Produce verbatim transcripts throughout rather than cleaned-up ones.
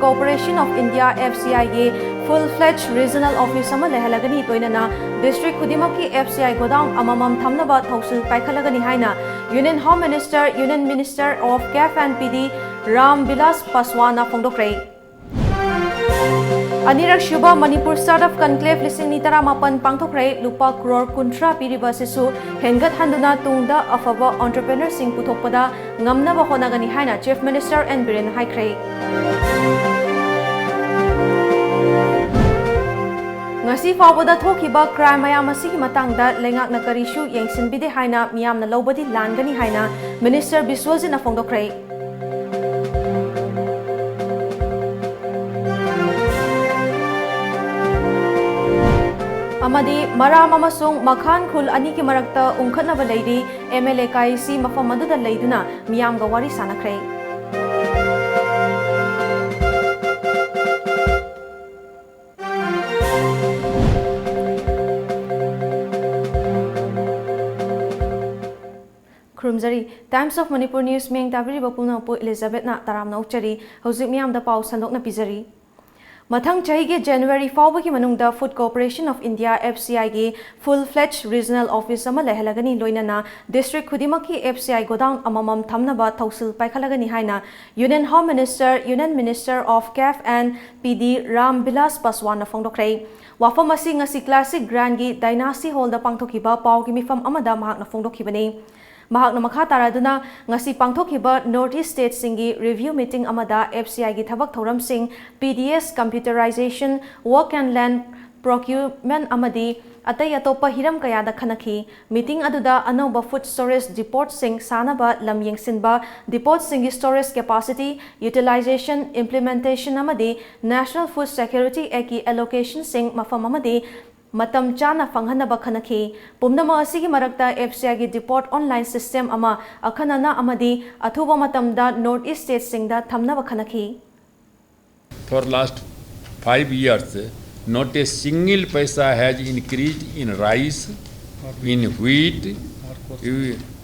Corporation of India, F C I ꯒꯤ full fledged regional office ꯑꯃ ꯂꯩꯍꯜꯂꯒꯅꯤ, ꯂꯣꯏꯅꯅ district ꯈꯨꯗꯤꯡꯃꯛꯀꯤ F C I godown ꯑꯃꯃꯝ ꯊꯝꯅꯕ ꯊꯧꯁꯤꯜ ꯄꯥꯏꯈꯠꯂꯒꯅꯤ ꯍꯥꯏꯅ Union Home Minister, Union Minister of CAF and P D, Ram Bilas ꯄꯥꯁꯋꯥꯟꯅ ꯐꯣꯡꯗꯣꯛꯈ꯭ꯔꯦ꯫ ꯑꯅꯤꯔꯛ ꯁꯨꯕ ꯃꯅꯤꯄꯨꯔ Startup Conclave ꯂꯤꯁꯤꯡ ꯑꯅꯤ ꯇꯔꯥꯃꯥꯄꯟ ꯄꯥꯡꯊꯣꯛꯈ꯭ꯔꯦ꯫ ꯂꯨꯄꯥ ꯀ꯭ꯔꯣꯔ ꯀꯨꯟꯊ꯭ꯔꯥ ꯄꯤꯔꯤꯕ ꯑꯁꯤꯁꯨ ꯍꯦꯟꯒꯠꯍꯟꯗꯨꯅ ꯇꯨꯡꯗ ꯑꯐꯕ entrepreneurꯁꯤꯡ ꯄꯨꯊꯣꯛꯄꯗ ꯉꯝꯅꯕ ꯍꯣꯠꯅꯒꯅꯤ ꯍꯥꯏꯅ Chief Minister N ꯕꯤꯔꯦꯟꯅ ꯍꯥꯏꯈ꯭ꯔꯦ꯫ ꯉꯁꯤ ꯐꯥꯎꯕꯗ ꯊꯣꯛꯈꯤꯕ crime ꯃꯌꯥꯝ ꯑꯁꯤꯒꯤ ꯃꯇꯥꯡꯗ ꯂꯩꯉꯥꯛꯅ ꯀꯔꯤꯁꯨ ꯌꯦꯡꯁꯤꯟꯕꯤꯗꯦ ꯍꯥꯏꯅ ꯃꯤꯌꯥꯝꯅ ꯂꯧꯕꯗꯤ ꯂꯥꯟꯒꯅꯤ ꯍꯥꯏꯅ Minister ꯕꯤꯁ꯭ꯋꯖꯤꯠꯅ ꯐꯣꯡꯗꯣꯛꯈ꯭ꯔꯦ꯫ ꯑꯃꯗꯤ ꯃꯔꯥꯝ ꯑꯃꯁꯨꯡ ꯃꯈꯥꯟ ꯈꯨꯜ ꯑꯅꯤꯒꯤ ꯃꯔꯛꯇ ꯎꯪꯈꯠꯅꯕ ꯂꯩꯔꯤ꯫ M L A ꯀꯥꯏꯁꯤ ꯃꯐꯝ ꯑꯗꯨꯗ ꯂꯩꯗꯨꯅ ꯃꯤꯌꯥꯝꯒ ꯋꯥꯔꯤ ꯁꯥꯅꯈ꯭ꯔꯦ꯫ ꯈꯨꯔꯨꯝꯖꯔꯤ꯫ Times of Manipur News ꯃꯤꯠꯌꯦꯡ ꯇꯥꯕꯤꯔꯤꯕ ꯄꯨꯝꯅꯃꯛꯄꯨ ꯏꯂꯤꯖꯥꯕꯦꯠꯅ ꯇꯔꯥꯝꯅ ꯑꯣꯛꯆꯔꯤ꯫ ꯍꯧꯖꯤꯛ ꯃꯤꯌꯥꯝꯗ ꯄꯥꯎ ꯁꯟꯗꯣꯛꯅ ꯄꯤꯖꯔꯤ꯫ ꯃꯊꯪ ꯆꯍꯤꯒꯤ January ꯐꯥꯎꯕꯒꯤ ꯃꯅꯨꯡꯗ Food Corporation of India, F C I ꯒꯤ full fledged regional office ꯑꯃ ꯂꯩꯍꯜꯂꯒꯅꯤ, ꯂꯣꯏꯅꯅ district ꯈꯨꯗꯤꯡꯃꯛꯀꯤ F C I godown ꯑꯃꯃꯝ ꯊꯝꯅꯕ ꯊꯧꯁꯤꯜ ꯄꯥꯏꯈꯠꯂꯒꯅꯤ ꯍꯥꯏꯅ Union Home Minister, Union Minister of CAF and P D Ram Bilas ꯄꯥꯁꯋꯥꯟꯅ ꯐꯣꯡꯗꯣꯛꯈ꯭ꯔꯦ꯫ ꯋꯥꯐꯝ ꯑꯁꯤ ꯉꯁꯤ Classic Grandꯒꯤ Dynasty Hallꯗ ꯄꯥꯡꯊꯣꯛꯈꯤꯕ ꯄꯥꯎꯒꯤ ꯃꯤꯐꯝ ꯑꯃꯗ ꯃꯍꯥꯛꯅ ꯐꯣꯡꯗꯣꯛꯈꯤꯕꯅꯤ꯫ ꯃꯍꯥꯛꯅ ꯃꯈꯥ ꯇꯥꯔꯗꯨꯅ ꯉꯁꯤ ꯄꯥꯡꯊꯣꯛꯈꯤꯕ North East stateꯁꯤꯡꯒꯤ review meeting ꯑꯃꯗ F C Iꯒꯤ ꯊꯕꯛ ꯊꯧꯔꯝꯁꯤꯡ, P D S computerization, work and land procurement ꯑꯃꯗꯤ ꯑꯇꯩ ꯑꯇꯣꯞꯄ ꯍꯤꯔꯝ ꯀꯌꯥꯗ ꯈꯟꯅꯈꯤ꯫ Meeting ꯑꯗꯨꯗ ꯑꯅꯧꯕ food storage depotꯁꯤꯡ ꯁꯥꯅꯕ ꯂꯝ ꯌꯦꯡꯁꯤꯟꯕ, depotꯁꯤꯡꯒꯤ storage capacity, utilization, implementation ꯑꯃꯗꯤ National Food Security Actꯀꯤ allocationꯁꯤꯡ ꯃꯐꯝ ꯑꯃꯗꯤ ꯃꯇꯝ ꯆꯥꯅ ꯐꯪꯍꯟꯅꯕ ꯈꯟꯅꯈꯤ꯫ ꯄꯨꯝꯅꯃꯛ ꯑꯁꯤꯒꯤ ꯃꯔꯛꯇ F C Iꯒꯤ depot online system ꯑꯃ ꯑꯈꯟꯅꯅ ꯑꯃꯗꯤ ꯑꯊꯨꯕ ꯃꯇꯝꯗ North East stateꯁꯤꯡꯗ ꯊꯝꯅꯕ ꯈꯟꯅꯈꯤ꯫ For last five years, not a single paisa has increased in rice, in wheat,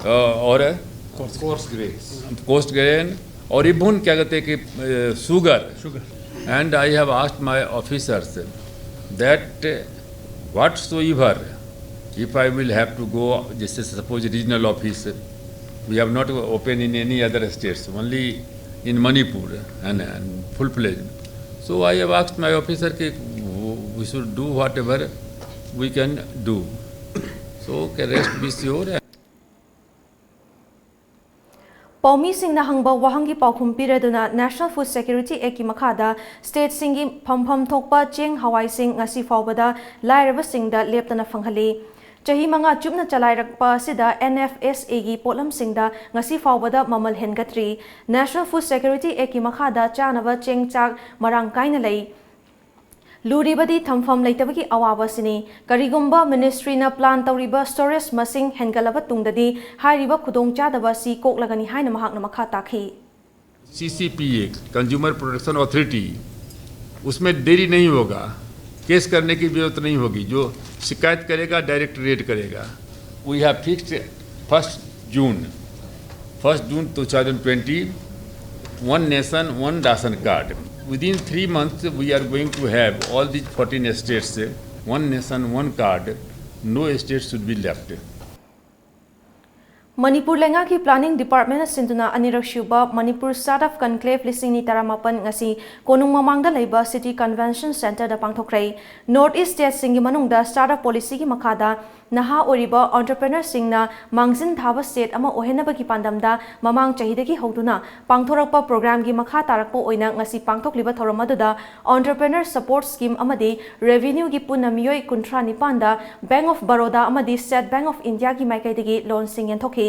uh, or a Coarse grains. Coarse grain, और इवन क्या कहते हैं कि sugar sugar and I have asked my officers that whatsoever, if I will have to go, जैसे suppose regional office, we have not open in any other states, only in Manipur and, and full fledged. So I have asked my officer कि we should do whatever we can do. So can rest be sure. ꯄꯥꯎꯃꯤꯁꯤꯡꯅ ꯍꯪꯕ ꯋꯥꯍꯪꯒꯤ ꯄꯥꯎꯈꯨꯝ ꯄꯤꯔꯗꯨꯅ National Food Security Actꯀꯤ ꯃꯈꯥꯗ ꯁ꯭ꯇꯦꯠꯁꯤꯡꯒꯤ ꯐꯝꯐꯝ ꯊꯣꯛꯄ ꯆꯦꯡ ꯍꯋꯥꯏꯁꯤꯡ ꯉꯁꯤ ꯐꯥꯎꯕꯗ ꯂꯥꯏꯔꯕꯁꯤꯡꯗ ꯂꯦꯞꯇꯅ ꯐꯪꯍꯜꯂꯤ꯫ ꯆꯍꯤ ꯃꯉꯥ ꯆꯨꯞꯅ ꯆꯂꯥꯏꯔꯛꯄ ꯑꯁꯤꯗ NFSAꯒꯤ ꯄꯣꯠꯂꯝꯁꯤꯡꯗ ꯉꯁꯤ ꯐꯥꯎꯕꯗ ꯃꯃꯜ ꯍꯦꯟꯒꯠꯇ꯭ꯔꯤ꯫ National Food Security Actꯀꯤ ꯃꯈꯥꯗ ꯆꯥꯅꯕ ꯆꯦꯡ ꯆꯥꯛ ꯃꯔꯥꯡ ꯀꯥꯏꯅ ꯂꯩ꯫ ꯂꯨꯔꯤꯕꯗꯤ ꯊꯝꯐꯝ ꯂꯩꯇꯕꯒꯤ ꯑꯋꯥꯕ ꯑꯁꯤꯅꯤ꯫ ꯀꯔꯤꯒꯨꯝꯕ ꯃꯤꯅꯤꯁꯇ꯭ꯔꯤꯅ ꯄ꯭ꯂꯥꯟ ꯇꯧꯔꯤꯕ ꯁ꯭ꯇꯣꯔꯦꯖ ꯃꯁꯤꯡ ꯍꯦꯟꯒꯠꯂꯕ ꯇꯨꯡꯗꯗꯤ ꯍꯥꯏꯔꯤꯕ ꯈꯨꯗꯣꯡꯆꯥꯗꯕ ꯑꯁꯤ ꯀꯣꯛꯂꯒꯅꯤ ꯍꯥꯏꯅ ꯃꯍꯥꯛꯅ ꯃꯈꯥ ꯇꯥꯈꯤ꯫ CCPA, कंज्यूमर प्रोटेक्शन अथॉरिटी, उसमें देरी नहीं होगा, केस करने की जरूरत नहीं होगी। जो शिकायत करेगा, डायरेक्ट रेड करेगा। We have fixed first June, first June two thousand twenty, one nation, one ration card. Within three months, we are going to have all these fourteen states, one nation, one card. No state should be left. Manipur ꯂꯩꯉꯥꯛꯀꯤ planning ꯗꯤꯄꯥꯔꯠꯃꯦꯟꯅ ꯁꯤꯟꯗꯨꯅ ꯑꯅꯤꯔꯛ ꯁꯨꯕ Manipur start up ꯀꯟꯀ꯭ꯂꯦꯚ ꯂꯤꯁꯤꯡ ꯑꯅꯤ ꯇꯔꯥꯃꯥꯄꯟ ꯉꯁꯤ ꯀꯣꯅꯨꯡ ꯃꯃꯥꯡꯗ ꯂꯩꯕ ꯁꯤꯇꯤ ꯀꯟꯚꯦꯟꯁꯟ ꯁꯦꯟꯇꯔꯗ ꯄꯥꯡꯊꯣꯛꯈ꯭ꯔꯦ꯫ ꯅꯣꯔꯠ ꯏꯁ ꯁ꯭ꯇꯦꯠꯁꯤꯡꯒꯤ ꯃꯅꯨꯡꯗ ꯁ꯭ꯇꯥꯔꯠ ꯑꯞ ꯄꯣꯂꯤꯁꯤꯒꯤ ꯃꯈꯥꯗ ꯅꯍꯥ ꯑꯣꯏꯔꯤꯕ ꯑꯣꯟꯇꯔꯄ꯭ꯔꯦꯅꯔꯁꯤꯡꯅ ꯃꯥꯡꯖꯤꯟ ꯊꯥꯕ ꯁ꯭ꯇꯦꯠ ꯑꯃ ꯑꯣꯏꯍꯟꯅꯕꯒꯤ ꯄꯥꯟꯗꯝꯗ ꯃꯃꯥꯡ ꯆꯍꯤꯗꯒꯤ ꯍꯧꯗꯨꯅ ꯄꯥꯡꯊꯣꯔꯛꯄ ꯄ꯭ꯔꯣꯒ꯭ꯔꯥꯝꯒꯤ ꯃꯈꯥ ꯇꯥꯔꯛꯄ ꯑꯣꯏꯅ ꯉꯁꯤ ꯄꯥꯡꯊꯣꯛꯂꯤꯕ ꯊꯧꯔꯝ ꯑꯗꯨꯗ Entrepreneur Support Scheme ꯑꯃꯗꯤ ꯔꯦꯚꯤꯅ꯭ꯌꯨꯒꯤ ꯄꯨꯟꯅ ꯃꯤꯑꯣꯏ ꯀꯨꯟꯊ꯭ꯔꯥ ꯅꯤꯄꯥꯟꯗ Bank of Baroda ꯑꯃꯗꯤ State Bank of Indiaꯒꯤ ꯃꯥꯏꯀꯩꯗꯒꯤ ꯂꯣꯟꯁꯤꯡ ꯌꯦꯟꯊꯣꯛꯈꯤ꯫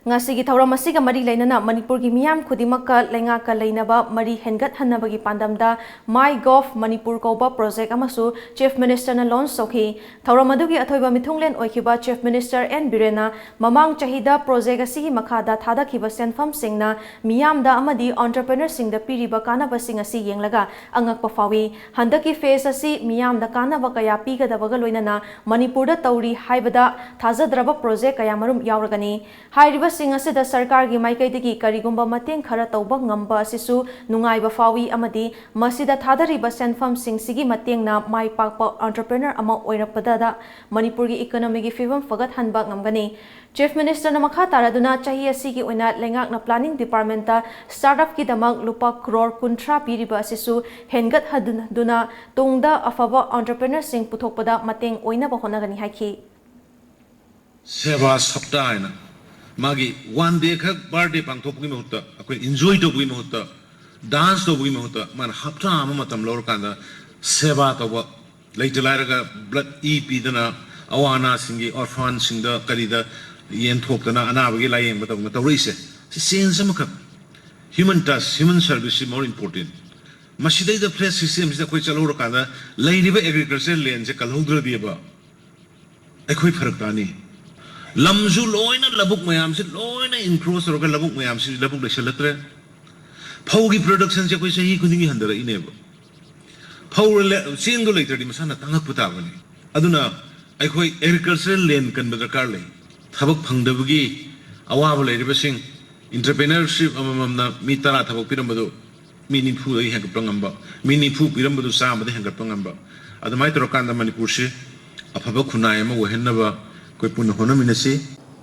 ꯉꯁꯤꯒꯤ ꯊꯧꯔꯝ ꯑꯁꯤꯒ ꯃꯔꯤ ꯂꯩꯅꯅ ꯃꯅꯤꯄꯨꯔꯒꯤ ꯃꯤꯌꯥꯝ ꯈꯨꯗꯤꯡꯃꯛꯀ ꯂꯩꯉꯥꯛꯀ ꯂꯩꯅꯕ ꯃꯔꯤ ꯍꯦꯟꯒꯠꯍꯟꯅꯕꯒꯤ ꯄꯥꯟꯗꯝꯗ My Gov Manipur ꯀꯧꯕ ꯄ꯭ꯔꯣꯖꯦꯛ ꯑꯃꯁꯨ ꯆꯤꯐ ꯃꯤꯅꯤꯁꯇꯔꯅ ꯂꯣꯟꯁ ꯇꯧꯈꯤ꯫ ꯊꯧꯔꯝ ꯑꯗꯨꯒꯤ ꯑꯊꯣꯏꯕ ꯃꯤꯊꯨꯡꯂꯦꯟ ꯑꯣꯏꯈꯤꯕ ꯆꯤꯐ ꯃꯤꯅꯤꯁꯇꯔ ꯑꯦꯟ ꯕꯤꯔꯦꯟꯅ ꯃꯃꯥꯡ ꯆꯍꯤꯗ ꯄ꯭ꯔꯣꯖꯦꯛ ꯑꯁꯤꯒꯤ ꯃꯈꯥꯗ ꯊꯥꯗꯈꯤꯕ ꯁꯦꯟꯐꯝꯁꯤꯡꯅ ꯃꯤꯌꯥꯝꯗ ꯑꯃꯗꯤ ꯑꯣꯟꯇꯔꯄ꯭ꯔꯦꯅꯔꯁꯤꯡꯗ ꯄꯤꯔꯤꯕ ꯀꯥꯟꯅꯕꯁꯤꯡ ꯑꯁꯤ ꯌꯦꯡꯂꯒ ꯑꯉꯛꯄ ꯐꯥꯎꯏ꯫ ꯍꯟꯗꯛꯀꯤ ꯐꯦꯖ ꯑꯁꯤ ꯃꯤꯌꯥꯝꯗ ꯀꯥꯟꯅꯕ ꯀꯌꯥ ꯄꯤꯒꯗꯕꯒ ꯂꯣꯏꯅꯅ ꯃꯅꯤꯄꯨꯔꯗ ꯇꯧꯔꯤ ꯍꯥꯏꯕꯗ ꯊꯥꯖꯗ꯭ꯔꯕ ꯄ꯭ꯔꯣꯖꯦꯛ ꯀꯌꯥꯃꯔꯨꯝ ꯌꯥꯎꯔꯒꯅꯤ꯫ ꯍꯥꯏꯔꯤꯕ ꯁꯤꯡ ꯑꯁꯤꯗ ꯁꯔꯀꯥꯔꯒꯤ ꯃꯥꯏꯀꯩꯗꯒꯤ ꯀꯔꯤꯒꯨꯝꯕ ꯃꯇꯦꯡ ꯈꯔ ꯇꯧꯕ ꯉꯝꯕ ꯑꯁꯤꯁꯨ ꯅꯨꯡꯉꯥꯏꯕ ꯐꯥꯎꯏ ꯑꯃꯗꯤ ꯃꯁꯤꯗ ꯊꯥꯗꯔꯤꯕ ꯁꯦꯟꯐꯝꯁꯤꯡꯁꯤꯒꯤ ꯃꯇꯦꯡꯅ ꯃꯥꯏ ꯄꯥꯛꯄ entrepreneur ꯑꯃ ꯑꯣꯏꯔꯛꯄꯗ ꯃꯅꯤꯄꯨꯔꯒꯤ economyꯒꯤ ꯐꯤꯕꯝ ꯐꯒꯠꯍꯟꯕ ꯉꯝꯒꯅꯤ꯫ Chief Ministerꯅ ꯃꯈꯥ ꯇꯥꯔꯗꯨꯅ ꯆꯍꯤ ꯑꯁꯤꯒꯤ ꯑꯣꯏꯅ ꯂꯩꯉꯥꯛꯅ planning departmentꯇ startupꯀꯤꯗꯃꯛ ꯂꯨꯄꯥ ꯀ꯭ꯔꯣꯔ ꯀꯨꯟꯊ꯭ꯔꯥ ꯄꯤꯔꯤꯕ ꯑꯁꯤꯁꯨ ꯍꯦꯟꯒꯠꯍꯟꯗꯨꯅ ꯇꯨꯡꯗ ꯑꯐꯕ entrepreneurꯁꯤꯡ ꯄꯨꯊꯣꯛꯄꯗ ꯃꯇꯦꯡ ꯑꯣꯏꯅꯕ ꯍꯣꯠꯅꯒꯅꯤ ꯍꯥꯏꯈꯤ꯫ ꯁꯦꯕꯥ ꯁꯞꯇꯥ ꯍꯥꯏꯅ ꯃꯥꯒꯤ one day ꯈꯛ birthday ꯄꯥꯡꯊꯣꯛꯄꯒꯤ ꯃꯍꯨꯠꯇ, ꯑꯩꯈꯣꯏ enjoy ꯇꯧꯕꯒꯤ ꯃꯍꯨꯠꯇ, dance ꯇꯧꯕꯒꯤ ꯃꯍꯨꯠꯇ, ꯃꯥꯅ ꯍꯞꯇꯥ ꯑꯃ ꯃꯇꯝ ꯂꯧꯔꯀꯥꯟꯗ ꯁꯦꯕꯥ ꯇꯧꯕ, ꯂꯩꯇ ꯂꯥꯏꯔꯒ blood ꯏ ꯄꯤꯗꯅ, ꯑꯋꯥ ꯑꯅꯥꯁꯤꯡꯒꯤ orphanꯁꯤꯡꯗ ꯀꯔꯤꯗ ꯌꯦꯟꯊꯣꯛꯇꯅ ꯑꯅꯥꯕꯒꯤ ꯂꯥꯌꯦꯡꯕ ꯇꯧꯗꯅ ꯇꯧꯔꯛꯏꯁꯦ, ꯁꯤ change ꯑꯃꯈꯛ꯫ Human touch, human serviceꯁꯤ more important꯫ ꯃꯁꯤꯗꯩꯗ flat systemꯁꯤꯗ ꯑꯩꯈꯣꯏ ꯆꯠꯍꯧꯔꯀꯥꯟꯗ ꯂꯩꯔꯤꯕ agricultural landꯁꯦ ꯀꯜꯍꯧꯗ꯭ꯔꯗꯤꯕ ꯑꯩꯈꯣꯏ ꯐꯔꯛ ꯇꯥꯅꯤ꯫ ꯂꯝꯁꯨ ꯂꯣꯏꯅ ꯂꯧꯕꯨꯛ ꯃꯌꯥꯝꯁꯤ ꯂꯣꯏꯅ encroach ꯇꯧꯔꯒ ꯂꯧꯕꯨꯛ ꯃꯌꯥꯝꯁꯤ ꯂꯧꯕꯨꯛ ꯂꯩꯁꯜꯂꯛꯇ꯭ꯔꯦ꯫ ꯐꯧꯒꯤ productionꯁꯦ ꯑꯩꯈꯣꯏ ꯆꯍꯤ ꯈꯨꯗꯤꯡꯒꯤ ꯍꯟꯊꯔꯛꯏꯅꯦꯕ꯫ ꯐꯧ ꯂꯦ-, ꯆꯦꯡꯗꯣ ꯂꯩꯇ꯭ꯔꯗꯤ ꯃꯁꯥꯅ ꯇꯥꯡꯉꯛꯄ ꯇꯥꯕꯅꯤ꯫ ꯑꯗꯨꯅ ꯑꯩꯈꯣꯏ agricultural land ꯀꯟꯕ ꯗꯔꯀꯥꯔ ꯂꯩ꯫ ꯊꯕꯛ ꯐꯪꯗꯕꯒꯤ ꯑꯋꯥꯕ ꯂꯩꯔꯤꯕꯁꯤꯡ, entrepreneurship ꯑꯃꯃꯝꯅ ꯃꯤ ꯇꯔꯥ ꯊꯕꯛ ꯄꯤꯔꯝꯕꯗꯨ ꯃꯤ ꯅꯤꯐꯨꯗꯒꯤ ꯍꯦꯟꯒꯠꯄ ꯉꯝꯕ, ꯃꯤ ꯅꯤꯐꯨ ꯄꯤꯔꯝꯕꯗꯨ ꯆꯥꯝꯃꯗ ꯍꯦꯟꯒꯠꯄ ꯉꯝꯕ, ꯑꯗꯨꯃꯥꯏꯅ ꯇꯧꯔꯀꯥꯟꯗ ꯃꯅꯤꯄꯨꯔꯁꯤ ꯑꯐꯕ ꯈꯨꯟꯅꯥꯏ ꯑꯃ ꯑꯣꯏꯍꯟꯅꯕ ꯑꯩꯈꯣꯏ ꯄꯨꯟꯅ ꯍꯣꯠꯅꯃꯤꯟꯅꯁꯤ꯫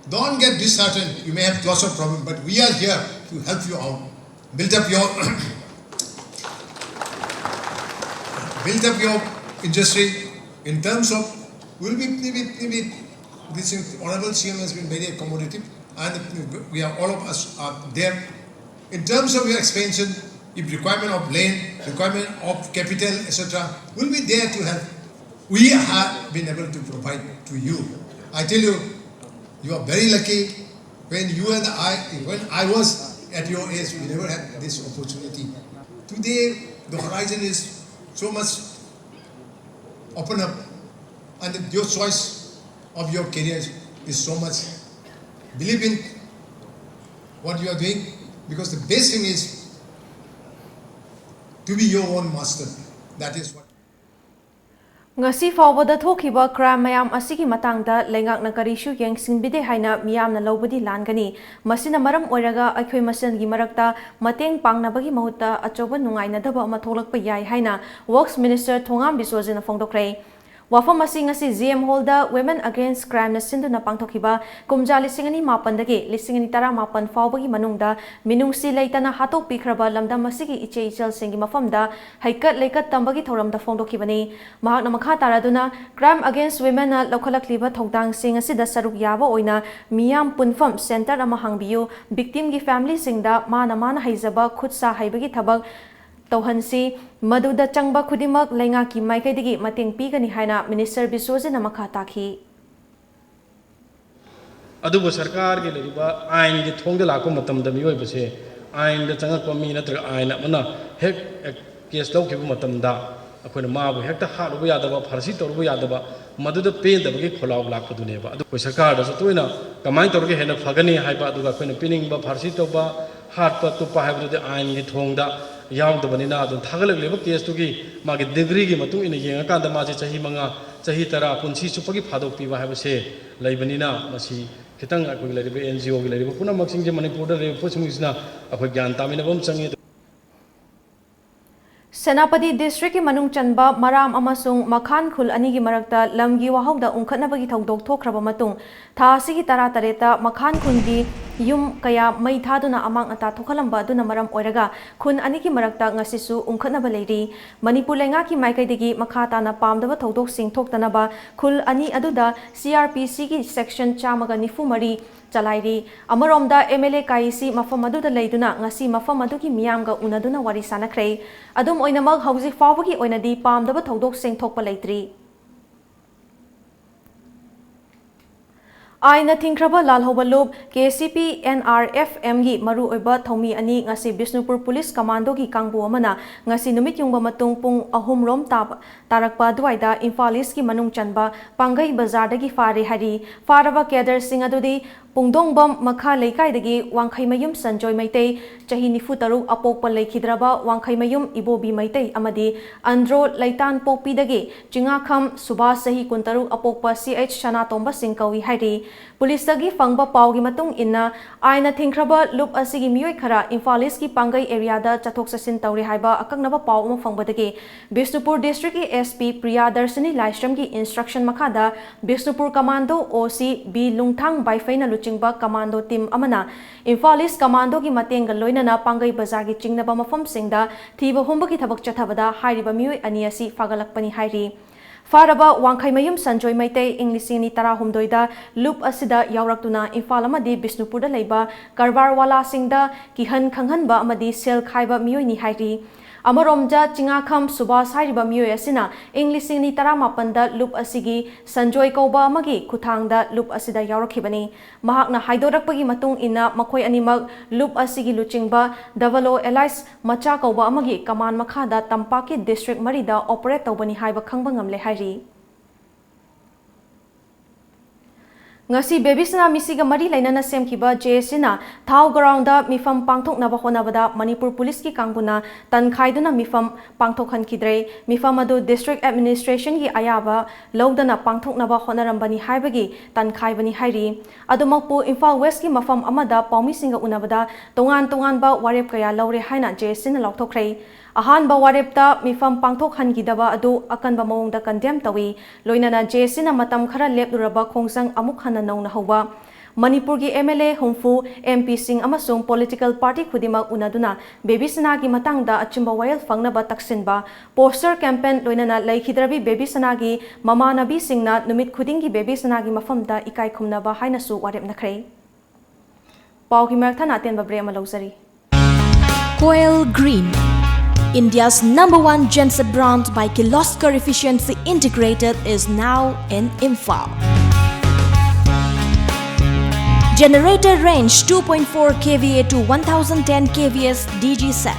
Don't get disheartened. You may have lots of problems, but we are here to help you out. Build up your build up your industry in terms of, we'll be, be, be, be this is, Honorable C M has been very accommodative, and we are, all of us are there. In terms of your expansion, if requirement of land, requirement of capital, et cetera, we'll be there to help. We have been able to provide to you. I tell you, you are very lucky. When you and I, when I was at your age, we never had this opportunity. Today, the horizon is so much open up, and your choice of your career is so much. Believe in what you are doing, because the best thing is to be your own master. That is what ꯉꯁꯤ ꯐꯥꯎꯕꯗ ꯊꯣꯛꯈꯤꯕ crime ꯃꯌꯥꯝ ꯑꯁꯤꯒꯤ ꯃꯇꯥꯡꯗ ꯂꯩꯉꯥꯛꯅ ꯀꯔꯤꯁꯨ ꯌꯦꯡꯁꯤꯟꯕꯤꯗꯦ ꯍꯥꯏꯅ ꯃꯤꯌꯥꯝꯅ ꯂꯧꯕꯗꯤ ꯂꯥꯟꯒꯅꯤ꯫ ꯃꯁꯤꯅ ꯃꯔꯝ ꯑꯣꯏꯔꯒ ꯑꯩꯈꯣꯏ ꯃꯁꯦꯜꯒꯤ ꯃꯔꯛꯇ ꯃꯇꯦꯡ ꯄꯥꯡꯅꯕꯒꯤ ꯃꯍꯨꯠꯇ ꯑꯆꯧꯕ ꯅꯨꯡꯉꯥꯏꯅꯗꯕ ꯑꯃ ꯊꯣꯛꯂꯛꯄ ꯌꯥꯏ ꯍꯥꯏꯅ Works Minister ꯊꯣꯉꯥꯝ ꯕꯤꯁꯣꯖꯤꯅ ꯐꯣꯡꯗꯣꯛꯈ꯭ꯔꯦ꯫ ꯋꯥꯐꯝ ꯑꯁꯤ ꯉꯁꯤ G M Hall ꯗ Women Against Crime ꯅ ꯁꯤꯟꯗꯨꯅ ꯄꯥꯡꯊꯣꯛꯈꯤꯕ ꯀꯨꯝꯖꯥ ꯂꯤꯁꯤꯡ ꯑꯅꯤ ꯃꯥꯄꯟꯗꯒꯤ ꯂꯤꯁꯤꯡ ꯑꯅꯤ ꯇꯔꯥꯃꯥꯄꯟ ꯐꯥꯎꯕꯒꯤ ꯃꯅꯨꯡꯗ ꯃꯤꯅꯨꯡꯁꯤ ꯂꯩꯇꯅ ꯍꯥꯠꯇꯣꯛꯄꯤꯈ꯭ꯔꯕ ꯂꯝꯗꯝ ꯑꯁꯤꯒꯤ ꯏꯆꯦ ꯏꯆꯜꯁꯤꯡꯒꯤ ꯃꯐꯝꯗ ꯍꯩꯀꯠ ꯂꯩꯀꯠ ꯇꯝꯕꯒꯤ ꯊꯧꯔꯝꯗ ꯐꯣꯡꯗꯣꯛꯈꯤꯕꯅꯤ꯫ ꯃꯍꯥꯛꯅ ꯃꯈꯥ ꯇꯥꯔꯗꯨꯅ, Crime Against Women ꯅ ꯂꯧꯈꯠꯂꯛꯂꯤꯕ ꯊꯧꯗꯥꯡꯁꯤꯡ ꯑꯁꯤꯗ ꯁꯔꯨꯛ ꯌꯥꯕ ꯑꯣꯏꯅ ꯃꯤꯌꯥꯝ ꯄꯨꯟꯐꯝ ꯁꯦꯟꯇꯔ ꯑꯃ ꯍꯥꯡꯕꯤꯌꯨ, victim ꯒꯤ family ꯁꯤꯡꯗ ꯃꯥꯅ ꯃꯥꯅ ꯍꯩꯖꯕ ꯈꯨꯠ ꯁꯥ ꯍꯩꯕꯒꯤ ꯊꯕꯛ ꯇꯧꯍꯟꯁꯤ, ꯃꯗꯨꯗ ꯆꯪꯕ ꯈꯨꯗꯤꯡꯃꯛ ꯂꯩꯉꯥꯛꯀꯤ ꯃꯥꯏꯀꯩꯗꯒꯤ ꯃꯇꯦꯡ ꯄꯤꯒꯅꯤ ꯍꯥꯏꯅ Minister ꯕꯤꯁꯣꯖꯤꯅ ꯃꯈꯥ ꯇꯥꯈꯤ꯫ ꯑꯗꯨꯕꯨ ꯁꯔꯀꯥꯔꯒꯤ ꯂꯩꯔꯤꯕ ꯑꯥꯏꯟꯒꯤ ꯊꯣꯡꯗ ꯂꯥꯛꯄ ꯃꯇꯝꯗ ꯃꯤꯑꯣꯏꯕꯁꯦ ꯑꯥꯏꯟꯗ ꯆꯪꯉꯛꯄ ꯃꯤ ꯅꯠꯇ꯭ꯔꯒ ꯑꯥꯏꯟ ꯑꯃꯅ ꯍꯦꯛ ꯀꯦꯁ ꯂꯧꯈꯤꯕ ꯃꯇꯝꯗ ꯑꯩꯈꯣꯏꯅ ꯃꯥꯕꯨ ꯍꯦꯛꯇ ꯍꯥꯠꯂꯨꯕ ꯌꯥꯗꯕ, ꯐꯥꯔꯁꯤ ꯇꯧꯔꯨꯕ ꯌꯥꯗꯕ, ꯃꯗꯨꯗ ꯄꯦꯟꯗꯕꯒꯤ ꯈꯣꯜꯂꯥꯎ ꯂꯥꯛꯄꯗꯨꯅꯦꯕ꯫ ꯑꯗꯨ ꯑꯩꯈꯣꯏ ꯁꯔꯀꯥꯔꯗꯁꯨ ꯇꯣꯏꯅ ꯀꯃꯥꯏꯅ ꯇꯧꯔꯒ ꯍꯦꯟꯅ ꯐꯒꯅꯤ ꯍꯥꯏꯕ, ꯑꯗꯨꯒ ꯑꯩꯈꯣꯏꯅ ꯄꯤꯅꯤꯡꯕ ꯐꯥꯔꯁꯤ ꯇꯧꯕ, ꯍꯥꯠꯄ ꯇꯨꯞꯄ ꯍꯥꯏꯕꯗꯨꯗꯤ ꯑꯥꯏꯟꯒꯤ ꯊꯣꯡꯗ ꯌꯥꯎꯗꯕꯅꯤꯅ, ꯑꯗꯨꯝ ꯊꯥꯒꯠꯂꯛꯂꯤꯕ ꯀꯦꯁꯇꯨꯒꯤ ꯃꯥꯒꯤ ꯗꯤꯒ꯭ꯔꯤꯒꯤ ꯃꯇꯨꯡ ꯏꯟꯅ ꯌꯦꯡꯉꯀꯥꯟꯗ ꯃꯥꯁꯦ ꯆꯍꯤ ꯃꯉꯥ, ꯆꯍꯤ ꯇꯔꯥ, ꯄꯨꯟꯁꯤ ꯆꯨꯞꯄꯒꯤ ꯐꯥꯗꯣꯛꯄꯤꯕ ꯍꯥꯏꯕꯁꯦ ꯂꯩꯕꯅꯤꯅ, ꯃꯁꯤ ꯈꯤꯇꯪ ꯑꯩꯈꯣꯏꯒꯤ ꯂꯩꯔꯤꯕ N G O ꯒꯤ ꯂꯩꯔꯤꯕ ꯄꯨꯝꯅꯃꯛꯁꯤꯡꯁꯦ, ꯃꯅꯤꯄꯨꯔꯗ ꯂꯩꯔꯤꯕ ꯄꯣꯠꯁꯤꯡꯁꯤꯅ ꯑꯩꯈꯣꯏ ꯒ꯭ꯌꯥꯟ ꯇꯥꯃꯤꯟꯅꯕ ꯑꯃ ꯆꯪꯉꯤ꯫ ꯁꯦꯅꯥꯄꯇꯤ district ꯀꯤ ꯃꯅꯨꯡ ꯆꯟꯕ ꯃꯔꯥꯝ ꯑꯃꯁꯨꯡ ꯃꯈꯥꯟ ꯈꯨꯜ ꯑꯅꯤꯒꯤ ꯃꯔꯛꯇ ꯂꯝꯒꯤ ꯋꯥꯍꯧꯗ ꯎꯪꯈꯠꯅꯕꯒꯤ ꯊꯧꯗꯣꯛ ꯊꯣꯛꯈ꯭ꯔꯕ ꯃꯇꯨꯡ, ꯊꯥ ꯑꯁꯤꯒꯤ ꯇꯔꯥꯇꯔꯦꯠꯇ ꯃꯈꯥꯟ ꯈꯨꯜꯒꯤ ꯌꯨꯝ ꯀꯌꯥ ꯃꯩ ꯊꯥꯗꯨꯅ ꯑꯃꯥꯡ ꯑꯇꯥ ꯊꯣꯛꯍꯜꯂꯝꯕ ꯑꯗꯨꯅ ꯃꯔꯝ ꯑꯣꯏꯔꯒ ꯈꯨꯟ ꯑꯅꯤꯒꯤ ꯃꯔꯛꯇ ꯉꯁꯤꯁꯨ ꯎꯪꯈꯠꯅꯕ ꯂꯩꯔꯤ꯫ ꯃꯅꯤꯄꯨꯔ ꯂꯩꯉꯥꯛꯀꯤ ꯃꯥꯏꯀꯩꯗꯒꯤ ꯃꯈꯥ ꯇꯥꯅ ꯄꯥꯝꯗꯕ ꯊꯧꯗꯣꯛꯁꯤꯡ ꯊꯣꯛꯇꯅꯕ ꯈꯨꯜ ꯑꯅꯤ ꯑꯗꯨꯗ C R P C ꯒꯤ section ꯆꯥꯝꯃꯒ ꯅꯤꯐꯨ ꯃꯔꯤ ꯆꯂꯥꯏꯔꯤ꯫ ꯑꯃꯔꯣꯝꯗ, M L A ꯀꯥꯏꯁꯤ ꯃꯐꯝ ꯑꯗꯨꯗ ꯂꯩꯗꯨꯅ ꯉꯁꯤ ꯃꯐꯝ ꯑꯗꯨꯒꯤ ꯃꯤꯌꯥꯝꯒ ꯎꯅꯗꯨꯅ ꯋꯥꯔꯤ ꯁꯥꯅꯈ꯭ꯔꯦ꯫ ꯑꯗꯨꯝ ꯑꯣꯏꯅꯃꯛ, ꯍꯧꯖꯤꯛ ꯐꯥꯎꯕꯒꯤ ꯑꯣꯏꯅꯗꯤ ꯄꯥꯝꯗꯕ ꯊꯧꯗꯣꯛꯁꯤꯡ ꯊꯣꯛꯄ ꯂꯩꯇ꯭ꯔꯤ꯫ ꯑꯥꯏꯟꯅ ꯊꯤꯡꯈ꯭ꯔꯕ ꯂꯥꯜꯍꯧꯕ ꯂꯨꯞ K C P N R F M ꯒꯤ ꯃꯔꯨꯑꯣꯏꯕ ꯊꯧꯃꯤ ꯑꯅꯤ ꯉꯁꯤ ꯕꯤꯁꯅꯨꯄꯨꯔ ꯄꯨꯂꯤꯁ ꯀꯃꯥꯟꯗꯣꯒꯤ ꯀꯥꯡꯕꯨ ꯑꯃꯅ ꯉꯁꯤ ꯅꯨꯃꯤꯠ ꯌꯨꯡꯕ ꯃꯇꯨꯡ ꯄꯨꯡ ꯑꯍꯨꯝ ꯔꯣꯝ ꯇꯥꯕ, ꯇꯥꯔꯛꯄ ꯑꯗꯨꯋꯥꯏꯗ ꯏꯝꯐꯥꯜ ꯏꯁꯀꯤ ꯃꯅꯨꯡ ꯆꯟꯕ ꯄꯥꯡꯒꯩ ꯕꯖꯥꯔꯗꯒꯤ ꯐꯥꯔꯦ ꯍꯥꯏꯔꯤ꯫ ꯐꯥꯔꯕ ꯀꯦꯗꯔꯁꯤꯡ ꯑꯗꯨꯗꯤ ꯄꯨꯡꯗꯣꯡꯕꯝ ꯃꯈꯥ ꯂꯩꯀꯥꯏꯗꯒꯤ ꯋꯥꯡꯈꯩꯃꯌꯨꯝ ꯁꯟꯖꯣꯏ ꯃꯩꯇꯩ, ꯆꯍꯤ ꯅꯤꯐꯨ ꯇꯔꯨꯛ, ꯑꯄꯣꯛꯄ ꯂꯩꯈꯤꯗ꯭ꯔꯕ ꯋꯥꯡꯈꯩꯃꯌꯨꯝ ꯏꯕꯣꯕꯤ ꯃꯩꯇꯩ ꯑꯃꯗꯤ ꯑꯟꯗ꯭ꯔꯣ ꯂꯩꯇꯥꯟ ꯄꯣꯛꯄꯤꯗꯒꯤ ꯆꯤꯉꯥꯈꯝ ꯁꯨꯕꯥꯁ, ꯆꯍꯤ ꯀꯨꯟꯇꯔꯨꯛ, ꯑꯄꯣꯛꯄ ꯁꯤ ꯑꯩꯆ ꯁꯅꯥꯇꯣꯝꯕ ꯁꯤꯡ ꯀꯧꯏ ꯍꯥꯏꯔꯤ꯫ ꯄꯨꯂꯤꯁꯇꯒꯤ ꯐꯪꯕ ꯄꯥꯎꯒꯤ ꯃꯇꯨꯡ ꯏꯟꯅ, ꯑꯥꯏꯟꯅ ꯊꯤꯡꯈ꯭ꯔꯕ ꯂꯨꯞ ꯑꯁꯤꯒꯤ ꯃꯤꯑꯣꯏ ꯈꯔ ꯏꯝꯐꯥꯜ ꯏꯁꯀꯤ ꯄꯥꯡꯒꯩ ꯑꯦꯔꯤꯌꯥꯗ ꯆꯠꯊꯣꯛ ꯆꯠꯁꯤꯟ ꯇꯧꯔꯤ ꯍꯥꯏꯕ ꯑꯀꯛꯅꯕ ꯄꯥꯎ ꯑꯃ ꯐꯪꯕꯗꯒꯤ ꯕꯤꯁꯅꯨꯄꯨꯔ ꯗꯤꯁꯇ꯭ꯔꯤꯛꯀꯤ ꯑꯦꯁ ꯄꯤ ꯄ꯭ꯔꯤꯌꯥꯗꯔꯁꯤꯅꯤ ꯂꯥꯏꯁ꯭ꯔꯝꯒꯤ ꯏꯟꯁꯇ꯭ꯔꯛꯁꯟ ꯃꯈꯥꯗ ꯕꯤꯁꯅꯨꯄꯨꯔ ꯀꯃꯥꯟꯗꯣ ꯑꯣ ꯁꯤ ꯕꯤ ꯂꯨꯡꯊꯥꯡ ꯕꯥꯏꯐꯩꯅ ꯂꯨꯆꯤꯡꯕ ꯀꯃꯥꯟꯗꯣ ꯇꯤꯝ ꯑꯃꯅ ꯏꯝꯐꯥꯜ ꯏꯁ ꯀꯃꯥꯟꯗꯣꯒꯤ ꯃꯇꯦꯡꯒ ꯂꯣꯏꯅꯅ ꯄꯥꯡꯒꯩ ꯕꯖꯥꯔꯒꯤ ꯆꯤꯡꯅꯕ ꯃꯐꯝꯁꯤꯡꯗ ꯊꯤꯕ ꯍꯨꯝꯕꯒꯤ ꯊꯕꯛ ꯆꯠꯊꯕꯗ ꯍꯥꯏꯔꯤꯕ ꯃꯤꯑꯣꯏ ꯑꯅꯤ ꯑꯁꯤ ꯐꯥꯒꯠꯂꯛꯄꯅꯤ ꯍꯥꯏꯔꯤ꯫ ꯐꯥꯔꯕ ꯋꯥꯡꯈꯩꯃꯌꯨꯝ ꯁꯟꯖꯣꯏ ꯃꯩꯇꯩ ꯏꯪ ꯂꯤꯁꯤꯡ ꯑꯅꯤ ꯇꯔꯥꯍꯨꯝꯗꯣꯏꯗ ꯂꯨꯞ ꯑꯁꯤꯗ ꯌꯥꯎꯔꯛꯇꯨꯅ ꯏꯝꯐꯥꯜ ꯑꯃꯗꯤ ꯕꯤꯁꯅꯨꯄꯨꯔꯗ ꯂꯩꯕ ꯀꯔꯕꯥꯔ ꯋꯥꯂꯥꯁꯤꯡꯗ ꯀꯤꯍꯟ ꯈꯪꯍꯟꯕ ꯑꯃꯗꯤ ꯁꯦꯜ ꯈꯥꯏꯕ ꯃꯤꯑꯣꯏꯅꯤ ꯍꯥꯏꯔꯤ꯫ ꯑꯃꯔꯣꯝꯗ, ꯆꯤꯉꯥꯈꯝ ꯁꯨꯕꯥꯁ ꯍꯥꯏꯔꯤꯕ ꯃꯤꯑꯣꯏ ꯑꯁꯤꯅ ꯏꯪ ꯂꯤꯁꯤꯡ ꯑꯅꯤ ꯇꯔꯥꯃꯥꯄꯟꯗ ꯂꯨꯞ ꯑꯁꯤꯒꯤ ꯁꯟꯖꯣꯏ ꯀꯧꯕ ꯑꯃꯒꯤ ꯈꯨꯠꯊꯥꯡꯗ ꯂꯨꯞ ꯑꯁꯤꯗ ꯌꯥꯎꯔꯛꯈꯤꯕꯅꯤ꯫ ꯃꯍꯥꯛꯅ ꯍꯥꯏꯗꯣꯔꯛꯄꯒꯤ ꯃꯇꯨꯡ ꯏꯟꯅ, ꯃꯈꯣꯏ ꯑꯅꯤꯃꯛ ꯂꯨꯞ ꯑꯁꯤꯒꯤ ꯂꯨꯆꯤꯡꯕ ꯗꯕꯜ ꯑꯣ ꯑꯦꯂꯥꯏꯁ ꯃꯆꯥ ꯀꯧꯕ ꯑꯃꯒꯤ ꯀꯃꯥꯟ ꯃꯈꯥꯗ ꯇꯝꯄꯥꯛꯀꯤ ꯗꯤꯁꯇ꯭ꯔꯤꯛ ꯃꯔꯤꯗ ꯑꯣꯄꯔꯦꯠ ꯇꯧꯕꯅꯤ ꯍꯥꯏꯕ ꯈꯪꯕ ꯉꯝꯂꯦ ꯍꯥꯏꯔꯤ꯫ ꯉꯁꯤ ꯕꯦꯕꯤꯁꯅꯥ ꯃꯤꯁꯤꯒ ꯃꯔꯤ ꯂꯩꯅꯅ ꯁꯦꯝꯈꯤꯕ ꯖꯦ ꯑꯦꯁ ꯁꯤꯅ ꯊꯥꯎ ꯒ꯭ꯔꯥꯎꯟꯗ ꯃꯤꯐꯝ ꯄꯥꯡꯊꯣꯛꯅꯕ ꯍꯣꯠꯅꯕꯗ ꯃꯅꯤꯄꯨꯔ ꯄꯨꯂꯤꯁꯀꯤ ꯀꯥꯡꯕꯨꯅ ꯇꯟꯈꯥꯏꯗꯨꯅ ꯃꯤꯐꯝ ꯄꯥꯡꯊꯣꯛꯍꯟꯈꯤꯗ꯭ꯔꯦ꯫ ꯃꯤꯐꯝ ꯑꯗꯨ ꯗꯤꯁꯇ꯭ꯔꯤꯛ ꯑꯦꯗꯃꯤꯅꯤꯁꯇ꯭ꯔꯦꯁꯟꯒꯤ ꯑꯌꯥꯕ ꯂꯧꯗꯅ ꯄꯥꯡꯊꯣꯛꯅꯕ ꯍꯣꯠꯅꯔꯝꯕꯅꯤ ꯍꯥꯏꯕꯒꯤ ꯇꯟꯈꯥꯏꯕꯅꯤ ꯍꯥꯏꯔꯤ꯫ ꯑꯗꯨꯃꯛꯄꯨ, ꯏꯝꯐꯥꯜ ꯋꯦꯁꯀꯤ ꯃꯐꯝ ꯑꯃꯗ ꯄꯥꯎꯃꯤꯁꯤꯡꯒ ꯎꯅꯕꯗ ꯇꯣꯉꯥꯟ ꯇꯣꯉꯥꯟꯕ ꯋꯥꯔꯦꯞ ꯀꯌꯥ ꯂꯧꯔꯦ ꯍꯥꯏꯅ ꯖꯦ ꯑꯦꯁ ꯁꯤꯅ ꯂꯥꯎꯊꯣꯛꯈ꯭ꯔꯦ꯫ ꯑꯍꯥꯟꯕ ꯋꯥꯔꯦꯞꯇ ꯃꯤꯐꯝ ꯄꯥꯡꯊꯣꯛꯍꯟꯈꯤꯗꯕ ꯑꯗꯨ ꯑꯀꯟꯕ ꯃꯑꯣꯡꯗ ꯀꯟꯗꯦꯝ ꯇꯧꯏ꯫ ꯂꯣꯏꯅꯅ ꯖꯦ ꯑꯦꯁ ꯁꯤꯅ ꯃꯇꯝ ꯈꯔ ꯂꯦꯞꯂꯨꯔꯕ ꯈꯣꯡꯖꯪ ꯑꯃꯨꯛ ꯍꯟꯅ ꯅꯧꯅ ꯍꯧꯕ, ꯃꯅꯤꯄꯨꯔꯒꯤ ꯑꯦꯝ ꯑꯦꯜ ꯑꯦ ꯍꯨꯝꯐꯨ, ꯑꯦꯝ ꯄꯤꯁꯤꯡ ꯑꯃꯁꯨꯡ ꯄꯣꯂꯤꯇꯤꯀꯦꯜ ꯄꯥꯔꯇꯤ ꯈꯨꯗꯤꯡꯃꯛ ꯎꯅꯗꯨꯅ ꯕꯦꯕꯤꯁꯅꯥꯒꯤ ꯃꯇꯥꯡꯗ ꯑꯆꯨꯝꯕ ꯋꯥꯌꯦꯜ ꯐꯪꯅꯕ ꯇꯛꯁꯤꯟꯕ, ꯄꯣꯁꯇꯔ ꯀꯦꯝꯄꯦꯟ, ꯂꯣꯏꯅꯅ ꯂꯩꯈꯤꯗ꯭ꯔꯕꯤ ꯕꯦꯕꯤꯁꯅꯥꯒꯤ ꯃꯃꯥꯟꯅꯕꯤꯁꯤꯡꯅ ꯅꯨꯃꯤꯠ ꯈꯨꯗꯤꯡꯒꯤ ꯕꯦꯕꯤꯁꯅꯥꯒꯤ ꯃꯐꯝꯗ ꯏꯀꯥꯏ ꯈꯨꯝꯅꯕ ꯍꯥꯏꯅꯁꯨ ꯋꯥꯔꯦꯞꯅꯈ꯭ꯔꯦ꯫ ꯄꯥꯎꯒꯤ ꯃꯔꯛ ꯊꯠꯅ ꯑꯇꯦꯟꯕ ꯕ꯭ꯔꯦꯛ ꯑꯃ ꯂꯧꯖꯔꯤ꯫ Coel Green, India's number one genset brand by Kirloskar Efficiency Integrated, is now in Imphal. Generator range two point four K V A to one thousand ten K V S D G set.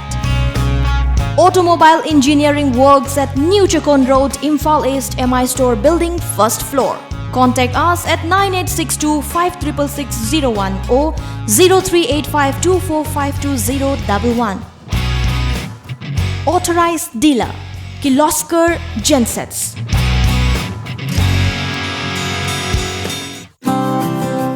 Automobile engineering works at New Chakon Road, Imphal East, M I Store building, first floor. Contact us at nine eight six two five triple six zero one or zero three eight five two four five two zero double one. Authorized dealer, Kirloskar Gensets.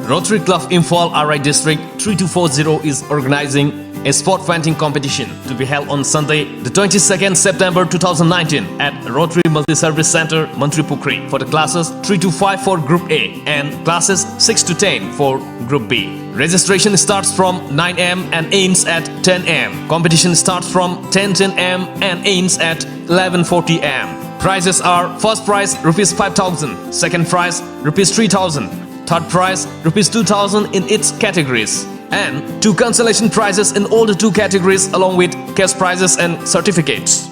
Rotary Club Imphal R I District three two four zero is organizing a sport painting competition to be held on Sunday, the twenty-second September two thousand nineteen at Rotary Multi-Service Center, Mantripukhri for the classes three to five for Group A and classes six to ten for Group B. Registration starts from nine a m and ends at ten a m. Competition starts from ten ten a m and ends at eleven forty a m. Prizes are: first prize rupees five thousand, second prize rupees three thousand, third prize rupees two thousand in its categories, and two consolation prizes in all the two categories along with cash prizes and certificates.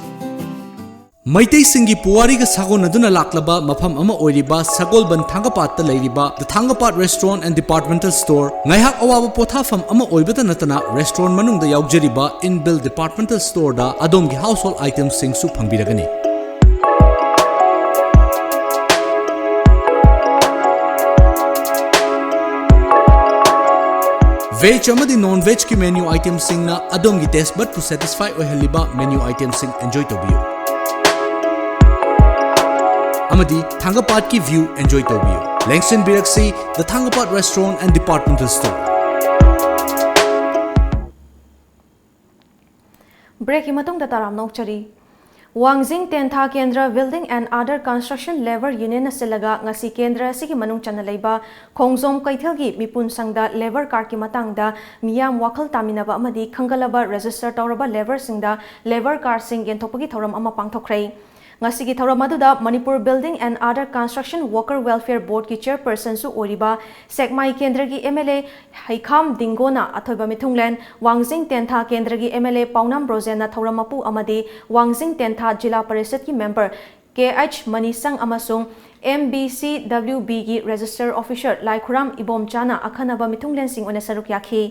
ꯃꯩꯇꯩꯁꯤꯡꯒꯤ ꯄꯨꯋꯥꯔꯤꯒ ꯁꯥꯒꯣꯟꯅꯗꯨꯅ ꯂꯥꯛꯂꯕ ꯃꯐꯝ ꯑꯃ ꯑꯣꯏꯔꯤꯕ ꯁꯒꯣꯜꯕꯟ ꯊꯥꯡꯒꯄꯥꯠꯇ ꯂꯩꯔꯤꯕ The Thangapat Restaurant and Departmental Store ꯉꯥꯏꯍꯥꯛ ꯑꯋꯥꯕ ꯄꯣꯊꯥꯐꯝ ꯑꯃ ꯑꯣꯏꯕꯇ ꯅꯠꯇꯅ restaurant ꯃꯅꯨꯡꯗ ꯌꯥꯎꯖꯔꯤꯕ inbuilt departmental storeꯗ ꯑꯗꯣꯝꯒꯤ household itemsꯁꯤꯡꯁꯨ ꯐꯪꯕꯤꯔꯒꯅꯤ꯫ Veg ꯑꯃꯗꯤ non vegꯀꯤ menu itemꯁꯤꯡꯅ ꯑꯗꯣꯝꯒꯤ taste budꯄꯨ satisfy ꯑꯣꯏꯍꯜꯂꯤꯕ menu itemꯁꯤꯡ enjoy ꯇꯧꯕꯤꯌꯨ꯫ ꯑꯃꯗꯤ ꯊꯥꯡꯒꯄꯥꯠꯀꯤ view enjoy ꯇꯧꯕꯤꯌꯨ꯫ ꯂꯦꯡꯁꯤꯟꯕꯤꯔꯛꯁꯤ The Thangapat Restaurant and Departmental Store꯫ Breakꯀꯤ ꯃꯇꯨꯡꯗ ꯇꯔꯥꯝꯅ ꯑꯣꯛꯆꯔꯤ꯫ ꯋꯥꯡꯖꯤꯡ ꯇꯦꯟꯊꯥ ꯀꯦꯟꯗ꯭ꯔ Building and Other Construction Labour Unionꯅ ꯁꯤꯜꯂꯒ ꯉꯁꯤ ꯀꯦꯟꯗ꯭ꯔ ꯑꯁꯤꯒꯤ ꯃꯅꯨꯡ ꯆꯟꯅ ꯂꯩꯕ ꯈꯣꯡꯖꯣꯝ ꯀꯩꯊꯦꯜꯒꯤ ꯃꯤꯄꯨꯟ ꯁꯪꯗ labour cardꯀꯤ ꯃꯇꯥꯡꯗ ꯃꯤꯌꯥꯝ ꯋꯥꯈꯜ ꯇꯥꯃꯤꯟꯅꯕ ꯑꯃꯗꯤ ꯈꯪꯒꯠꯂꯕ register ꯇꯧꯔꯕ labourꯁꯤꯡꯗ labour cardꯁꯤꯡ ꯌꯦꯟꯊꯣꯛꯄꯒꯤ ꯊꯧꯔꯝ ꯑꯃ ꯄꯥꯡꯊꯣꯛꯈ꯭ꯔꯦ꯫ ꯉꯁꯤꯒꯤ ꯊꯧꯔꯝ ꯑꯗꯨꯗ Manipur Building and Other Construction Worker Welfare Boardꯀꯤ chairpersonꯁꯨ ꯑꯣꯏꯔꯤꯕ ꯁꯦꯛꯃꯥꯏ ꯀꯦꯟꯗ꯭ꯔꯒꯤ M L A ꯍꯩꯈꯥꯝ ꯗꯤꯡꯒꯣꯅ ꯑꯊꯣꯏꯕ ꯃꯤꯊꯨꯡꯂꯦꯟ, ꯋꯥꯡꯖꯤꯡ ꯇꯦꯟꯊꯥ ꯀꯦꯟꯗ꯭ꯔꯒꯤ M L A ꯄꯥꯎꯅꯥꯝ ꯔꯣꯖꯦꯟꯅ ꯊꯧꯔꯝ ꯃꯄꯨ ꯑꯃꯗꯤ ꯋꯥꯡꯖꯤꯡ ꯇꯦꯟꯊꯥ ꯖꯤꯂꯥ ꯄꯔꯤꯁꯗꯀꯤ member ꯀꯦ ꯑꯩꯆ ꯃꯅꯤꯁꯪ ꯑꯃꯁꯨꯡ ꯑꯦꯝ ꯕꯤ ꯁꯤ ꯗꯕ꯭ꯂꯤꯎ ꯕꯤꯒꯤ Register Officer ꯂꯥꯏꯈꯨꯔꯥꯝ ꯏꯕꯣꯝꯆꯥꯅ ꯑꯈꯟꯅꯕ ꯃꯤꯊꯨꯡꯂꯦꯟꯁꯤꯡ ꯑꯣꯏꯅ ꯁꯔꯨꯛ ꯌꯥꯈꯤ꯫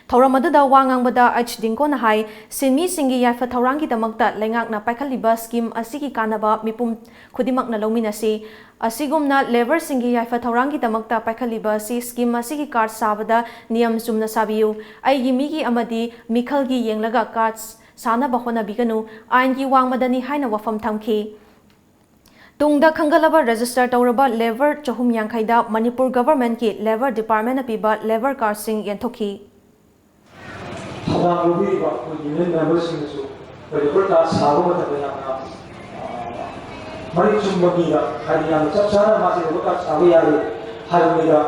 ꯊꯧꯔꯝ ꯑꯗꯨꯗ ꯋꯥ ꯉꯥꯡꯕꯗ ꯑꯩꯆ ꯗꯤꯡꯀꯣꯅ ꯍꯥꯏ, ꯁꯤꯟꯃꯤꯁꯤꯡꯒꯤ ꯌꯥꯏꯐ ꯊꯧꯔꯥꯡꯒꯤꯗꯃꯛꯇ ꯂꯩꯉꯥꯛꯅ ꯄꯥꯏꯈꯠꯂꯤꯕ scheme ꯑꯁꯤꯒꯤ ꯀꯥꯟꯅꯕ ꯃꯤꯄꯨꯝ ꯈꯨꯗꯤꯡꯃꯛꯅ ꯂꯧꯃꯤꯟꯅꯁꯤ꯫ ꯑꯁꯤꯒꯨꯝꯅ labourꯁꯤꯡꯒꯤ ꯌꯥꯏꯐ ꯊꯧꯔꯥꯡꯒꯤꯗꯃꯛꯇ ꯄꯥꯏꯈꯠꯂꯤꯕ ꯑꯁꯤ scheme ꯑꯁꯤꯒꯤ card ꯁꯥꯕꯗ ꯅꯤꯌꯝ ꯆꯨꯝꯅ ꯁꯥꯕꯤꯌꯨ꯫ ꯑꯩꯒꯤ ꯃꯤꯒꯤ ꯑꯃꯗꯤ ꯃꯤꯈꯜꯒꯤ ꯌꯦꯡꯂꯒ card ꯁꯥꯅꯕ ꯍꯣꯠꯅꯕꯤꯒꯅꯨ, ꯑꯥꯏꯟꯒꯤ ꯋꯥꯡꯃꯗꯅꯤ ꯍꯥꯏꯅ ꯋꯥꯐꯝ ꯊꯝꯈꯤ꯫ ꯇꯨꯡꯗ ꯈꯟꯒꯠꯂꯕ register ꯇꯧꯔꯕ labour ꯆꯍꯨꯝ ꯌꯥꯡꯈꯩꯗ ꯃꯅꯤꯄꯨꯔ governmentꯀꯤ Labour Departmentꯅ ꯄꯤꯕ labour cardꯁꯤꯡ ꯌꯦꯟꯊꯣꯛꯈꯤ꯫ ꯊꯧꯗꯥꯡ ꯂꯧꯕꯤꯔꯤꯕ ꯑꯩꯈꯣꯏ union memberꯁꯤꯡꯅꯁꯨ ꯑꯩꯈꯣꯏ labour card ꯁꯥꯕ ꯃꯇꯝꯗ ꯌꯥꯝꯅ, ꯑ, ꯃꯔꯤꯛ ꯆꯨꯝꯕ ꯃꯤꯗ, ꯍꯥꯏꯗꯤ ꯌꯥꯝꯅ ꯆꯞ ꯆꯥꯅ ꯃꯥꯁꯦ labour card ꯁꯥꯕ ꯌꯥꯔꯦ ꯍꯥꯏꯕ ꯃꯤꯗ,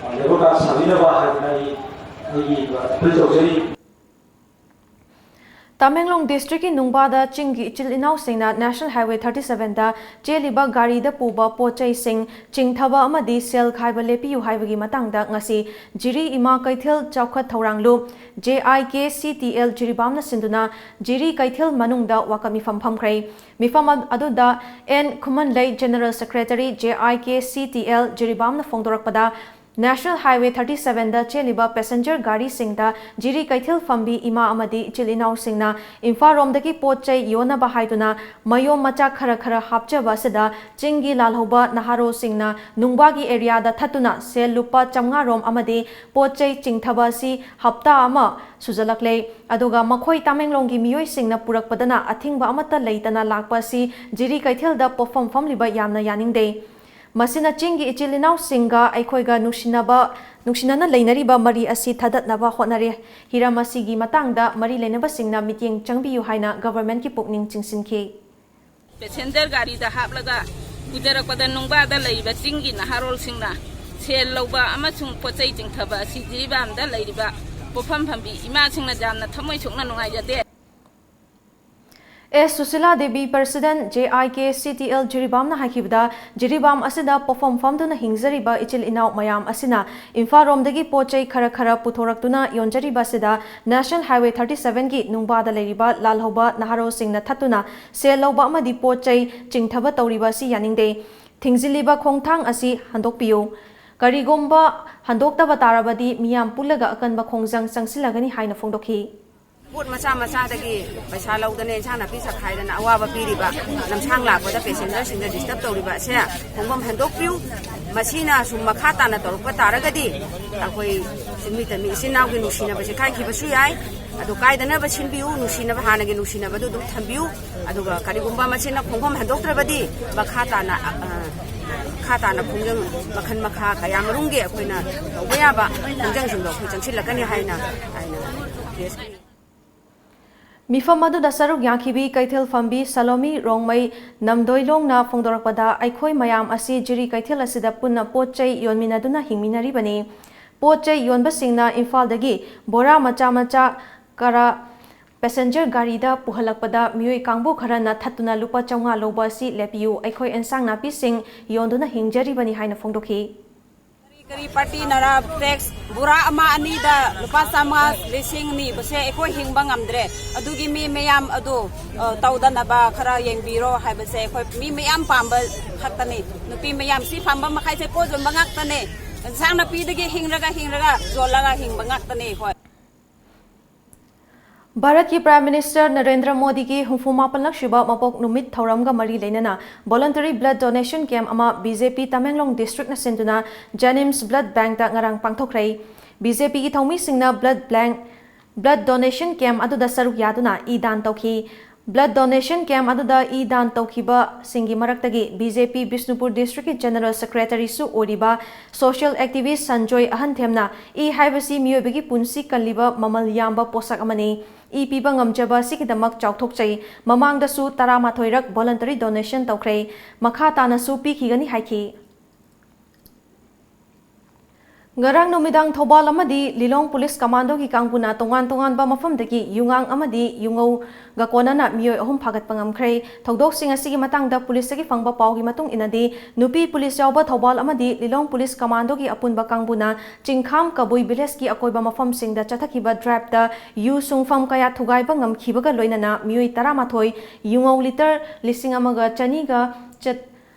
ꯑ, labour card ꯁꯥꯕꯤꯅꯕ ꯍꯥꯏꯗꯅ ꯑꯩ, ꯑꯩꯒꯤ appeal ꯇꯧꯖꯔꯤ꯫ ꯇꯃꯦꯡꯂꯣꯡ districtꯀꯤ ꯅꯨꯡꯕꯥꯗ ꯆꯤꯡꯒꯤ ꯏꯆꯤꯜ ꯏꯅꯥꯎꯁꯤꯡꯅ National Highway thirty sevenꯗ ꯆꯦꯜꯂꯤꯕ ꯒꯥꯔꯤꯗ ꯄꯨꯕ ꯄꯣꯠ ꯆꯩꯁꯤꯡ ꯆꯤꯡꯊꯕ ꯑꯃꯗꯤ ꯁꯦꯜ ꯈꯥꯏꯕ ꯂꯦꯞꯄꯤꯌꯨ ꯍꯥꯏꯕꯒꯤ ꯃꯇꯥꯡꯗ ꯉꯁꯤ ꯖꯤꯔꯤ ꯏꯃꯥ ꯀꯩꯊꯦꯜ ꯆꯥꯎꯈꯠ ꯊꯧꯔꯥꯡꯂꯨꯞ, J I K C T L ꯖꯤꯔꯤꯕꯥꯝꯅ ꯁꯤꯟꯗꯨꯅ ꯖꯤꯔꯤ ꯀꯩꯊꯦꯜ ꯃꯅꯨꯡꯗ ꯋꯥꯀꯠ ꯃꯤꯐꯝ ꯐꯝꯈ꯭ꯔꯦ꯫ ꯃꯤꯐꯝ ꯑꯗꯨꯗ N Khumanlei, General Secretary, J I K C T L ꯖꯤꯔꯤꯕꯥꯝꯅ ꯐꯣꯡꯗꯣꯔꯛꯄꯗ, National Highway thirty sevenꯗ ꯆꯦꯜꯂꯤꯕ passenger ꯒꯥꯔꯤꯁꯤꯡꯗ ꯖꯤꯔꯤ ꯀꯩꯊꯦꯜ ꯐꯝꯕꯤ ꯏꯃꯥ ꯑꯃꯗꯤ ꯏꯆꯤꯜ ꯏꯅꯥꯎꯁꯤꯡꯅ ꯏꯝꯐꯥꯜꯔꯣꯝꯗꯒꯤ ꯄꯣꯠ ꯆꯩ ꯌꯣꯟꯅꯕ ꯍꯥꯏꯗꯨꯅ ꯃꯌꯣꯝ ꯃꯆꯥ ꯈꯔ ꯈꯔ ꯍꯥꯞꯆꯕ ꯑꯁꯤꯗ ꯆꯤꯡꯒꯤ ꯂꯥꯜꯍꯧꯕ ꯅꯍꯥꯔꯣꯜꯁꯤꯡꯅ ꯅꯨꯡꯕꯥꯒꯤ areaꯗ ꯊꯠꯇꯨꯅ ꯁꯦꯜ ꯂꯨꯄꯥ ꯆꯥꯝꯃꯉꯥ ꯔꯣꯝ ꯑꯃꯗꯤ ꯄꯣꯠ ꯆꯩ ꯆꯤꯡꯊꯕ ꯑꯁꯤ ꯍꯞꯇꯥ ꯑꯃ ꯁꯨꯖꯜꯂꯛꯂꯦ꯫ ꯑꯗꯨꯒ ꯃꯈꯣꯏ ꯇꯃꯦꯡꯂꯣꯡꯒꯤ ꯃꯤꯑꯣꯏꯁꯤꯡꯅ ꯄꯨꯔꯛꯄꯗꯅ ꯑꯊꯤꯡꯕ ꯑꯃꯠꯇ ꯂꯩꯇꯅ ꯂꯥꯛꯄ ꯑꯁꯤ ꯖꯤꯔꯤ ꯀꯩꯊꯦꯜꯗ ꯄꯣꯠꯐꯝ ꯐꯝꯂꯤꯕ ꯌꯥꯝꯅ ꯌꯥꯅꯤꯡꯗꯦ꯫ ꯃꯁꯤꯅ ꯆꯤꯡꯒꯤ ꯏꯆꯤꯜ ꯏꯅꯥꯎꯁꯤꯡꯒ ꯑꯩꯈꯣꯏꯒ ꯅꯨꯡꯁꯤꯅꯕ, ꯅꯨꯡꯁꯤꯅꯅ ꯂꯩꯅꯔꯤꯕ ꯃꯔꯤ ꯑꯁꯤ ꯊꯗꯠꯅꯕ ꯍꯣꯠꯅꯔꯦ꯫ ꯍꯤꯔꯝ ꯑꯁꯤꯒꯤ ꯃꯇꯥꯡꯗ ꯃꯔꯤ ꯂꯩꯅꯕꯁꯤꯡꯅ ꯃꯤꯠꯌꯦꯡ ꯆꯪꯕꯤꯌꯨ ꯍꯥꯏꯅ governmentꯀꯤ ꯄꯨꯛꯅꯤꯡ ꯆꯤꯡꯁꯤꯟꯈꯤ꯫ Passenger ꯒꯥꯔꯤꯗ ꯍꯥꯞꯂꯒ ꯄꯨꯖꯔꯛꯄꯗ ꯅꯨꯡꯕꯥꯗ ꯂꯩꯔꯤꯕ ꯆꯤꯡꯒꯤ ꯅꯍꯥꯔꯣꯜꯁꯤꯡꯅ ꯁꯦꯜ ꯂꯧꯕ ꯑꯃꯁꯨꯡ ꯄꯣꯠ ꯆꯩ ꯆꯤꯡꯊꯕ ꯑꯁꯤ ꯖꯤꯔꯤꯕꯥꯝꯗ ꯂꯩꯔꯤꯕ ꯄꯣꯠꯐꯝ ꯐꯝꯕꯤ ꯏꯃꯥꯁꯤꯡꯅ ꯌꯥꯝꯅ ꯊꯃꯣꯏ ꯁꯣꯛꯅ ꯅꯨꯡꯉꯥꯏꯖꯗꯦ꯫ S Sushila Devi, president, J I K C T L ꯖꯤꯔꯤꯕꯥꯝꯅ ꯍꯥꯏꯈꯤꯕꯗ, ꯖꯤꯔꯤꯕꯥꯝ ꯑꯁꯤꯗ ꯄꯣꯠꯐꯝ ꯐꯝꯗꯨꯅ ꯍꯤꯡꯖꯔꯤꯕ ꯏꯆꯤꯜ ꯏꯅꯥꯎ ꯃꯌꯥꯝ ꯑꯁꯤꯅ ꯏꯝꯐꯥꯜ ꯔꯣꯝꯗꯒꯤ ꯄꯣꯠ ꯆꯩ ꯈꯔ ꯈꯔ ꯄꯨꯊꯣꯔꯛꯇꯨꯅ ꯌꯣꯟꯖꯔꯤꯕ ꯑꯁꯤꯗ National Highway thirty seven ꯒꯤ ꯅꯨꯡꯕꯥꯗ ꯂꯩꯔꯤꯕ ꯂꯥꯜꯍꯧꯕ ꯅꯍꯥꯔꯣꯜꯁꯤꯡꯅ ꯊꯠꯇꯨꯅ ꯁꯦꯜ ꯂꯧꯕ ꯑꯃꯗꯤ ꯄꯣꯠ ꯆꯩ ꯆꯤꯡꯊꯕ ꯇꯧꯔꯤꯕ ꯑꯁꯤ ꯌꯥꯅꯤꯡꯗꯦ꯫ ꯊꯤꯡꯖꯤꯜꯂꯤꯕ ꯈꯣꯡꯊꯥꯡ ꯑꯁꯤ ꯍꯟꯗꯣꯛꯄꯤꯌꯨ꯫ ꯀꯔꯤꯒꯨꯝꯕ ꯍꯟꯗꯣꯛꯇꯕ ꯇꯥꯔꯕꯗꯤ ꯃꯤꯌꯥꯝ ꯄꯨꯜꯂꯒ ꯑꯀꯟꯕ ꯈꯣꯡꯖꯪ ꯆꯪꯁꯤꯜꯂꯒꯅꯤ ꯍꯥꯏꯅ ꯐꯣꯡꯗꯣꯛꯈꯤ꯫ ꯄꯣꯠ ꯃꯆꯥ ꯃꯆꯥꯗꯒꯤ ꯄꯩꯁꯥ ꯂꯧꯗꯅ ꯏꯟꯁꯥꯡ ꯅꯥꯄꯤ ꯆꯈꯥꯏꯗꯅ ꯑꯋꯥꯕ ꯄꯤꯔꯤꯕ, ꯂꯝꯁꯥꯡ ꯂꯥꯛꯄꯗ ꯄꯦꯁꯦꯟꯖꯔꯁꯤꯡꯗ ꯗꯤꯁꯇꯔꯕ ꯇꯧꯔꯤꯕ ꯑꯁꯦ ꯈꯣꯡꯐꯝ ꯍꯟꯗꯣꯛꯄꯤꯌꯨ꯫ ꯃꯁꯤꯅ ꯁꯨꯝ ꯃꯈꯥ ꯇꯥꯅ ꯇꯧꯔꯛꯄ ꯇꯥꯔꯒꯗꯤ ꯑꯩꯈꯣꯏ ꯁꯤꯟꯃꯤ ꯇꯝꯃꯤ ꯏꯆꯤꯟ ꯏꯅꯥꯎꯒꯤ ꯅꯨꯡꯁꯤꯅꯕꯁꯦ ꯀꯥꯏꯈꯤꯕꯁꯨ ꯌꯥꯏ꯫ ꯑꯗꯨ ꯀꯥꯏꯗꯅꯕ ꯁꯤꯟꯕꯤꯌꯨ, ꯅꯨꯡꯁꯤꯅꯕ, ꯍꯥꯟꯅꯒꯤ ꯅꯨꯡꯁꯤꯅꯕꯗꯨ ꯑꯗꯨꯝ ꯊꯝꯕꯤꯌꯨ꯫ ꯑꯗꯨꯒ ꯀꯔꯤꯒꯨꯝꯕ ꯃꯁꯤꯅ ꯈꯣꯡꯐꯝ ꯍꯟꯗꯣꯛꯇ꯭ꯔꯕꯗꯤ ꯃꯈꯥ ꯇꯥꯅ, ꯑ, ꯃꯈꯥ ꯇꯥꯅ ꯈꯣꯡꯖꯪ ꯃꯈꯜ ꯃꯈꯥ ꯀꯌꯥ ꯃꯔꯨꯝꯒꯤ ꯑꯩꯈꯣꯏꯅ ꯇꯧꯕ ꯌꯥꯕ ꯈꯣꯡꯖꯪꯁꯤꯡꯗꯣ ꯑꯩꯈꯣꯏ ꯆꯪꯁꯤꯜꯂꯛꯀꯅꯤ ꯍꯥꯏꯅ, ꯍꯥꯏꯅ ꯄ꯭ꯔꯦꯁꯀꯤ ꯃꯤꯐꯝ ꯑꯗꯨꯗ ꯁꯔꯨꯛ ꯌꯥꯈꯤꯕꯤ ꯀꯩꯊꯦꯜ ꯐꯝꯕꯤ ꯁꯂꯣꯃꯤ ꯔꯣꯡꯃꯩ ꯅꯝꯗꯣꯏꯂꯣꯡꯅ ꯐꯣꯡꯗꯣꯔꯛꯄꯗ, ꯑꯩꯈꯣꯏ ꯃꯌꯥꯝ ꯑꯁꯤ ꯖꯤꯔꯤ ꯀꯩꯊꯦꯜ ꯑꯁꯤꯗ ꯄꯨꯟꯅ ꯄꯣꯠ ꯆꯩ ꯌꯣꯟꯃꯤꯟꯅꯗꯨꯅ ꯍꯤꯡꯃꯤꯟꯅꯔꯤꯕꯅꯤ꯫ ꯄꯣꯠ ꯆꯩ ꯌꯣꯟꯕꯁꯤꯡꯅ ꯏꯝꯐꯥꯜꯗꯒꯤ ꯕꯣꯔꯥ ꯃꯆꯥ ꯃꯆꯥ ꯀꯔꯥ ꯄꯦꯁꯦꯟꯖꯔ ꯒꯥꯔꯤꯗ ꯄꯨꯍꯜꯂꯛꯄꯗ ꯃꯤꯑꯣꯏ ꯀꯥꯡꯕꯨ ꯈꯔꯅ ꯊꯠꯇꯨꯅ ꯂꯨꯄꯥ ꯆꯥꯝꯃꯉꯥ ꯂꯧꯕ ꯑꯁꯤ ꯂꯦꯞꯄꯤꯌꯨ, ꯑꯩꯈꯣꯏ ꯑꯦꯟꯁꯥꯡ ꯅꯥꯄꯤꯁꯤꯡ ꯌꯣꯟꯗꯨꯅ ꯍꯤꯡꯖꯔꯤꯕꯅꯤ ꯍꯥꯏꯅ ꯐꯣꯡꯗꯣꯛꯈꯤ꯫ ꯀꯔꯤ ꯀꯔꯤ ꯄꯥꯔꯇꯤꯅꯔ ꯐ꯭ꯂꯦꯛꯁ ꯕꯣꯔꯥ ꯑꯃ ꯑꯅꯤꯗ ꯂꯨꯄꯥ ꯆꯥꯝꯃꯉꯥ, ꯂꯤꯁꯤꯡ ꯅꯤꯕꯁꯦ ꯑꯩꯈꯣꯏ ꯍꯤꯡꯕ ꯉꯝꯗ꯭ꯔꯦ꯫ ꯑꯗꯨꯒꯤ ꯃꯤ ꯃꯌꯥꯝ ꯑꯗꯨ, ꯑ, ꯇꯧꯗꯅꯕ ꯈꯔ ꯌꯦꯡꯕꯤꯔꯣ ꯍꯥꯏꯕꯁꯦ ꯑꯩꯈꯣꯏ ꯃꯤ ꯃꯌꯥꯝ ꯄꯥꯝꯕ ꯈꯛꯇꯅꯤ꯫ ꯅꯨꯄꯤ ꯃꯌꯥꯝ ꯁꯤ ꯄꯥꯝꯕ ꯃꯈꯩꯁꯦ ꯄꯣꯠ ꯌꯣꯟꯕ ꯉꯥꯛꯇꯅꯦ꯫ ꯏꯟꯁꯥꯡ ꯅꯥꯄꯤꯗꯒꯤ ꯍꯤꯡꯔꯒ, ꯍꯤꯡꯔꯒ ꯌꯣꯜꯂꯒ ꯍꯤꯡꯕ ꯉꯥꯛꯇꯅꯦ ꯑꯩꯈꯣꯏ꯫ ꯚꯥꯔꯠꯀꯤ Prime Minister ꯅꯔꯦꯟꯗ꯭ꯔ ꯃꯣꯗꯤꯒꯤ ꯍꯨꯝꯐꯨ ꯃꯥꯄꯟꯂꯛꯁꯨꯕ ꯃꯄꯣꯛ ꯅꯨꯃꯤꯠ ꯊꯧꯔꯝꯒ ꯃꯔꯤ ꯂꯩꯅꯅ voluntary blood donation camp ꯑꯃ BJP ꯇꯃꯦꯡꯂꯣꯡ districtꯅ ꯁꯤꯟꯗꯨꯅ JNIMS blood bankꯇ ꯉꯔꯥꯡ ꯄꯥꯡꯊꯣꯛꯈ꯭ꯔꯦ꯫ BJPꯒꯤ ꯊꯧꯃꯤꯁꯤꯡꯅ blood bank, blood donation camp ꯑꯗꯨꯗ ꯁꯔꯨꯛ ꯌꯥꯗꯨꯅ ꯏ ꯗꯥꯟ ꯇꯧꯈꯤ꯫ Blood donation camp ꯑꯗꯨꯗ ꯏ ꯗꯥꯟ ꯇꯧꯈꯤꯕꯁꯤꯡꯒꯤ ꯃꯔꯛꯇꯒꯤ BJP ꯕꯤꯁꯅꯨꯄꯨꯔ districtꯀꯤ General Secretaryꯁꯨ ꯑꯣꯏꯔꯤꯕ social activist ꯁꯟꯖꯣꯏ ꯑꯍꯟꯊꯦꯝꯅ ꯏ ꯍꯥꯏꯕꯁꯤ ꯃꯤꯑꯣꯏꯕꯒꯤ ꯄꯨꯟꯁꯤ ꯀꯜꯂꯤꯕ ꯃꯃꯜ ꯌꯥꯝꯕ ꯄꯣꯠꯁꯛ ꯑꯃꯅꯤ꯫ ꯏ ꯄꯤꯕ ꯉꯝꯖꯕ ꯑꯁꯤꯒꯤꯗꯃꯛ ꯆꯥꯎꯊꯣꯛꯆꯩ꯫ ꯃꯃꯥꯡꯗꯁꯨ ꯇꯔꯥꯃꯥꯊꯣꯏꯔꯛ voluntary donation ꯇꯧꯈ꯭ꯔꯦ꯫ ꯃꯈꯥ ꯇꯥꯅꯁꯨ ꯄꯤꯈꯤꯒꯅꯤ ꯍꯥꯏꯈꯤ꯫ ꯉꯔꯥꯡ ꯅꯨꯃꯤꯗꯥꯡ ꯊꯧꯕꯥꯜ ꯑꯃꯗꯤ ꯂꯤꯂꯣꯡ ꯄꯨꯂꯤꯁ ꯀꯃꯥꯟꯗꯣꯒꯤ ꯀꯥꯡꯕꯨꯅ ꯇꯣꯉꯥꯟ ꯇꯣꯉꯥꯟꯕ ꯃꯐꯝꯗꯒꯤ ꯌꯨꯉꯥꯡ ꯑꯃꯗꯤ ꯌꯨꯉꯧꯒ ꯀꯣꯟꯅꯅ ꯃꯤꯑꯣꯏ ꯑꯍꯨꯝ ꯐꯥꯒꯠꯄ ꯉꯝꯈ꯭ꯔꯦ꯫ ꯊꯧꯗꯣꯛꯁꯤꯡ ꯑꯁꯤꯒꯤ ꯃꯇꯥꯡꯗ ꯄꯨꯂꯤꯁꯇꯒꯤ ꯐꯪꯕ ꯄꯥꯎꯒꯤ ꯃꯇꯨꯡ ꯏꯟꯅꯗꯤ, ꯅꯨꯄꯤ ꯄꯨꯂꯤꯁ ꯌꯥꯎꯕ ꯊꯧꯕꯥꯜ ꯑꯃꯗꯤ ꯂꯤꯂꯣꯡ ꯄꯨꯂꯤꯁ ꯀꯃꯥꯟꯗꯣꯒꯤ ꯑꯄꯨꯟꯕ ꯀꯥꯡꯕꯨꯅ ꯆꯤꯡꯈꯥꯝ ꯀꯕꯨꯏ ꯚꯤꯂꯦꯖꯀꯤ ꯑꯀꯣꯏꯕ ꯃꯐꯝꯁꯤꯡꯗ ꯆꯠꯊꯈꯤꯕ ꯗ꯭ꯔꯥꯏꯚꯇ ꯌꯨ ꯁꯨꯡꯐꯝ ꯀꯌꯥ ꯊꯨꯒꯥꯏꯕ ꯉꯝꯈꯤꯕꯒ ꯂꯣꯏꯅꯅ ꯃꯤꯑꯣꯏ ꯇꯔꯥꯃꯥꯊꯣꯏ, ꯌꯨꯉꯧ ꯂꯤꯇꯔ ꯂꯤꯁꯤꯡ ꯑꯃꯒ ꯆꯅꯤꯒ ꯆꯠ-,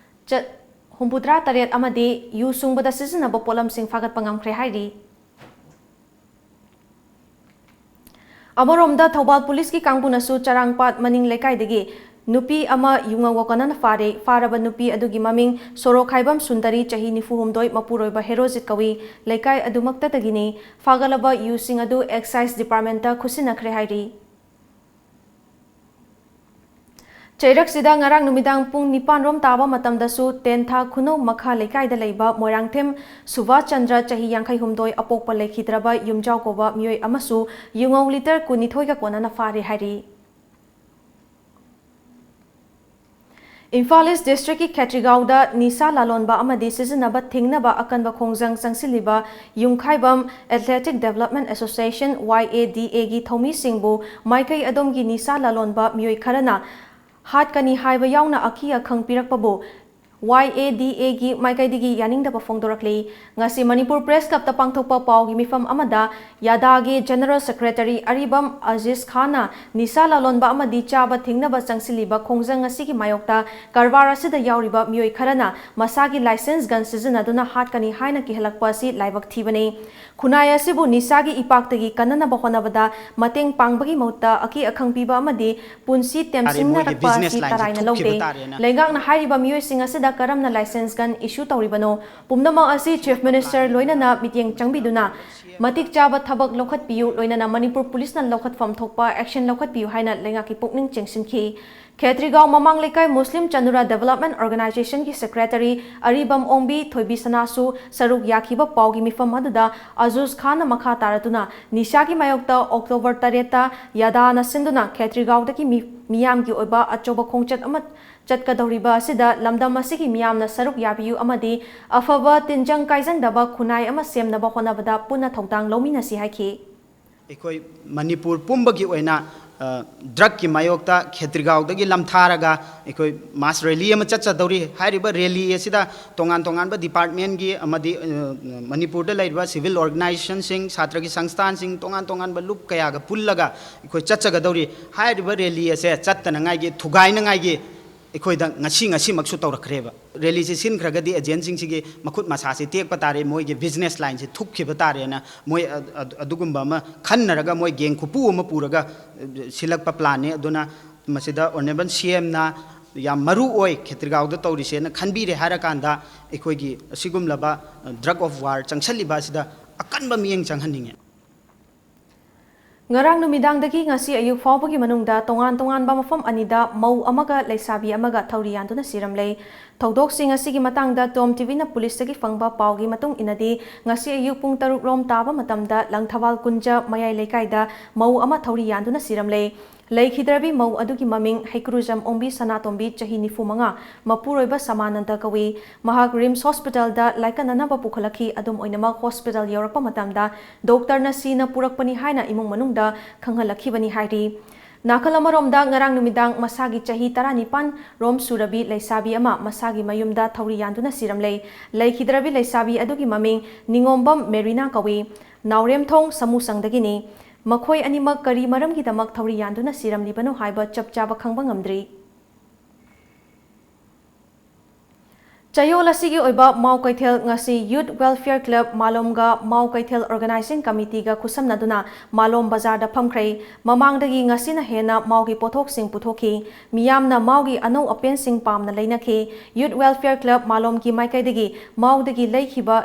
ꯆꯠ-, ꯍꯨꯝꯐꯨꯇꯔꯥ ꯇꯔꯦꯠ ꯑꯃꯗꯤ ꯌꯨ ꯁꯨꯡꯕꯗ ꯁꯤꯖꯤꯟꯅꯕ ꯄꯣꯠꯂꯝꯁꯤꯡ ꯐꯥꯒꯠꯄ ꯉꯝꯈ꯭ꯔꯦ ꯍꯥꯏꯔꯤ꯫ ꯑꯃꯔꯣꯝꯗ, ꯊꯧꯕꯥꯜ ꯄꯨꯂꯤꯁꯀꯤ ꯀꯥꯡꯕꯨꯅꯁꯨ ꯆꯔꯥꯡꯄꯥꯠ ꯃꯅꯤꯡ ꯂꯩꯀꯥꯏꯗꯒꯤ ꯅꯨꯄꯤ ꯑꯃ ꯌꯨꯉꯧꯒ ꯀꯣꯟꯅꯅ ꯐꯥꯔꯦ꯫ ꯐꯥꯔꯕ ꯅꯨꯄꯤ ꯑꯗꯨꯒꯤ ꯃꯃꯤꯡ ꯁꯣꯔꯣꯈꯥꯏꯕꯝ ꯁꯨꯟꯗꯔꯤ, ꯆꯍꯤ ꯅꯤꯐꯨ ꯍꯨꯝꯗꯣꯏ, ꯃꯄꯨꯔꯣꯏꯕ ꯍꯦꯔꯣꯖꯤꯠ ꯀꯧꯏ꯫ ꯂꯩꯀꯥꯏ ꯑꯗꯨꯃꯛꯇꯗꯒꯤꯅꯤ꯫ ꯐꯥꯒꯠꯂꯕ ꯌꯨꯁꯤꯡ ꯑꯗꯨ ꯑꯦꯛꯁꯥꯏꯖ ꯗꯤꯄꯥꯔꯠꯃꯦꯟꯇ ꯈꯨꯠꯁꯤꯟꯅꯈ꯭ꯔꯦ ꯍꯥꯏꯔꯤ꯫ ꯆꯩꯔꯛꯁꯤꯗ ꯉꯔꯥꯡ ꯅꯨꯃꯤꯗꯥꯡ ꯄꯨꯡ ꯅꯤꯄꯥꯟ ꯔꯣꯝ ꯇꯥꯕ ꯃꯇꯝꯗꯁꯨ ꯇꯦꯟꯊꯥ ꯈꯨꯅꯧ ꯃꯈꯥ ꯂꯩꯀꯥꯏꯗ ꯂꯩꯕ ꯃꯣꯏꯔꯥꯡꯊꯦꯝ ꯁꯨꯚꯥꯁ ꯆꯟꯗ꯭ꯔ, ꯆꯍꯤ ꯌꯥꯡꯈꯩ ꯍꯨꯝꯗꯣꯏ, ꯑꯄꯣꯛꯄ ꯂꯩꯈꯤꯗ꯭ꯔꯕ ꯌꯨꯝꯖꯥꯎ ꯀꯧꯕ ꯃꯤꯑꯣꯏ ꯑꯃꯁꯨ ꯌꯨꯉꯧ ꯂꯤꯇꯔ ꯀꯨꯟꯅꯤꯊꯣꯏꯒ ꯀꯣꯟꯅꯅ ꯐꯥꯔꯦ ꯍꯥꯏꯔꯤ꯫ ꯏꯝꯐꯥꯜ ꯏꯁ ꯗꯤꯁꯇ꯭ꯔꯤꯛꯀꯤ ꯈꯦꯇ꯭ꯔꯤꯒꯥꯎꯗ ꯅꯤꯁꯥ ꯂꯥꯂꯣꯟꯕ ꯑꯃꯗꯤ ꯁꯤꯖꯤꯟꯅꯕ ꯊꯤꯡꯅꯕ ꯑꯀꯟꯕ ꯈꯣꯡꯖꯪ ꯆꯪꯁꯤꯜꯂꯤꯕ ꯌꯨꯝꯈꯥꯏꯕꯝ ꯑꯦꯊꯂꯦꯇꯤꯛ ꯗꯦꯕꯂꯞꯃꯦꯟ ꯑꯦꯁꯣꯁꯤꯌꯦꯁꯟ, ꯋꯥꯏ ꯑꯦ ꯗꯤ ꯑꯦꯒꯤ ꯊꯧꯃꯤꯁꯤꯡꯕꯨ ꯃꯥꯏꯀꯩ ꯑꯗꯣꯝꯒꯤ ꯅꯤꯁꯥ ꯂꯥꯂꯣꯟꯕ ꯃꯤꯑꯣꯏ ꯈꯔꯅ ꯍꯥꯠꯀꯅꯤ ꯍꯥꯏꯕ ꯌꯥꯎꯅ ꯑꯀꯤ ꯑꯈꯪ ꯄꯤꯔꯛꯄꯕꯨ ꯋꯥꯏ ꯑꯦ ꯗꯤ ꯑꯦꯒꯤ ꯃꯥꯏꯀꯩꯗꯒꯤ ꯌꯥꯅꯤꯡꯗꯕ ꯐꯣꯡꯗꯣꯔꯛꯂꯤ꯫ ꯉꯁꯤ ꯃꯅꯤꯄꯨꯔ ꯄ꯭ꯔꯦꯁ ꯀ꯭ꯂꯕꯇ ꯄꯥꯡꯊꯣꯛꯄ ꯄꯥꯎꯒꯤ ꯃꯤꯐꯝ ꯑꯃꯗ ꯌꯥꯗꯥꯒꯤ ꯖꯦꯅꯔꯦꯜ ꯁꯦꯀ꯭ꯔꯦꯇꯔꯤ ꯑꯔꯤꯕꯝ ꯑꯖꯤꯖ ꯈꯥꯟꯅ ꯅꯤꯁꯥ ꯂꯥꯂꯣꯟꯕ ꯑꯃꯗꯤ ꯆꯥꯕ ꯊꯤꯡꯅꯕ ꯆꯪꯁꯤꯜꯂꯤꯕ ꯈꯣꯡꯖꯪ ꯑꯁꯤꯒꯤ ꯃꯥꯌꯣꯛꯇ ꯀꯔꯕꯥꯔ ꯑꯁꯤꯗ ꯌꯥꯎꯔꯤꯕ ꯃꯤꯑꯣꯏ ꯈꯔꯅ ꯃꯁꯥꯒꯤ ꯂꯥꯏꯁꯦꯟꯁ ꯒꯟ ꯁꯤꯖꯤꯟꯅꯗꯨꯅ ꯍꯥꯠꯀꯅꯤ ꯍꯥꯏꯅ ꯀꯤꯍꯜꯂꯛꯄ ꯑꯁꯤ ꯂꯥꯏꯕꯛ ꯊꯤꯕꯅꯤ꯫ ꯈꯨꯟꯅꯥꯏ ꯑꯁꯤꯕꯨ ꯅꯤꯁꯥꯒꯤ ꯏꯄꯥꯛꯇꯒꯤ ꯀꯟꯅꯅꯕ ꯍꯣꯠꯅꯕꯗ ꯃꯇꯦꯡ ꯄꯥꯡꯕꯒꯤ ꯃꯍꯨꯠꯇ ꯑꯀꯤ ꯑꯈꯪ ꯄꯤꯕ ꯑꯃꯗꯤ ꯄꯨꯟꯁꯤ ꯇꯦꯝꯁꯤꯡꯅꯔꯛꯄ ꯑꯁꯤ ꯇꯔꯥꯏꯅ ꯂꯧꯗꯦ꯫ ꯂꯩꯉꯥꯛꯅ ꯍꯥꯏꯔꯤꯕ ꯃꯤꯑꯣꯏꯁꯤꯡ ꯑꯁꯤꯗ ꯀꯔꯝꯅ ꯂꯥꯏꯁꯦꯟꯁ ꯒꯟ ꯏꯁꯨ ꯇꯧꯔꯤꯕꯅꯣ? ꯄꯨꯝꯅꯃꯛ ꯑꯁꯤ ꯆꯤꯐ ꯃꯤꯅꯤꯁꯇꯔ ꯂꯣꯏꯅꯅ ꯃꯤꯠꯌꯦꯡ ꯆꯪꯕꯤꯗꯨꯅ ꯃꯇꯤꯛ ꯆꯥꯕ ꯊꯕꯛ ꯂꯧꯈꯠꯄꯤꯌꯨ, ꯂꯣꯏꯅꯅ ꯃꯅꯤꯄꯨꯔ ꯄꯨꯂꯤꯁꯅ ꯂꯧꯈꯠꯐꯝ ꯊꯣꯛꯄ ꯑꯦꯛꯁꯟ ꯂꯧꯈꯠꯄꯤꯌꯨ ꯍꯥꯏꯅ ꯂꯩꯉꯥꯛꯀꯤ ꯄꯨꯛꯅꯤꯡ ꯆꯤꯡꯁꯤꯟꯈꯤ꯫ ꯈꯦꯇ꯭ꯔꯤꯒꯥꯎ ꯃꯃꯥꯡ ꯂꯩꯀꯥꯏ ꯃꯨꯁꯂꯤꯝ ꯆꯅꯨꯔꯥ ꯗꯦꯕꯂꯞꯃꯦꯟ ꯑꯣꯔꯒꯅꯥꯏꯖꯦꯁꯟꯒꯤ ꯁꯦꯀ꯭ꯔꯦꯇꯔꯤ ꯑꯔꯤꯕꯝ ꯑꯣꯡꯕꯤ ꯊꯣꯏꯕꯤꯁꯅꯥꯁꯨ ꯁꯔꯨꯛ ꯌꯥꯈꯤꯕ ꯄꯥꯎꯒꯤ ꯃꯤꯐꯝ ꯑꯗꯨꯗ ꯑꯖꯨꯖ ꯈꯥꯟꯅ ꯃꯈꯥ ꯇꯥꯔꯗꯨꯅ ꯅꯤꯁꯥꯒꯤ ꯃꯥꯌꯣꯛꯇ ꯑꯣꯛꯇꯣꯕꯔ ꯇꯔꯦꯠꯇ ꯌꯥꯗꯥꯅ ꯁꯤꯟꯗꯨꯅ ꯈꯦꯇ꯭ꯔꯤꯒꯥꯎꯗꯒꯤ ꯃꯤ-, ꯃꯤꯌꯥꯝꯒꯤ ꯑꯣꯏꯕ ꯑꯆꯧꯕ ꯈꯣꯡꯆꯠ ꯑꯃ ꯆꯠꯀꯗꯧꯔꯤꯕ ꯑꯁꯤꯗ ꯂꯝꯗꯝ ꯑꯁꯤꯒꯤ ꯃꯤꯌꯥꯝꯅ ꯁꯔꯨꯛ ꯌꯥꯕꯤꯌꯨ ꯑꯃꯗꯤ ꯑꯐꯕ ꯇꯤꯟꯖꯪ ꯀꯥꯏꯖꯪꯗꯕ ꯈꯨꯟꯅꯥꯏ ꯑꯃ ꯁꯦꯝꯅꯕ ꯍꯣꯠꯅꯕꯗ ꯄꯨꯟꯅ ꯊꯧꯗꯥꯡ ꯂꯧꯃꯤꯟꯅꯁꯤ ꯍꯥꯏꯈꯤ꯫ ꯑꯩꯈꯣꯏ ꯃꯅꯤꯄꯨꯔ ꯄꯨꯝꯕꯒꯤ ꯑꯣꯏꯅ, ꯑ, drugꯀꯤ ꯃꯥꯌꯣꯛꯇ ꯈꯦꯇ꯭ꯔꯤꯒꯥꯎꯗꯒꯤ ꯂꯝꯊꯥꯔꯒ ꯑꯩꯈꯣꯏ mass rally ꯑꯃ ꯆꯠꯆꯗꯧꯔꯤ꯫ ꯍꯥꯏꯔꯤꯕ rally ꯑꯁꯤꯗ ꯇꯣꯉꯥꯟ ꯇꯣꯉꯥꯟꯕ departmentꯀꯤ ꯑꯃꯗꯤ, ꯑ, ꯃꯅꯤꯄꯨꯔꯗ ꯂꯩꯔꯤꯕ civil organizationꯁꯤꯡ, ꯁꯥꯇ꯭ꯔꯒꯤ ꯁꯪꯁꯊꯥꯟꯁꯤꯡ, ꯇꯣꯉꯥꯟ ꯇꯣꯉꯥꯟꯕ ꯂꯨꯞ ꯀꯌꯥꯒ ꯄꯨꯜꯂꯒ ꯑꯩꯈꯣꯏ ꯆꯠꯆꯒꯗꯧꯔꯤ꯫ ꯍꯥꯏꯔꯤꯕ rally ꯑꯁꯦ ꯆꯠꯇꯅꯉꯥꯏꯒꯤ, ꯊꯨꯒꯥꯏꯅꯉꯥꯏꯒꯤ ꯑꯩꯈꯣꯏꯗ ꯉꯁꯤ, ꯉꯁꯤꯃꯛꯁꯨ ꯇꯧꯔꯛꯈ꯭ꯔꯦꯕ꯫ rallyꯁꯤ ꯁꯤꯟꯈ꯭ꯔꯒꯗꯤ agentꯁꯤꯡꯁꯤꯒꯤ ꯃꯈꯨꯠ ꯃꯁꯥꯁꯤ ꯇꯦꯛꯄ ꯇꯥꯔꯦ, ꯃꯣꯏꯒꯤ business lineꯁꯤ ꯊꯨꯞꯈꯤꯕ ꯇꯥꯔꯦꯅ ꯃꯣꯏ ꯑ-, ꯑ-, ꯑꯗꯨꯒꯨꯝꯕ ꯑꯃ ꯈꯟꯅꯔꯒ ꯃꯣꯏ gang ꯈꯨꯄꯨ ꯑꯃ ꯄꯨꯔꯒ, ꯑ, ꯁꯤꯜꯂꯛꯄ planꯅꯤ꯫ ꯑꯗꯨꯅ ꯃꯁꯤꯗ Honourable CMꯅ ꯌꯥꯝ ꯃꯔꯨ ꯑꯣꯏ ꯈꯦꯇ꯭ꯔꯤꯒꯥꯎꯗ ꯇꯧꯔꯤꯁꯦꯅ ꯈꯟꯕꯤꯔꯦ ꯍꯥꯏꯔꯀꯥꯟꯗ ꯑꯩꯈꯣꯏꯒꯤ ꯑꯁꯤꯒꯨꯝꯂꯕ, ꯑ, drug of war ꯆꯪꯁꯜꯂꯤꯕ ꯑꯁꯤꯗ ꯑꯀꯟꯕ ꯃꯤꯠꯌꯦꯡ ꯆꯪꯍꯟꯅꯤꯡꯉꯦ꯫ ꯉꯔꯥꯡ ꯅꯨꯃꯤꯗꯥꯡꯗꯒꯤ ꯉꯁꯤ ꯑꯌꯨꯛ ꯐꯥꯎꯕꯒꯤ ꯃꯅꯨꯡꯗ ꯇꯣꯉꯥꯟ ꯇꯣꯉꯥꯟꯕ ꯃꯐꯝ ꯑꯅꯤꯗ ꯃꯧ ꯑꯃꯒ ꯂꯩꯁꯥꯕꯤ ꯑꯃꯒ ꯊꯧꯔꯤ ꯌꯥꯟꯗꯨꯅ ꯁꯤꯔꯝꯂꯦ꯫ ꯊꯧꯗꯣꯛꯁꯤꯡ ꯑꯁꯤꯒꯤ ꯃꯇꯥꯡꯗ Tom TVꯅ ꯄꯨꯂꯤꯁꯇꯒꯤ ꯐꯪꯕ ꯄꯥꯎꯒꯤ ꯃꯇꯨꯡ ꯏꯟꯅꯗꯤ, ꯉꯁꯤ ꯑꯌꯨꯛ ꯄꯨꯡ ꯇꯔꯨꯛ ꯔꯣꯝ ꯇꯥꯕ ꯃꯇꯝꯗ ꯂꯪꯊꯕꯥꯜ ꯀꯨꯟꯖ ꯃꯌꯥꯏ ꯂꯩꯀꯥꯏꯗ ꯃꯧ ꯑꯃ ꯊꯧꯔꯤ ꯌꯥꯟꯗꯨꯅ ꯁꯤꯔꯝꯂꯦ꯫ ꯂꯩꯈꯤꯗ꯭ꯔꯕꯤ ꯃꯧ ꯑꯗꯨꯒꯤ ꯃꯃꯤꯡ ꯍꯩꯀ꯭ꯔꯨꯖꯝ ꯑꯣꯡꯕꯤ ꯁꯅꯥꯇꯣꯝꯕꯤ, ꯆꯍꯤ ꯅꯤꯐꯨ ꯃꯉꯥ, ꯃꯄꯨꯔꯣꯏꯕ ꯁꯃꯥꯅꯟꯗ ꯀꯧꯏ꯫ ꯃꯍꯥꯛ RIMS hospitalꯗ ꯂꯥꯏꯀꯠꯅꯅꯕ ꯄꯨꯈꯠꯂꯛꯈꯤ꯫ ꯑꯗꯨꯝ ꯑꯣꯏꯅꯃꯛ, hospital ꯌꯧꯔꯛꯄ ꯃꯇꯝꯗ doctorꯅ ꯁꯤꯅ ꯄꯨꯔꯛꯄꯅꯤ ꯍꯥꯏꯅ ꯏꯃꯨꯡ ꯃꯅꯨꯡꯗ ꯈꯪꯍꯜꯂꯛꯈꯤꯕꯅꯤ ꯍꯥꯏꯔꯤ꯫ ꯅꯥꯀꯜ ꯑꯃꯔꯣꯝꯗ, ꯉꯔꯥꯡ ꯅꯨꯃꯤꯗꯥꯡ ꯃꯁꯥꯒꯤ ꯆꯍꯤ ꯇꯔꯥꯅꯤꯄꯥꯟ ꯔꯣꯝ ꯁꯨꯔꯕꯤ ꯂꯩꯁꯥꯕꯤ ꯑꯃ ꯃꯁꯥꯒꯤ ꯃꯌꯨꯝꯗ ꯊꯧꯔꯤ ꯌꯥꯟꯗꯨꯅ ꯁꯤꯔꯝꯂꯦ꯫ ꯂꯩꯈꯤꯗ꯭ꯔꯕꯤ ꯂꯩꯁꯥꯕꯤ ꯑꯗꯨꯒꯤ ꯃꯃꯤꯡ ꯅꯤꯉꯣꯝꯕꯝ ꯃꯦꯔꯤꯅꯥ ꯀꯧꯏ꯫ ꯅꯥꯎꯔꯦꯝꯊꯣꯡ ꯁꯃꯨꯁꯪꯗꯒꯤꯅꯤ꯫ ꯃꯈꯣꯏ ꯑꯅꯤꯃꯛ ꯀꯔꯤ ꯃꯔꯝꯒꯤꯗꯃꯛ ꯊꯧꯔꯤ ꯌꯥꯟꯗꯨꯅ ꯁꯤꯔꯝꯂꯤꯕꯅꯣ ꯍꯥꯏꯕ ꯆꯞ ꯆꯥꯕ ꯈꯪꯕ ꯉꯝꯗ꯭ꯔꯤ꯫ ꯆꯌꯣꯜ ꯑꯁꯤꯒꯤ ꯑꯣꯏꯕ ꯃꯥꯎ ꯀꯩꯊꯦꯜ ꯉꯁꯤ Youth Welfare Club ꯃꯥꯂꯣꯝꯒ ꯃꯥꯎ ꯀꯩꯊꯦꯜ Organising Committeeꯒ ꯈꯨꯠꯁꯝꯅꯗꯨꯅ ꯃꯥꯂꯣꯝ ꯕꯖꯥꯔꯗ ꯐꯝꯈ꯭ꯔꯦ꯫ ꯃꯃꯥꯡꯗꯒꯤ ꯉꯁꯤꯅ ꯍꯦꯟꯅ ꯃꯥꯎꯒꯤ ꯄꯣꯠꯊꯣꯛꯁꯤꯡ ꯄꯨꯊꯣꯛꯈꯤ꯫ ꯃꯤꯌꯥꯝꯅ ꯃꯥꯎꯒꯤ ꯑꯅꯧ ꯑꯄꯦꯟꯁꯤꯡ ꯄꯥꯝꯅ ꯂꯩꯅꯈꯤ꯫ Youth Welfare Club ꯃꯥꯂꯣꯝꯒꯤ ꯃꯥꯏꯀꯩꯗꯒꯤ ꯃꯥꯎꯗꯒꯤ ꯂꯩꯈꯤꯕ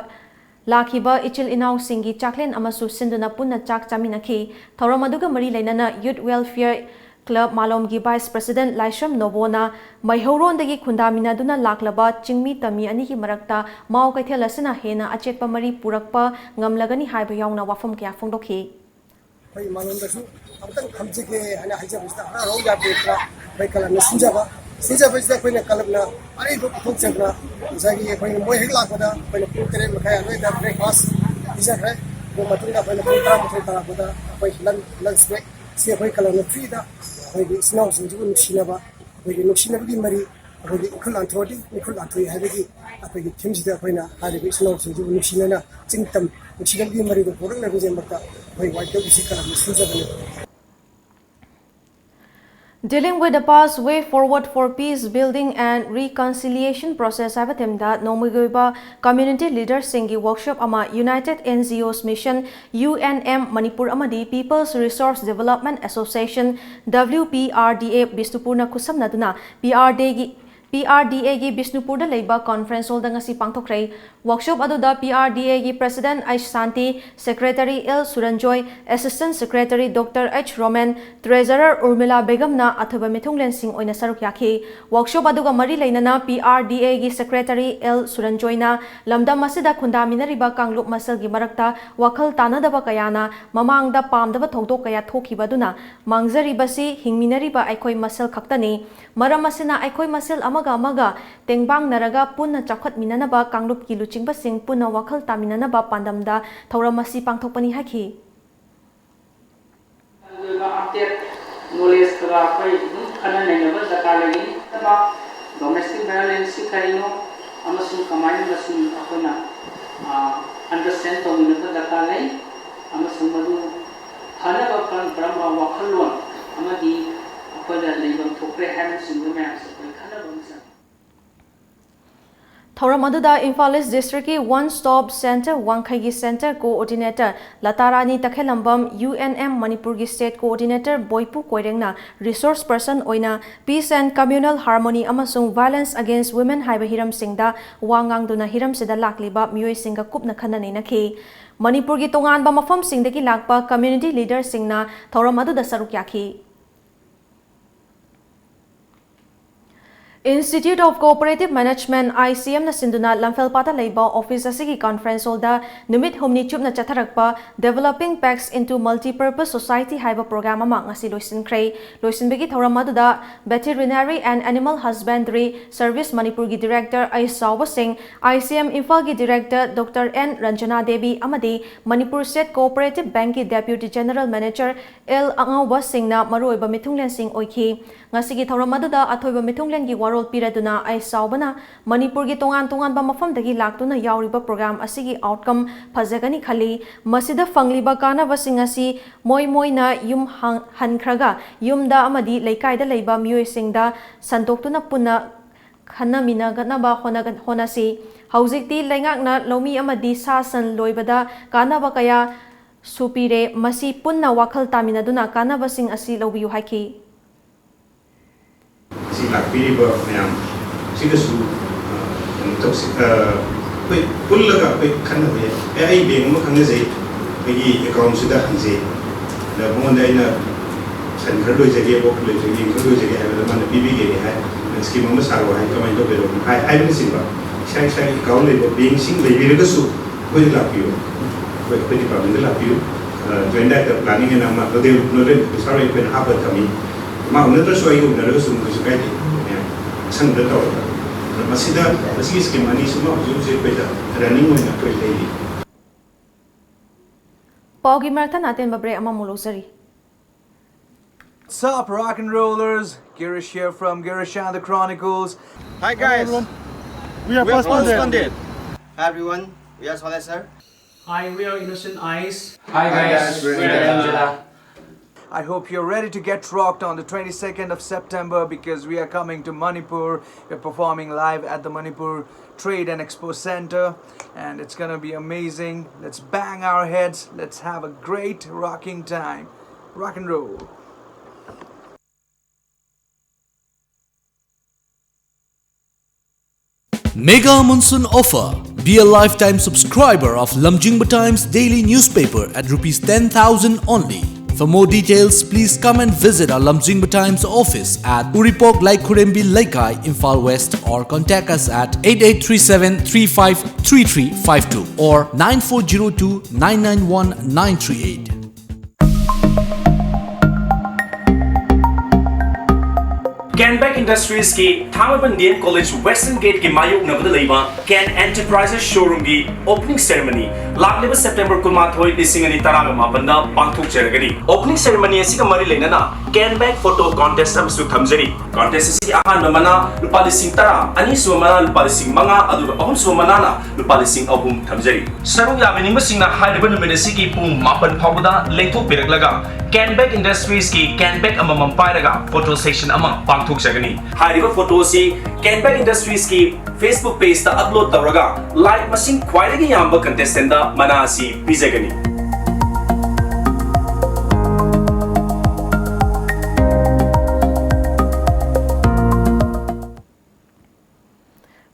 ꯂꯥꯛꯈꯤꯕ ꯏꯆꯤꯜ ꯏꯅꯥꯎꯁꯤꯡꯒꯤ ꯆꯥꯛꯂꯦꯟ ꯑꯃꯁꯨ ꯁꯤꯟꯗꯨꯅ ꯄꯨꯟꯅ ꯆꯥꯛ ꯆꯥꯃꯤꯟꯅꯈꯤ꯫ ꯊꯧꯔꯝ ꯑꯗꯨꯒ ꯃꯔꯤ ꯂꯩꯅꯅ Youth Welfare Club ꯃꯥꯂꯣꯝꯒꯤ Vice President ꯂꯥꯏꯁ꯭ꯔꯝ ꯅꯣꯕꯣꯅ ꯃꯩꯍꯧꯔꯣꯟꯗꯒꯤ ꯈꯨꯟꯗꯥꯃꯤꯟꯅꯗꯨꯅ ꯂꯥꯛꯂꯕ ꯆꯤꯡꯃꯤ ꯇꯝꯃꯤ ꯑꯅꯤꯒꯤ ꯃꯔꯛꯇ ꯃꯥꯎ ꯀꯩꯊꯦꯜ ꯑꯁꯤꯅ ꯍꯦꯟꯅ ꯑꯆꯦꯠꯄ ꯃꯔꯤ ꯄꯨꯔꯛꯄ ꯉꯝꯂꯒꯅꯤ ꯍꯥꯏꯕ ꯌꯥꯎꯅ ꯋꯥꯐꯝ ꯀꯌꯥ ꯐꯣꯡꯗꯣꯛꯈꯤ꯫ ꯑꯩꯈꯣꯏ ꯏꯃꯥꯂꯣꯝꯗꯁꯨ ꯑꯃꯨꯛꯇꯪ ꯐꯝꯖꯒꯦ ꯍꯥꯏꯅ ꯍꯥꯏꯖꯕꯁꯤꯗ ꯍꯔꯥꯎ ꯍꯔꯥꯎ ꯌꯥꯕꯤꯔꯛꯇꯅ ꯑꯩꯈꯣꯏ ꯀꯂꯝꯅ ꯁꯤꯟꯖꯕ ꯁꯤꯟꯖꯕꯁꯤꯗ ꯑꯩꯈꯣꯏꯅ ꯀ꯭ꯂꯕꯅ ꯑꯔꯩꯕ ꯄꯨꯊꯣꯛꯆꯗꯨꯅ ꯉꯁꯥꯏꯒꯤ ꯑꯩꯈꯣꯏꯅ ꯃꯣꯏ ꯍꯦꯛ ꯂꯥꯛꯄꯗ ꯑꯩꯈꯣꯏꯅ ꯄꯨꯡ ꯇꯔꯦꯠ ꯃꯈꯥꯏ ꯑꯗꯨꯋꯥꯏꯗ breakfast ꯄꯤꯖꯈ꯭ꯔꯦ꯫ ꯑꯗꯨ ꯃꯇꯨꯡꯗ ꯑꯩꯈꯣꯏꯅ ꯄꯨꯡ ꯇꯔꯥꯃꯥꯊꯣꯏ ꯇꯥꯔꯛꯄꯗ ꯑꯩꯈꯣꯏ lunch, lunch break꯫ ꯁꯤ ꯑꯩꯈꯣꯏ ꯀ꯭ꯂꯕꯅ freeꯗ ꯑꯩꯈꯣꯏꯒꯤ ꯏꯆꯤꯟ ꯏꯅꯥꯎꯁꯤꯡꯁꯤꯕꯨ ꯅꯨꯡꯁꯤꯅꯕ, ꯑꯩꯈꯣꯏꯒꯤ ꯅꯨꯡꯁꯤꯅꯕꯒꯤ ꯃꯔꯤ, ꯑꯩꯈꯣꯏꯒꯤ ꯏꯈꯨꯜ ꯂꯥꯟꯊꯣꯛꯑꯗꯤ ꯏꯈꯨꯜ ꯂꯥꯟꯊꯣꯛꯏ ꯍꯥꯏꯕꯒꯤ ꯑꯩꯈꯣꯏꯒꯤ themeꯁꯤꯗ ꯑꯩꯈꯣꯏꯅ ꯍꯥꯏꯔꯤꯕ ꯏꯆꯤꯟ ꯏꯅꯥꯎꯁꯤꯡꯁꯤꯕꯨ ꯅꯨꯡꯁꯤꯅꯅ ꯆꯤꯡ ꯇꯝ ꯅꯨꯡꯁꯤꯅꯕꯒꯤ ꯃꯔꯤꯗꯨ ꯄꯨꯔꯛꯅꯕꯒꯤꯗꯃꯛꯇ ꯑꯩꯈꯣꯏ ꯋꯥꯏ ꯗꯕ꯭ꯂꯤꯌꯨ ꯁꯤ ꯀ꯭ꯂꯕꯅ ꯁꯤꯟꯖꯕꯅꯤ꯫ Dealing with the past, way forward for peace building and reconciliation process ꯍꯥꯏꯕ themeꯗ ꯅꯣꯡꯃꯒꯤ ꯑꯣꯏꯕ community leaderꯁꯤꯡꯒꯤ workshop ꯑꯃ United N G Os Mission, U N M, Manipur ꯑꯃꯗꯤ People's Resource Development Association, W P R D A, ꯕꯤꯁꯅꯨꯄꯨꯔꯅ ꯈꯨꯠꯁꯝꯅꯗꯨꯅ P R D Aꯒꯤ, P R D Aꯒꯤ ꯕꯤꯁꯅꯨꯄꯨꯔꯗ ꯂꯩꯕ conference hallꯗ ꯉꯁꯤ ꯄꯥꯡꯊꯣꯛꯈ꯭ꯔꯦ꯫ Workshop ꯑꯗꯨꯗ P R D Aꯒꯤ President H Santi, Secretary L Suranjoy, Assistant Secretary Doctor H Roman, Treasurer Urmila Begumꯅ ꯑꯊꯣꯏꯕ ꯃꯤꯊꯨꯡꯂꯦꯟꯁꯤꯡ ꯑꯣꯏꯅ ꯁꯔꯨꯛ ꯌꯥꯈꯤ꯫ Workshop ꯑꯗꯨꯒ ꯃꯔꯤ ꯂꯩꯅꯅ P R D Aꯒꯤ Secretary L Suranjoyꯅ ꯂꯝꯗꯝ ꯑꯁꯤꯗ ꯈꯨꯟꯗꯥꯃꯤꯟꯅꯔꯤꯕ ꯀꯥꯡꯂꯨꯞ ꯃꯁꯦꯜꯒꯤ ꯃꯔꯛꯇ ꯋꯥꯈꯜ ꯇꯥꯅꯗꯕ ꯀꯌꯥꯅ ꯃꯃꯥꯡꯗ ꯄꯥꯝꯗꯕ ꯊꯧꯗꯣꯛ ꯀꯌꯥ ꯊꯣꯛꯈꯤꯕ ꯑꯗꯨꯅ ꯃꯥꯡꯖꯔꯤꯕꯁꯤ ꯍꯤꯡꯃꯤꯟꯅꯔꯤꯕ ꯑꯩꯈꯣꯏ ꯃꯁꯦꯜ ꯈꯛꯇꯅꯤ꯫ ꯃꯔꯝ ꯑꯁꯤꯅ ꯑꯩꯈꯣꯏ ꯃꯁꯦꯜ ꯑꯃꯒ ꯑꯃꯒ ꯇꯦꯡꯕꯥꯡꯅꯔꯒ ꯄꯨꯟꯅ ꯆꯥꯎꯈꯠꯃꯤꯟꯅꯅꯕ ꯀꯥꯡꯂꯨꯞꯀꯤ ꯂꯨꯆꯤꯡꯕꯁꯤꯡ ꯄꯨꯟꯅ ꯋꯥꯈꯜ ꯇꯥꯃꯤꯟꯅꯅꯕ ꯄꯥꯟꯗꯝꯗ ꯊꯧꯔꯝ ꯑꯁꯤ ꯄꯥꯡꯊꯣꯛꯄꯅꯤ ꯍꯥꯏꯈꯤ꯫ ꯑꯗꯨꯒ update knowledge ꯀꯌꯥ ꯑꯩꯈꯣꯏ ꯑꯗꯨꯝ ꯈꯟꯅ ꯅꯩꯅꯕ ꯗꯔꯀꯥꯔ ꯂꯩꯒꯅꯤ꯫ Domestic violence ꯁꯤ ꯀꯔꯤꯅꯣ ꯑꯃꯁꯨꯡ ꯀꯃꯥꯏꯅ ꯃꯁꯤ ꯑꯩꯈꯣꯏꯅ, ꯑ, understand ꯇꯧꯃꯤꯟꯅꯕ ꯗꯔꯀꯥꯔ ꯂꯩ, ꯑꯃꯁꯨꯡ ꯃꯗꯨ ꯐꯅꯕ ꯀꯔꯝ ꯀꯔꯝꯕ ꯋꯥꯈꯜꯂꯣꯟ ꯑꯃꯗꯤ ꯑꯩꯈꯣꯏꯅ ꯂꯩꯐꯝ ꯊꯣꯛꯄ ꯌꯥꯏ ꯍꯥꯏꯕꯅꯆꯤꯡꯕ ꯃꯌꯥꯝꯁꯦ ꯑꯩꯈꯣꯏ ꯈꯟꯅꯕ ꯑꯃ ꯆꯪꯉꯤ꯫ ꯊꯧꯔꯝ ꯑꯗꯨꯗ Imphal East Districtꯀꯤ One Stop Center ꯋꯥꯡꯈꯩꯒꯤ Center Coordinator ꯂꯇꯥꯔꯥꯅꯤ ꯇꯈꯦꯜꯂꯝꯕꯝ, U N M ꯃꯅꯤꯄꯨꯔꯒꯤ State Coordinator ꯕꯣꯏꯄꯨ ꯀꯣꯏꯔꯦꯡꯅ resource person ꯑꯣꯏꯅ Peace and Communal Harmony ꯑꯃꯁꯨꯡ Violence Against Women ꯍꯥꯏꯕ ꯍꯤꯔꯝꯁꯤꯡꯗ ꯋꯥ ꯉꯥꯡꯗꯨꯅ ꯍꯤꯔꯝꯁꯤꯗ ꯂꯥꯛꯂꯤꯕ ꯃꯤꯑꯣꯏꯁꯤꯡꯒ ꯀꯨꯞꯅ ꯈꯟꯅ ꯅꯩꯅꯈꯤ꯫ ꯃꯅꯤꯄꯨꯔꯒꯤ ꯇꯣꯉꯥꯟꯕ ꯃꯐꯝꯁꯤꯡꯗꯒꯤ ꯂꯥꯛꯄ community leaderꯁꯤꯡꯅ ꯊꯧꯔꯝ ꯑꯗꯨꯗ ꯁꯔꯨꯛ ꯌꯥꯈꯤ꯫ Institute of Cooperative Management, I C M ꯅ ꯁꯤꯟꯗꯨꯅ ꯂꯝꯐꯦꯜꯄꯥꯠꯇ ꯂꯩꯕ office ꯑꯁꯤꯒꯤ conference hall ꯗ ꯅꯨꯃꯤꯠ ꯍꯨꯝꯅꯤ ꯆꯨꯞꯅ ꯆꯠꯊꯔꯛꯄ Developing Pax into Multipurpose Society ꯍꯥꯏꯕ program ꯑꯃ ꯉꯁꯤ ꯂꯣꯏꯁꯤꯟꯈ꯭ꯔꯦ꯫ ꯂꯣꯏꯁꯤꯟꯕꯒꯤ ꯊꯧꯔꯝ ꯑꯗꯨꯗ Veterinary and Animal Husbandry Service ꯃꯅꯤꯄꯨꯔꯒꯤ director ꯑꯩ ꯆꯥꯎꯕ ꯁꯤꯡ, I C M ꯏꯝꯐꯥꯜꯒꯤ director Doctor N Ranjana Devi ꯑꯃꯗꯤ Manipur State Cooperative Bank ꯀꯤ Deputy General Manager ꯑꯦꯜ ꯑꯉꯧꯕ ꯁꯤꯡꯅ ꯃꯔꯨꯑꯣꯏꯕ ꯃꯤꯊꯨꯡꯂꯦꯟꯁꯤꯡ ꯑꯣꯏꯈꯤ꯫ ꯉꯁꯤꯒꯤ ꯊꯧꯔꯝ ꯑꯗꯨꯗ ꯑꯊꯣꯏꯕ ꯃꯤꯊꯨꯡꯂꯦꯟꯒꯤ ꯋꯥꯔꯣꯜ ꯄꯤꯔꯗꯨꯅ ꯑꯩ ꯆꯥꯎꯕꯅ ꯃꯅꯤꯄꯨꯔꯒꯤ ꯇꯣꯉꯥꯟ ꯇꯣꯉꯥꯟꯕ ꯃꯐꯝꯗꯒꯤ ꯂꯥꯛꯇꯨꯅ ꯌꯥꯎꯔꯤꯕ program ꯑꯁꯤꯒꯤ outcome ꯐꯖꯒꯅꯤ ꯈꯜꯂꯤ꯫ ꯃꯁꯤꯗ ꯐꯪꯂꯤꯕ ꯀꯥꯟꯅꯕꯁꯤꯡ ꯑꯁꯤ ꯃꯣꯏ ꯃꯣꯏꯅ ꯌꯨꯝ ꯍꯥꯡ-, ꯍꯟꯈ꯭ꯔꯒ ꯌꯨꯝꯗ ꯑꯃꯗꯤ ꯂꯩꯀꯥꯏꯗ ꯂꯩꯕ ꯃꯤꯑꯣꯏꯁꯤꯡꯗ ꯁꯟꯗꯣꯛꯇꯨꯅ ꯄꯨꯟꯅ ꯈꯟꯅꯃꯤꯟꯅꯒꯅꯕ ꯍꯣꯠꯅꯒ-, ꯍꯣꯠꯅꯁꯤ꯫ ꯍꯧꯖꯤꯛꯇꯤ ꯂꯩꯉꯥꯛꯅ ꯂꯧꯃꯤ ꯑꯃꯗꯤ ꯁꯥ ꯁꯟ ꯂꯣꯏꯕꯗ ꯀꯥꯟꯅꯕ ꯀꯌꯥ ꯁꯨ ꯄꯤꯔꯦ꯫ ꯃꯁꯤ ꯄꯨꯟꯅ ꯋꯥꯈꯜ ꯇꯥꯃꯤꯟꯅꯗꯨꯅ ꯀꯥꯟꯅꯕꯁꯤꯡ ꯑꯁꯤ ꯂꯧꯕꯤꯌꯨ ꯍꯥꯏꯈꯤ꯫ ꯁꯤ ꯂꯥꯛꯄꯤꯔꯤꯕ ꯃꯌꯥꯝ ꯁꯤꯒꯁꯨ, ꯑ, ꯀꯩꯅꯣ ꯇꯧꯁꯤ, ꯑ, ꯑꯩꯈꯣꯏ ꯄꯨꯜꯂꯒ ꯑꯩꯈꯣꯏ ꯈꯟꯅꯕ ꯌꯥꯏ꯫ ꯑꯦ, ꯑꯩ bank ꯑꯃ ꯈꯪꯅꯖꯩ, ꯑꯩꯒꯤ account ꯁꯤꯗ ꯍꯪꯖꯩ, ꯑꯗ ꯃꯉꯣꯟꯗ ꯑꯩꯅ ꯁꯟ ꯈꯔ ꯂꯣꯏꯖꯒꯦ, ꯑꯣꯛ ꯂꯣꯏꯖꯒꯦ, ꯌꯦꯟ ꯈꯔ ꯂꯣꯏꯖꯒꯦ ꯍꯥꯏꯕꯗ ꯃꯥꯅ ꯄꯤꯕꯤꯒꯦ ꯍꯥꯏ, scheme ꯑꯃ ꯁꯥꯔꯛꯑꯣ ꯍꯥꯏ, ꯀꯃꯥꯏꯅ ꯇꯧꯗꯣꯏꯅꯣ ꯍꯥꯏ, ꯍꯥꯏꯕꯅꯆꯤꯡꯕ ꯏꯁꯥ ꯏꯁꯥꯒꯤ account ꯂꯩꯕ bank ꯁꯤꯡ ꯂꯩꯕꯤꯔꯒꯁꯨ ꯑꯩꯈꯣꯏꯗ ꯂꯥꯛꯄꯤꯌꯨ, ꯑꯩꯈꯣꯏ, ꯑꯩꯈꯣꯏ department ꯗ ꯂꯥꯛꯄꯤꯌꯨ꯫ ꯑ, Joint Director Planning and ꯑꯃ ꯅꯣꯗꯦꯜ, ꯅꯣꯗꯦꯜ ꯑꯣꯐꯤꯁꯥꯔ ꯑꯣꯏ ꯑꯩꯈꯣꯏꯅ ꯍꯥꯞꯄ ꯊꯝꯃꯤ꯫ ꯃꯥ ꯎꯅꯗ꯭ꯔꯁꯨ ꯑꯩꯒ ꯎꯅꯔꯒꯁꯨ ꯀꯩꯁꯨ ꯀꯥꯏꯗꯦ꯫ ꯑꯁꯪꯕꯗ ꯇꯧꯔꯒ꯫ ꯑꯗꯣ ꯃꯁꯤꯗ, ꯃꯁꯤꯒꯤ scheme ꯑꯅꯤꯁꯤꯃ ꯍꯧꯖꯤꯛ ꯍꯧꯖꯤꯛ ꯑꯩꯈꯣꯏꯗ running ꯑꯣꯏꯅ ꯑꯩꯈꯣꯏ ꯂꯩꯔꯤ꯫ ꯄꯥꯎꯒꯤ ꯃꯔꯛ ꯊꯠꯅ ꯑꯇꯦꯟꯕ break ꯑꯃꯃꯨꯛ ꯂꯧꯖꯔꯤ꯫ Sup, rock and rollers? Girish here from Girish and the Chronicles. Hi, guys. Hello, everyone. We are Paul Spondet. Hi, everyone. We are Soleil, sir. Hi, we are Innocent Eyes. Hi, guys. We're Angela. I hope you're ready to get rocked on the twenty-second of September, because we are coming to Manipur. We're performing live at the Manipur Trade and Expo Center, and it's gonna be amazing. Let's bang our heads. Let's have a great rocking time. Rock and roll. Mega Monsoon Offer. Be a lifetime subscriber of Lamjingba Times daily newspaper at rupees ten thousand only. For more details, please come and visit our Lamjingba Times office at Uripok Laikhurembi Leikai, Imphal West, or contact us at eight eight three seven three five three three five two or nine four zero two nine nine one nine three eight. Canback Industries ꯀꯤ ꯊꯥꯡꯃꯩꯕꯟ D M College Western Gate ꯀꯤ ꯃꯥꯌꯣꯛꯅꯕꯗ ꯂꯩꯕ Can Enterprises Showroom ꯒꯤ opening ceremony ꯂꯥꯛꯂꯤꯕ September ꯀꯨꯟꯃꯥꯊꯣꯏ, ꯂꯤꯁꯤꯡ ꯑꯅꯤ ꯇꯔꯥꯃꯥꯄꯟꯗ ꯄꯥꯡꯊꯣꯛꯆꯔꯒꯅꯤ꯫ Opening ceremony ꯑꯁꯤꯒ ꯃꯔꯤ ꯂꯩꯅꯅ Canback Photo Contest ꯑꯃꯁꯨ ꯊꯝꯖꯔꯤ꯫ Contest ꯑꯁꯤꯒꯤ ꯑꯍꯥꯟꯕ ꯃꯅꯥ ꯂꯨꯄꯥ ꯂꯤꯁꯤꯡ ꯇꯔꯥ, ꯑꯅꯤꯁꯨꯕ ꯃꯅꯥ ꯂꯨꯄꯥ ꯂꯤꯁꯤꯡ ꯃꯉꯥ, ꯑꯗꯨꯒ ꯑꯍꯨꯝꯁꯨꯕ ꯃꯅꯥꯅ ꯂꯨꯄꯥ ꯂꯤꯁꯤꯡ ꯑꯍꯨꯝ ꯊꯝꯖꯔꯤ꯫ ꯁꯔꯨꯛ ꯌꯥꯕꯤꯅꯤꯡꯕꯁꯤꯡꯅ ꯍꯥꯏꯔꯤꯕ ꯅꯨꯃꯤꯠ ꯑꯁꯤꯒꯤ ꯄꯨꯡ ꯃꯥꯄꯟ ꯐꯥꯎꯕꯗ ꯂꯦꯡꯊꯣꯛꯄꯤꯔꯛꯂꯒ Canback Industries ꯀꯤ Canback ꯑꯃꯃꯝ ꯄꯥꯏꯔꯒ photo session ꯑꯃ ꯄꯥꯡꯊꯣꯛꯆꯒꯅꯤ꯫ ꯍꯥꯏꯔꯤꯕ photo ꯑꯁꯤ Canback Industries ꯀꯤ Facebook page ꯇ upload ꯇꯧꯔꯒ like ꯃꯁꯤꯡ ꯈ꯭ꯋꯥꯏꯗꯒꯤ ꯌꯥꯝꯕ contestant ꯇ ꯃꯅꯥ ꯑꯁꯤ ꯄꯤꯖꯒꯅꯤ꯫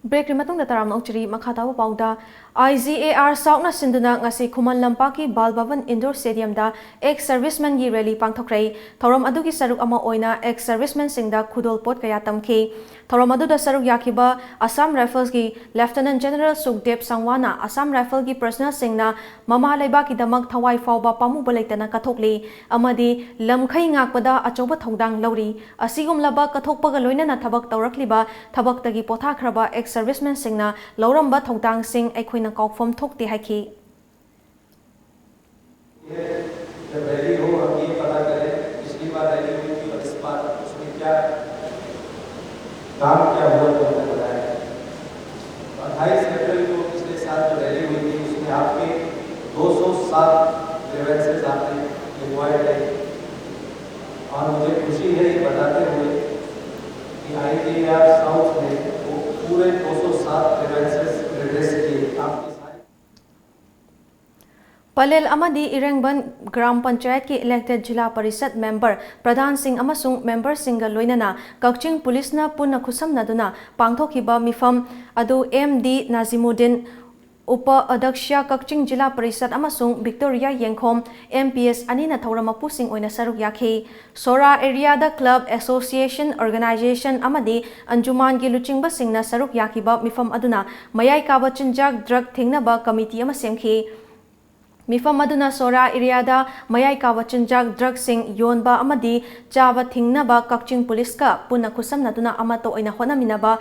Break ꯀꯤ ꯃꯇꯨꯡꯗ ꯇꯔꯥꯝꯅ ꯑꯣꯛꯆꯔꯤ꯫ ꯃꯈꯥ ꯇꯥꯕ ꯄꯥꯎꯗ, I G A R SAUC ꯅ ꯁꯤꯟꯗꯨꯅ ꯉꯁꯤ ꯈꯨꯃꯟ ꯂꯝꯄꯥꯛꯀꯤ ꯕꯥꯜ ꯚꯕꯟ indoor stadium ꯗ ex servicemen ꯒꯤ rally ꯄꯥꯡꯊꯣꯛꯈ꯭ꯔꯦ꯫ ꯊꯧꯔꯝ ꯑꯗꯨꯒꯤ ꯁꯔꯨꯛ ꯑꯃ ꯑꯣꯏꯅ ex servicemen ꯁꯤꯡꯗ ꯈꯨꯗꯣꯜꯄꯣꯠ ꯀꯌꯥ ꯇꯝꯈꯤ꯫ ꯊꯧꯔꯝ ꯑꯗꯨꯗ ꯁꯔꯨꯛ ꯌꯥꯈꯤꯕ Assam Rifles ꯀꯤ Lieutenant General ꯁꯨꯈꯗꯦꯕ ꯁꯪꯋꯥꯅ Assam Rifle ꯒꯤ personnel ꯁꯤꯡꯅ ꯃꯃꯥ ꯂꯩꯕꯥꯛꯀꯤꯗꯃꯛ ꯊꯋꯥꯏ ꯐꯥꯎꯕ ꯄꯥꯝꯃꯨꯕ ꯂꯩꯇꯅ ꯀꯠꯊꯣꯛꯂꯤ ꯑꯃꯗꯤ ꯂꯝꯈꯩ ꯉꯥꯛꯄꯗ ꯑꯆꯧꯕ ꯊꯧꯗꯥꯡ ꯂꯧꯔꯤ꯫ ꯑꯁꯤꯒꯨꯝꯂꯕ ꯀꯠꯊꯣꯛꯄꯒ ꯂꯣꯏꯅꯅ ꯊꯕꯛ ꯇꯧꯔꯛꯂꯤꯕ ꯊꯕꯛꯇꯒꯤ ꯄꯣꯊꯥꯈ꯭ꯔꯕ ex servicemen ꯁꯤꯡꯅ ꯂꯧꯔꯝꯕ ꯊꯧꯗꯥꯡꯁꯤꯡ ꯑꯩꯈꯣꯏꯅ ꯀꯥꯎꯐꯝ ꯊꯣꯛꯇꯦ ꯍꯥꯏꯈꯤ꯫ जब रैली हो, हम ये पता करें, पिछली बार रैली हुई थी और इस बार उसमें क्या काम क्या हुआ, जो हमने बताया। अट्ठाईस अप्रैल को पिछले साल जो रैली हुई थी, उसमें आपके दो सौ सात ग्रीवेंसेस आपने लिखवाए थे और मुझे खुशी है ये बताते हुए कि आईजीएआर साउथ ने वो पूरे दो सौ सात ग्रीवेंसेस रिड्रेस किए। आपके सारे ꯄꯂꯦꯜ ꯑꯃꯗꯤ ꯏꯔꯦꯡꯕꯟ ꯒ꯭ꯔꯥꯝ ꯄꯟꯆꯥꯌꯠꯀꯤ elected ꯖꯤꯂꯥ ꯄꯔꯤꯁꯠ member, ꯄ꯭ꯔꯙꯥꯟꯁꯤꯡ ꯑꯃꯁꯨꯡ memberꯁꯤꯡꯒ ꯂꯣꯏꯅꯅ ꯀꯛꯆꯤꯡ ꯄꯨꯂꯤꯁꯅ ꯄꯨꯟꯅ ꯈꯨꯠꯁꯝꯅꯗꯨꯅ ꯄꯥꯡꯊꯣꯛꯈꯤꯕ ꯃꯤꯐꯝ ꯑꯗꯨ ꯑꯦꯝ ꯗꯤ ꯅꯥꯖꯤꯃꯨꯗꯤꯟ ꯎꯄ ꯑꯗ꯭ꯌꯛꯁ ꯀꯛꯆꯤꯡ ꯖꯤꯂꯥ ꯄꯔꯤꯁꯠ ꯑꯃꯁꯨꯡ ꯚꯤꯛꯇꯣꯔꯤꯌꯥ ꯌꯦꯡꯈꯣꯝ, M P S ꯑꯅꯤꯅ ꯊꯧꯔꯝ ꯃꯄꯨꯁꯤꯡ ꯑꯣꯏꯅ ꯁꯔꯨꯛ ꯌꯥꯈꯤ꯫ ꯁꯣꯔꯥ ꯑꯦꯔꯤꯌꯥꯗ ꯀ꯭ꯂꯕ, ꯑꯦꯁꯣꯁꯤꯌꯦꯁꯟ, ꯑꯣꯔꯒꯅꯥꯏꯖꯦꯁꯟ ꯑꯃꯗꯤ ꯑꯟꯖꯨꯃꯥꯟꯒꯤ ꯂꯨꯆꯤꯡꯕꯁꯤꯡꯅ ꯁꯔꯨꯛ ꯌꯥꯈꯤꯕ ꯃꯤꯐꯝ ꯑꯗꯨꯅ ꯃꯌꯥꯏ ꯀꯥꯕ ꯆꯤꯟꯖꯥꯛ ꯗ꯭ꯔꯒ ꯊꯤꯡꯅꯕ ꯀꯃꯤꯇꯤ ꯑꯃ ꯁꯦꯝꯈꯤ꯫ ꯃꯤꯐꯝ ꯑꯗꯨꯅ ꯁꯣꯔꯥ ꯑꯦꯔꯤꯌꯥꯗ ꯃꯌꯥꯏ ꯀꯥꯕ ꯆꯤꯟꯖꯥꯛ ꯗ꯭ꯔꯒꯁꯤꯡ ꯌꯣꯟꯕ ꯑꯃꯗꯤ ꯆꯥꯕ ꯊꯤꯡꯅꯕ ꯀꯛꯆꯤꯡ ꯄꯨꯂꯤꯁꯀ ꯄꯨꯟꯅ ꯈꯨꯠꯁꯝꯅꯗꯨꯅ ꯑꯃꯠꯇ ꯑꯣꯏꯅ ꯍꯣꯠꯅꯃꯤꯟꯅꯕ,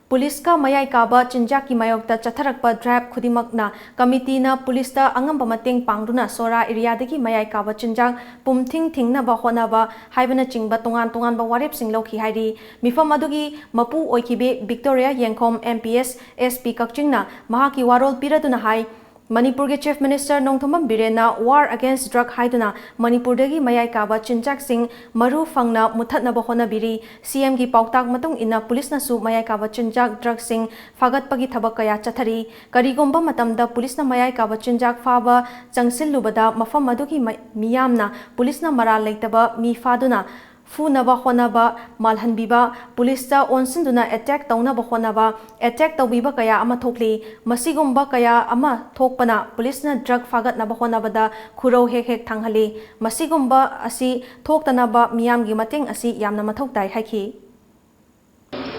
ꯄꯨꯂꯤꯁꯀ ꯃꯌꯥꯏ ꯀꯥꯕ ꯆꯤꯟꯖꯥꯛꯀꯤ ꯃꯥꯌꯣꯛꯇ ꯆꯠꯊꯔꯛꯄ ꯗ꯭ꯔꯥꯏꯕ ꯈꯨꯗꯤꯡꯃꯛꯅ ꯀꯃꯤꯇꯤꯅ ꯄꯨꯂꯤꯁꯇ ꯑꯉꯝꯕ ꯃꯇꯦꯡ ꯄꯥꯡꯗꯨꯅ ꯁꯣꯔꯥ ꯑꯦꯔꯤꯌꯥꯗꯒꯤ ꯃꯌꯥꯏ ꯀꯥꯕ ꯆꯤꯟꯖꯥꯛ ꯄꯨꯝꯊꯤꯡ ꯊꯤꯡꯅꯕ ꯍꯣꯠꯅꯕ ꯍꯥꯏꯕꯅꯆꯤꯡꯕ ꯇꯣꯉꯥꯟ ꯇꯣꯉꯥꯟꯕ ꯋꯥꯔꯦꯞꯁꯤꯡ ꯂꯧꯈꯤ ꯍꯥꯏꯔꯤ꯫ ꯃꯤꯐꯝ ꯑꯗꯨꯒꯤ ꯃꯄꯨ ꯑꯣꯏꯈꯤꯕꯤ ꯚꯤꯛꯇꯣꯔꯤꯌꯥ ꯌꯦꯡꯈꯣꯝ, M P S, S P ꯀꯛꯆꯤꯡꯅ ꯃꯍꯥꯛꯀꯤ ꯋꯥꯔꯣꯜ ꯄꯤꯔꯗꯨꯅ ꯍꯥꯏ, ꯃꯅꯤꯄꯨꯔꯒꯤ Chief Minister Nongthombam ꯕꯤꯔꯦꯟꯅ War Against Drug ꯍꯥꯏꯗꯨꯅ ꯃꯅꯤꯄꯨꯔꯗꯒꯤ ꯃꯌꯥꯏ ꯀꯥꯕ ꯆꯤꯟꯖꯥꯛꯁꯤꯡ ꯃꯔꯨ ꯐꯪꯅ ꯃꯨꯠꯊꯠꯅꯕ ꯍꯣꯠꯅꯕꯤꯔꯤ꯫ C M ꯒꯤ ꯄꯥꯎꯇꯥꯛ ꯃꯇꯨꯡ ꯏꯟꯅ ꯄꯨꯂꯤꯁꯅꯁꯨ ꯃꯌꯥꯏ ꯀꯥꯕ ꯆꯤꯟꯖꯥꯛ ꯗ꯭ꯔꯒꯁꯤꯡ ꯐꯥꯒꯠꯄꯒꯤ ꯊꯕꯛ ꯀꯌꯥ ꯆꯠꯊꯔꯤ꯫ ꯀꯔꯤꯒꯨꯝꯕ ꯃꯇꯝꯗ ꯄꯨꯂꯤꯁꯅ ꯃꯌꯥꯏ ꯀꯥꯕ ꯆꯤꯟꯖꯥꯛ ꯐꯥꯕ ꯆꯪꯁꯤꯜꯂꯨꯕꯗ ꯃꯐꯝ ꯑꯗꯨꯒꯤ ꯃ-, ꯃꯤꯌꯥꯝꯅ ꯄꯨꯂꯤꯁꯅ ꯃꯔꯥꯜ ꯂꯩꯇꯕ ꯃꯤ ꯐꯥꯗꯨꯅ ꯐꯨꯅꯕ ꯍꯣꯠꯅꯕ, ꯃꯥꯜꯍꯟꯕꯤꯕ, ꯄꯨꯂꯤꯁꯇ ꯑꯣꯟꯁꯤꯟꯗꯨꯅ ꯑꯦꯇꯦꯛ ꯇꯧꯅꯕ ꯍꯣꯠꯅꯕ, ꯑꯦꯇꯦꯛ ꯇꯧꯕꯤꯕ ꯀꯌꯥ ꯑꯃ ꯊꯣꯛꯂꯤ꯫ ꯃꯁꯤꯒꯨꯝꯕ ꯀꯌꯥ ꯑꯃ ꯊꯣꯛꯄꯅ ꯄꯨꯂꯤꯁꯅ ꯗ꯭ꯔꯒ ꯐꯥꯒꯠꯅꯕ ꯍꯣꯠꯅꯕꯗ ꯈꯨꯔꯧ ꯍꯦꯛ ꯍꯦꯛ ꯊꯥꯡꯍꯜꯂꯤ꯫ ꯃꯁꯤꯒꯨꯝꯕ ꯑꯁꯤ ꯊꯣꯛꯇꯅꯕ ꯃꯤꯌꯥꯝꯒꯤ ꯃꯇꯦꯡ ꯑꯁꯤ ꯌꯥꯝꯅ ꯃꯊꯧ ꯇꯥꯏ ꯍꯥꯏꯈꯤ꯫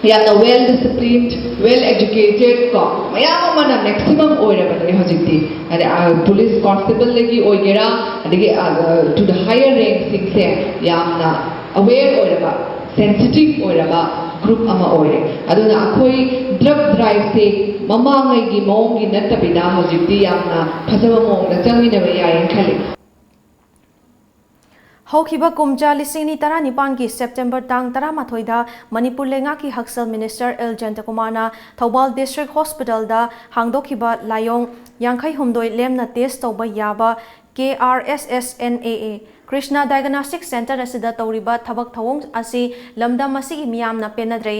ꯌꯥꯝꯅ well disciplined, well educated ꯀꯣ, ꯃꯌꯥꯝ ꯑꯃꯅ maximum ꯑꯣꯏꯔꯕꯅꯦ ꯍꯧꯖꯤꯛꯇꯤ꯫ ꯍꯥꯏꯗꯤ, ꯑ, ꯄꯨꯂꯤꯁ ꯀꯣꯟꯁꯇꯦꯕꯜꯗꯒꯤ ꯑꯣꯏꯒꯦꯔꯥ, ꯑꯗꯒꯤ, ꯑ, ꯑ, to the higher rank ꯁꯤꯡꯁꯦ ꯌꯥꯝꯅ aware ꯑꯣꯏꯔꯕ, sensitive ꯑꯣꯏꯔꯕ group ꯑꯃ ꯑꯣꯏꯔꯦ꯫ ꯑꯗꯨꯅ ꯑꯩꯈꯣꯏ ꯗ꯭ꯔꯒ ꯗ꯭ꯔꯥꯏꯚꯁꯦ ꯃꯃꯥꯡꯉꯩꯒꯤ ꯃꯑꯣꯡꯒꯤ ꯅꯠꯇꯕꯤꯗ ꯍꯧꯖꯤꯛꯇꯤ ꯌꯥꯝꯅ ꯐꯖꯕ ꯃꯑꯣꯡꯗ ꯆꯪꯃꯤꯟꯅꯕ ꯌꯥꯏꯌꯦꯅ ꯈꯜꯂꯤ꯫ ꯍꯧꯈꯤꯕ ꯀꯨꯝꯖꯥ ꯂꯤꯁꯤꯡ ꯑꯅꯤ ꯇꯔꯥꯅꯤꯄꯥꯟꯒꯤ ꯁꯦꯞꯇꯦꯝꯕꯔ ꯇꯥꯡ ꯇꯔꯥꯃꯥꯊꯣꯏꯗ ꯃꯅꯤꯄꯨꯔ ꯂꯩꯉꯥꯛꯀꯤ ꯍꯛꯁꯦꯜ ꯃꯤꯅꯤꯁꯇꯔ ꯑꯦꯜ ꯖꯌꯟꯇꯀꯨꯃꯥꯔꯅ ꯊꯧꯕꯥꯜ ꯗꯤꯁꯇ꯭ꯔꯤꯛ ꯍꯣꯁꯄꯤꯇꯥꯜꯗ ꯍꯥꯡꯗꯣꯛꯈꯤꯕ ꯂꯥꯏꯑꯣꯡ ꯌꯥꯡꯈꯩ ꯍꯨꯝꯗꯣꯏ ꯂꯦꯝꯅ ꯇꯦꯁ ꯇꯧꯕ ꯌꯥꯕ K R S S N A A, Krishna diagnostic centre ꯑꯁꯤꯗ ꯇꯧꯔꯤꯕ ꯊꯕꯛ ꯊꯧꯑꯣꯡ ꯑꯁꯤ ꯂꯝꯗꯝ ꯑꯁꯤꯒꯤ ꯃꯤꯌꯥꯝꯅ ꯄꯦꯟꯅꯗ꯭ꯔꯦ꯫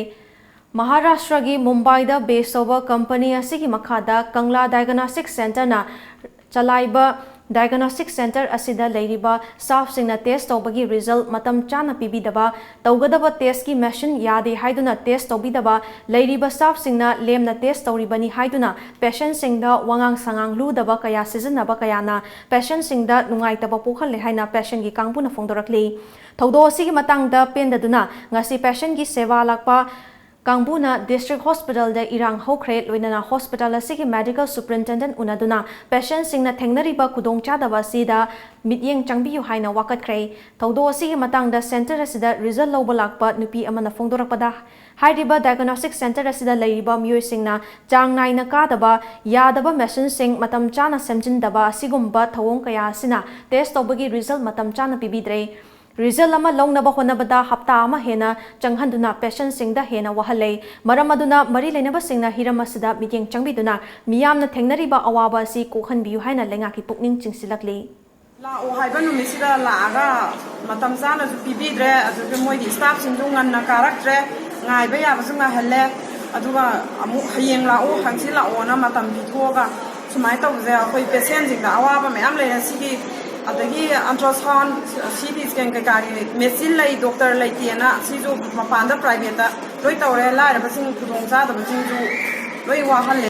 ꯃꯍꯥꯔꯥꯁꯇ꯭ꯔꯒꯤ ꯃꯨꯝꯕꯥꯏꯗ ꯕꯦꯁ ꯇꯧꯕ ꯀꯝꯄꯅꯤ ꯑꯁꯤꯒꯤ ꯃꯈꯥꯗ ꯀꯪꯂꯥ ꯗꯥꯏꯒꯅꯣꯁꯇꯤꯛ ꯁꯦꯟꯇꯔꯅ ꯆꯂꯥꯏꯕ Diagnostic Center ꯑꯁꯤꯗ ꯂꯩꯔꯤꯕ staffꯁꯤꯡꯅ test ꯇꯧꯕꯒꯤ result ꯃꯇꯝ ꯆꯥꯅ ꯄꯤꯕꯤꯗꯕ, ꯇꯧꯒꯗꯕ testꯀꯤ machine ꯌꯥꯗꯦ ꯍꯥꯏꯗꯨꯅ test ꯇꯧꯕꯤꯗꯕ, ꯂꯩꯔꯤꯕ staffꯁꯤꯡꯅ ꯂꯦꯝꯅ test ꯇꯧꯔꯤꯕꯅꯤ ꯍꯥꯏꯗꯨꯅ patientꯁꯤꯡꯗ ꯋꯥꯉꯥꯡ ꯁꯉꯥꯡ ꯂꯨꯗꯕ ꯀꯌꯥ ꯁꯤꯖꯤꯟꯅꯕ ꯀꯌꯥꯅ patientꯁꯤꯡꯗ ꯅꯨꯡꯉꯥꯏꯇꯕ ꯄꯣꯛꯍꯜꯂꯦ ꯍꯥꯏꯅ patientꯀꯤ ꯀꯥꯡꯕꯨꯅ ꯐꯣꯡꯗꯣꯔꯛꯂꯤ꯫ ꯊꯧꯗꯣꯛ ꯑꯁꯤꯒꯤ ꯃꯇꯥꯡꯗ ꯄꯦꯟꯗꯗꯨꯅ ꯉꯁꯤ patientꯀꯤ ꯁꯦꯕꯥ ꯂꯥꯛꯄ ꯀꯥꯡꯕꯨꯅ district hospitalꯗ ꯏꯔꯥꯡ ꯍꯧꯈ꯭ꯔꯦ, ꯂꯣꯏꯅꯅ hospital ꯑꯁꯤꯒꯤ medical superintendent ꯎꯅꯗꯨꯅ patientꯁꯤꯡꯅ ꯊꯦꯡꯅꯔꯤꯕ ꯈꯨꯗꯣꯡꯆꯥꯗꯕ ꯑꯁꯤꯗ ꯃꯤꯠꯌꯦꯡ ꯆꯪꯕꯤꯌꯨ ꯍꯥꯏꯅ ꯋꯥꯀꯠꯈ꯭ꯔꯦ꯫ ꯊꯧꯗꯣꯛ ꯑꯁꯤꯒꯤ ꯃꯇꯥꯡꯗ center ꯑꯁꯤꯗ result ꯂꯧꯕ ꯂꯥꯛꯄ ꯅꯨꯄꯤ ꯑꯃꯅ ꯐꯣꯡꯗꯣꯔꯛꯄꯗ, ꯍꯥꯏꯔꯤꯕ diagnostic center ꯑꯁꯤꯗ ꯂꯩꯔꯤꯕ ꯃꯤꯑꯣꯏꯁꯤꯡꯅ ꯆꯥꯡ ꯅꯥꯏꯅ ꯀꯥꯗꯕ, ꯌꯥꯗꯕ machineꯁꯤꯡ ꯃꯇꯝ ꯆꯥꯅ ꯁꯦꯝꯖꯤꯟꯗꯕ ꯑꯁꯤꯒꯨꯝꯕ ꯊꯧꯑꯣꯡ ꯀꯌꯥ ꯑꯁꯤꯅ test ꯇꯧꯕꯒꯤ result ꯃꯇꯝ ꯆꯥꯅ ꯄꯤꯕꯤꯗ꯭ꯔꯦ꯫ Result ꯑꯃ ꯂꯧꯅꯕ ꯍꯣꯠꯅꯕꯗ ꯍꯞꯇꯥ ꯑꯃ ꯍꯦꯟꯅ ꯆꯪꯍꯟꯗꯨꯅ patientꯁꯤꯡꯗ ꯍꯦꯟꯅ ꯋꯥꯍꯜꯂꯦ꯫ ꯃꯔꯝ ꯑꯗꯨꯅ ꯃꯔꯤ ꯂꯩꯅꯕꯁꯤꯡꯅ ꯍꯤꯔꯝ ꯑꯁꯤꯗ ꯃꯤꯠꯌꯦꯡ ꯆꯪꯕꯤꯗꯨꯅ ꯃꯤꯌꯥꯝꯅ ꯊꯦꯡꯅꯔꯤꯕ ꯑꯋꯥꯕ ꯑꯁꯤ ꯀꯣꯛꯍꯟꯕꯤꯌꯨ ꯍꯥꯏꯅ ꯂꯩꯉꯥꯛꯀꯤ ꯄꯨꯛꯅꯤꯡ ꯆꯤꯡꯁꯤꯜꯂꯛꯂꯤ꯫ ꯂꯥꯛꯑꯣ ꯍꯥꯏꯕ ꯅꯨꯃꯤꯠꯁꯤꯗ ꯂꯥꯛꯑꯒ ꯃꯇꯝ ꯆꯥꯅꯁꯨ ꯄꯤꯕꯤꯗ꯭ꯔꯦ, ꯑꯗꯨꯒ ꯃꯣꯏꯒꯤ staffꯁꯤꯡꯁꯨ ꯉꯟꯅ ꯀꯥꯔꯛꯇ꯭ꯔꯦ, ꯉꯥꯏꯕ ꯌꯥꯕꯁꯨ ꯉꯥꯏꯍꯜꯂꯦ꯫ ꯑꯗꯨꯒ ꯑꯃꯨꯛ ꯍꯌꯦꯡ ꯂꯥꯛꯑꯣ, ꯍꯪꯆꯤꯠ ꯂꯥꯛꯑꯣꯅ ꯃꯇꯝ ꯄꯤꯊꯣꯛꯑꯒ ꯁꯨꯃꯥꯏꯅ ꯇꯧꯕꯁꯦ ꯑꯩꯈꯣꯏ patientꯁꯤꯡꯗ ꯑꯋꯥꯕ ꯃꯌꯥꯝ ꯂꯩꯔꯦ꯫ ꯁꯤꯒꯤ ꯑꯗꯒꯤ ultrasound, CT scan ꯀꯩꯀꯥꯒꯤ machine ꯂꯩ, doctor ꯂꯩꯇꯦꯅ ꯁꯤꯁꯨ ꯃꯄꯥꯟꯗ privateꯇ ꯂꯣꯏ ꯇꯧꯔꯦ꯫ ꯂꯥꯏꯔꯕꯁꯤꯡ ꯈꯨꯗꯣꯡ ꯆꯥꯗꯕꯁꯤꯡꯁꯨ ꯂꯣꯏ ꯋꯥꯍꯜꯂꯦ꯫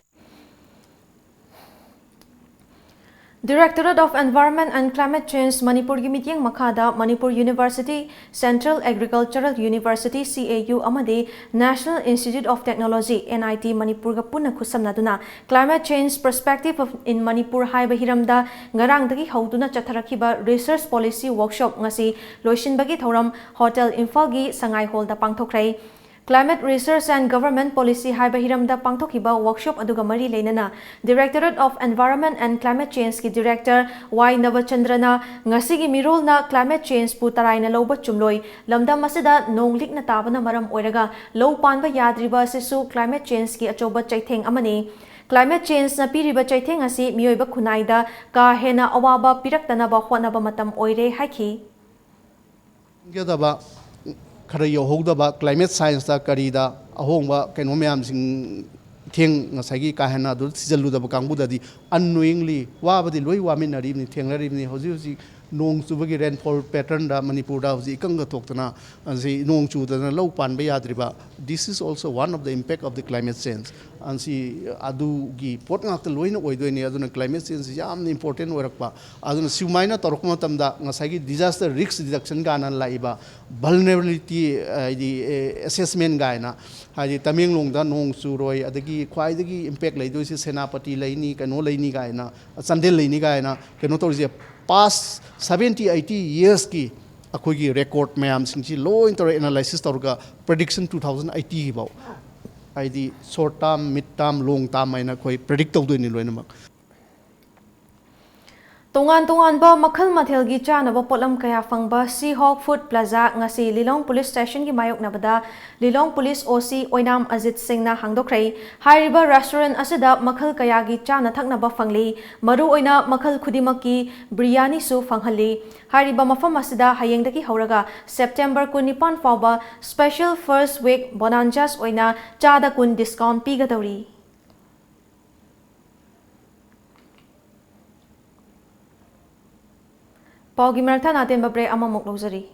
Directorate of Environment and Climate Change ꯃꯅꯤꯄꯨꯔꯒꯤ ꯃꯤꯠꯌꯦꯡ ꯃꯈꯥꯗ Manipur University, Central Agricultural University, CAU, ꯑꯃꯗꯤ National Institute of Technology, NIT, ꯃꯅꯤꯄꯨꯔꯒ ꯄꯨꯟꯅ ꯈꯨꯠꯁꯝꯅꯗꯨꯅ Climate Change Perspective of, in Manipur ꯍꯥꯏꯕ ꯍꯤꯔꯝꯗ ꯉꯔꯥꯡꯗꯒꯤ ꯍꯧꯗꯨꯅ ꯆꯠꯊꯔꯛꯈꯤꯕ research policy workshop ꯉꯁꯤ ꯂꯣꯏꯁꯤꯟꯕꯒꯤ ꯊꯧꯔꯝ Hotel ꯏꯝꯐꯥꯜꯒꯤ ꯁꯉꯥꯏ hallꯗ ꯄꯥꯡꯊꯣꯛꯈ꯭ꯔꯦ꯫ Climate Research and Government Policy ꯍꯥꯏꯕ ꯍꯤꯔꯝꯗ ꯄꯥꯡꯊꯣꯛꯈꯤꯕ workshop ꯑꯗꯨꯒ ꯃꯔꯤ ꯂꯩꯅꯅ Directorate of Environment and Climate Changeꯀꯤ director ꯋꯥꯏ ꯅꯕꯆꯟꯗ꯭ꯔꯅ ꯉꯁꯤꯒꯤ ꯃꯤꯔꯣꯜꯅ climate changeꯄꯨ ꯇꯔꯥꯏꯅ ꯂꯧꯕ ꯆꯨꯝꯂꯣꯏ, ꯂꯝꯗꯝ ꯑꯁꯤꯗ ꯅꯣꯡ ꯂꯤꯛꯅ ꯇꯥꯕꯅ ꯃꯔꯝ ꯑꯣꯏꯔꯒ ꯂꯧ ꯄꯥꯟꯕ ꯌꯥꯗ꯭ꯔꯤꯕ ꯑꯁꯤꯁꯨ climate changeꯀꯤ ꯑꯆꯧꯕ ꯆꯩꯊꯦꯡ ꯑꯃꯅꯤ꯫ Climate changeꯅ ꯄꯤꯔꯤꯕ ꯆꯩꯊꯦꯡ ꯑꯁꯤ ꯃꯤꯑꯣꯏꯕ ꯈꯨꯟꯅꯥꯏꯗ ꯀꯥ ꯍꯦꯟꯅ ꯑꯋꯥꯕ ꯄꯤꯔꯛꯇꯅꯕ ꯍꯣꯠꯅꯕ ꯃꯇꯝ ꯑꯣꯏꯔꯦ ꯍꯥꯏꯈꯤ꯫ ꯈꯪꯖꯗꯕ ꯈꯔ ꯌꯧꯍꯧꯗꯕ climate scienceꯇ ꯀꯔꯤꯗ ꯑꯍꯣꯡꯕ ꯀꯩꯅꯣ ꯃꯌꯥꯝꯁꯤꯡ ꯊꯦꯡ ꯉꯁꯥꯏꯒꯤ ꯀꯥ ꯍꯦꯟꯅ ꯑꯗꯨ ꯊꯤꯖꯤꯜꯂꯨꯗꯕ ꯀꯥꯡꯕꯨꯗꯗꯤ unknowingly ꯋꯥꯕꯗꯤ ꯂꯣꯏ ꯋꯥꯃꯤꯟꯅꯔꯤꯕꯅꯤ, ꯊꯦꯡꯅꯔꯤꯕꯅꯤ꯫ ꯍꯧꯖꯤꯛ ꯍꯧꯖꯤꯛ ꯅꯣꯡ ꯆꯨꯕꯒꯤ rainfall patternꯗ ꯃꯅꯤꯄꯨꯔꯗ ꯍꯧꯖꯤꯛ ꯏꯀꯪꯒ ꯊꯣꯛꯇꯅ, ꯑꯁꯤ ꯅꯣꯡ ꯆꯨꯗꯅ ꯂꯧ ꯄꯥꯟꯕ ꯌꯥꯗ꯭ꯔꯤꯕ, this is also one of the impact of the climate change꯫ ꯑꯁꯤ ꯑꯗꯨꯒꯤ ꯄꯣꯠ ꯉꯥꯛꯇ ꯂꯣꯏꯅ ꯑꯣꯏꯗꯣꯏꯅꯤ꯫ ꯑꯗꯨꯅ climate change ꯌꯥꯝꯅ important ꯑꯣꯏꯔꯛꯄ꯫ ꯑꯗꯨꯅ ꯁꯨꯃꯥꯏꯅ ꯇꯧꯔꯛꯄ ꯃꯇꯝꯗ ꯉꯁꯥꯏꯒꯤ disaster risk reduction ꯀꯥꯏꯅ ꯂꯥꯛꯏꯕ vulnerability, ꯍꯥꯏꯗꯤ, ꯑꯦ, assessment ꯀꯥꯏꯅ, ꯍꯥꯏꯗꯤ ꯇꯃꯦꯡꯂꯣꯡꯗ ꯅꯣꯡ ꯆꯨꯔꯣꯏ, ꯑꯗꯒꯤ ꯈ꯭ꯋꯥꯏꯗꯒꯤ impact ꯂꯩꯗꯣꯏꯁꯦ ꯁꯦꯅꯥꯄꯇꯤ ꯂꯩꯅꯤ, ꯀꯩꯅꯣ ꯂꯩꯅꯤ ꯀꯥꯏꯅ, ꯆꯥꯟꯗꯦꯜ ꯂꯩꯅꯤ ꯀꯥꯏꯅ ꯀꯩꯅꯣ ꯇꯧꯔꯤꯁꯦ, past seventy eighty yearsꯀꯤ ꯑꯩꯈꯣꯏꯒꯤ record ꯃꯌꯥꯝꯁꯤꯡꯁꯤ ꯂꯣꯏ ꯇꯧꯔꯒ analysis ꯇꯧꯔꯒ prediction two thousand eighty ꯐꯥꯎ, ꯍꯥꯏꯗꯤ short term, mid term, long term ꯍꯥꯏꯅ ꯑꯩꯈꯣꯏ predict ꯇꯧꯗꯣꯏꯅꯤ ꯂꯣꯏꯅꯃꯛ꯫ ꯇꯣꯉꯥꯟ ꯇꯣꯉꯥꯟꯕ ꯃꯈꯜ ꯃꯊꯦꯜꯒꯤ ꯆꯥꯅꯕ ꯄꯣꯠꯂꯝ ꯀꯌꯥ ꯐꯪꯕ Sea Hawk Food Plaza ꯉꯁꯤ ꯂꯤꯂꯣꯡ Police Stationꯒꯤ ꯃꯥꯌꯣꯛꯅꯕꯗ ꯂꯤꯂꯣꯡ Police OC ꯑꯣꯏꯅꯥꯝ ꯑꯖꯤꯠ ꯁꯤꯡꯅ ꯍꯥꯡꯗꯣꯛꯈ꯭ꯔꯦ꯫ ꯍꯥꯏꯔꯤꯕ restaurant ꯑꯁꯤꯗ ꯃꯈꯜ ꯀꯌꯥꯒꯤ ꯆꯥꯅ ꯊꯛꯅꯕ ꯐꯪꯂꯤ꯫ ꯃꯔꯨꯑꯣꯏꯅ ꯃꯈꯜ ꯈꯨꯗꯤꯡꯃꯛꯀꯤ ꯕ꯭ꯔꯤꯌꯥꯅꯤꯁꯨ ꯐꯪꯍꯜꯂꯤ꯫ ꯍꯥꯏꯔꯤꯕ ꯃꯐꯝ ꯑꯁꯤꯗ ꯍꯌꯦꯡꯗꯒꯤ ꯍꯧꯔꯒ September ꯀꯨꯟꯅꯤꯄꯥꯟ ꯐꯥꯎꯕ special first week bonanzas ꯑꯣꯏꯅ ꯆꯥꯗ ꯀꯨꯟ discount ꯄꯤꯒꯗꯧꯔꯤ꯫ ꯄꯥꯎꯒꯤ ꯃꯔꯛ ꯊꯠꯅ ꯑꯇꯦꯟꯕ break ꯑꯃꯃꯨꯛ ꯂꯧꯖꯔꯤ꯫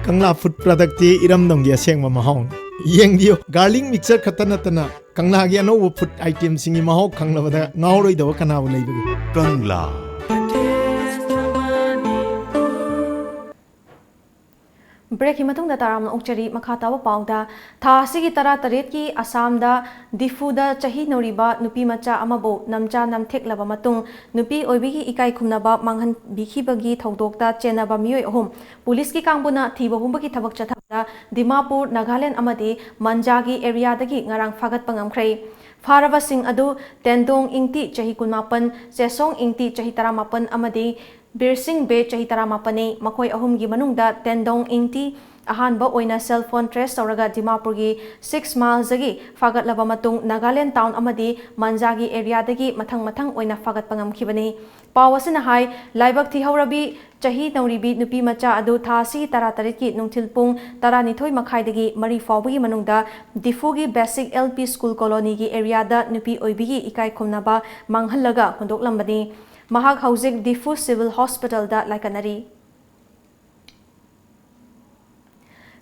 ꯀꯪꯂꯥ food productꯇꯤ ꯏꯔꯝꯗꯝꯒꯤ ꯑꯁꯦꯡꯕ ꯃꯍꯥꯎꯅꯤ꯫ ꯌꯦꯡꯕꯤꯌꯨ, garlic mixture ꯈꯛꯇ ꯅꯠꯇꯅ ꯀꯪꯂꯥꯒꯤ ꯑꯅꯧꯕ food itemꯁꯤꯡꯒꯤ ꯃꯍꯥꯎ ꯈꯪꯂꯕꯗ ꯉꯥꯎꯔꯣꯏꯗꯕ ꯀꯅꯥꯕꯨ ꯂꯩꯕꯒꯦ? ꯀꯪꯂꯥ꯫ ꯕ꯭ꯔꯦꯛꯀꯤ ꯃꯇꯨꯡꯗ ꯇꯔꯥꯝꯅ ꯑꯣꯛꯆꯔꯤ꯫ ꯃꯈꯥ ꯇꯥꯕ ꯄꯥꯎꯗ, ꯊꯥ ꯑꯁꯤꯒꯤ ꯇꯔꯥꯇꯔꯦꯠꯀꯤ ꯑꯁꯥꯝꯗ ꯗꯤꯐꯨꯗ ꯆꯍꯤ ꯅꯧꯔꯤꯕ ꯅꯨꯄꯤ ꯃꯆꯥ ꯑꯃꯕꯨ ꯅꯝꯖꯥ ꯅꯝꯊꯦꯛꯂꯕ ꯃꯇꯨꯡ, ꯅꯨꯄꯤ ꯑꯣꯏꯕꯤꯒꯤ ꯏꯀꯥꯏ ꯈꯨꯝꯅꯕ ꯃꯥꯡꯍꯟꯕꯤꯈꯤꯕꯒꯤ ꯊꯧꯗꯣꯛꯇ ꯆꯦꯟꯅꯕ ꯃꯤꯑꯣꯏ ꯑꯍꯨꯝ ꯄꯨꯂꯤꯁꯀꯤ ꯀꯥꯡꯕꯨꯅ ꯊꯤꯕ ꯍꯨꯝꯕꯒꯤ ꯊꯕꯛ ꯆꯠꯊꯕꯗ ꯗꯤꯃꯥꯄꯨꯔ, ꯅꯥꯒꯥꯂꯦꯟ ꯑꯃꯗꯤ ꯃꯟꯖꯥꯒꯤ ꯑꯦꯔꯤꯌꯥꯗꯒꯤ ꯉꯔꯥꯡ ꯐꯥꯒꯠꯄ ꯉꯝꯈ꯭ꯔꯦ꯫ ꯐꯥꯔꯕꯁꯤꯡ ꯑꯗꯨ ꯇꯦꯟꯗꯣꯡ ꯏꯪꯇꯤ, ꯆꯍꯤ ꯀꯨꯟꯃꯥꯄꯟ, ꯆꯦꯁꯣꯡ ꯏꯪꯇꯤ, ꯆꯍꯤ ꯇꯔꯥꯃꯥꯄꯟ, ꯑꯃꯗꯤ ꯕꯤꯔꯁꯤꯡ ꯕꯦ, ꯆꯍꯤ ꯇꯔꯥꯃꯥꯄꯟꯅꯤ꯫ ꯃꯈꯣꯏ ꯑꯍꯨꯝꯒꯤ ꯃꯅꯨꯡꯗ ꯇꯦꯟꯗꯣꯡ ꯏꯪꯇꯤ ꯑꯍꯥꯟꯕ ꯑꯣꯏꯅ cell phone trace ꯇꯧꯔꯒ ꯗꯤꯃꯥꯄꯨꯔꯒꯤ six milesꯗꯒꯤ ꯐꯥꯒꯠꯂꯕ ꯃꯇꯨꯡ ꯅꯥꯒꯥꯂꯦꯟ ꯇꯥꯎꯟ ꯑꯃꯗꯤ ꯃꯟꯖꯥꯒꯤ ꯑꯦꯔꯤꯌꯥꯗꯒꯤ ꯃꯊꯪ ꯃꯊꯪ ꯑꯣꯏꯅ ꯐꯥꯒꯠꯄ ꯉꯝꯈꯤꯕꯅꯤ꯫ ꯄꯥꯎ ꯑꯁꯤꯅ ꯍꯥꯏ, ꯂꯥꯏꯕꯛ ꯊꯤꯍꯧꯔꯕꯤ ꯆꯍꯤ ꯅꯧꯔꯤꯕꯤ ꯅꯨꯄꯤ ꯃꯆꯥ ꯑꯗꯨ ꯊꯥ ꯑꯁꯤꯒꯤ ꯇꯔꯥꯇꯔꯦꯠꯀꯤ ꯅꯨꯡꯊꯤꯜ ꯄꯨꯡ ꯇꯔꯥꯅꯤꯊꯣꯏ ꯃꯈꯥꯏꯗꯒꯤ ꯃꯔꯤ ꯐꯥꯎꯕꯒꯤ ꯃꯅꯨꯡꯗ ꯗꯤꯐꯨꯒꯤ Basic L P School Colonyꯒꯤ ꯑꯦꯔꯤꯌꯥꯗ ꯅꯨꯄꯤ ꯑꯣꯏꯕꯤꯒꯤ ꯏꯀꯥꯏ ꯈꯨꯝꯅꯕ ꯃꯥꯡꯍꯜꯂꯒ ꯍꯨꯟꯗꯣꯛꯂꯝꯕꯅꯤ꯫ ꯃꯍꯥꯛ ꯍꯧꯖꯤꯛ ꯗꯤꯐꯨ ꯁꯤꯚꯤꯜ ꯍꯣꯁꯄꯤꯇꯥꯜꯗ ꯂꯥꯏꯀꯠꯅꯔꯤ꯫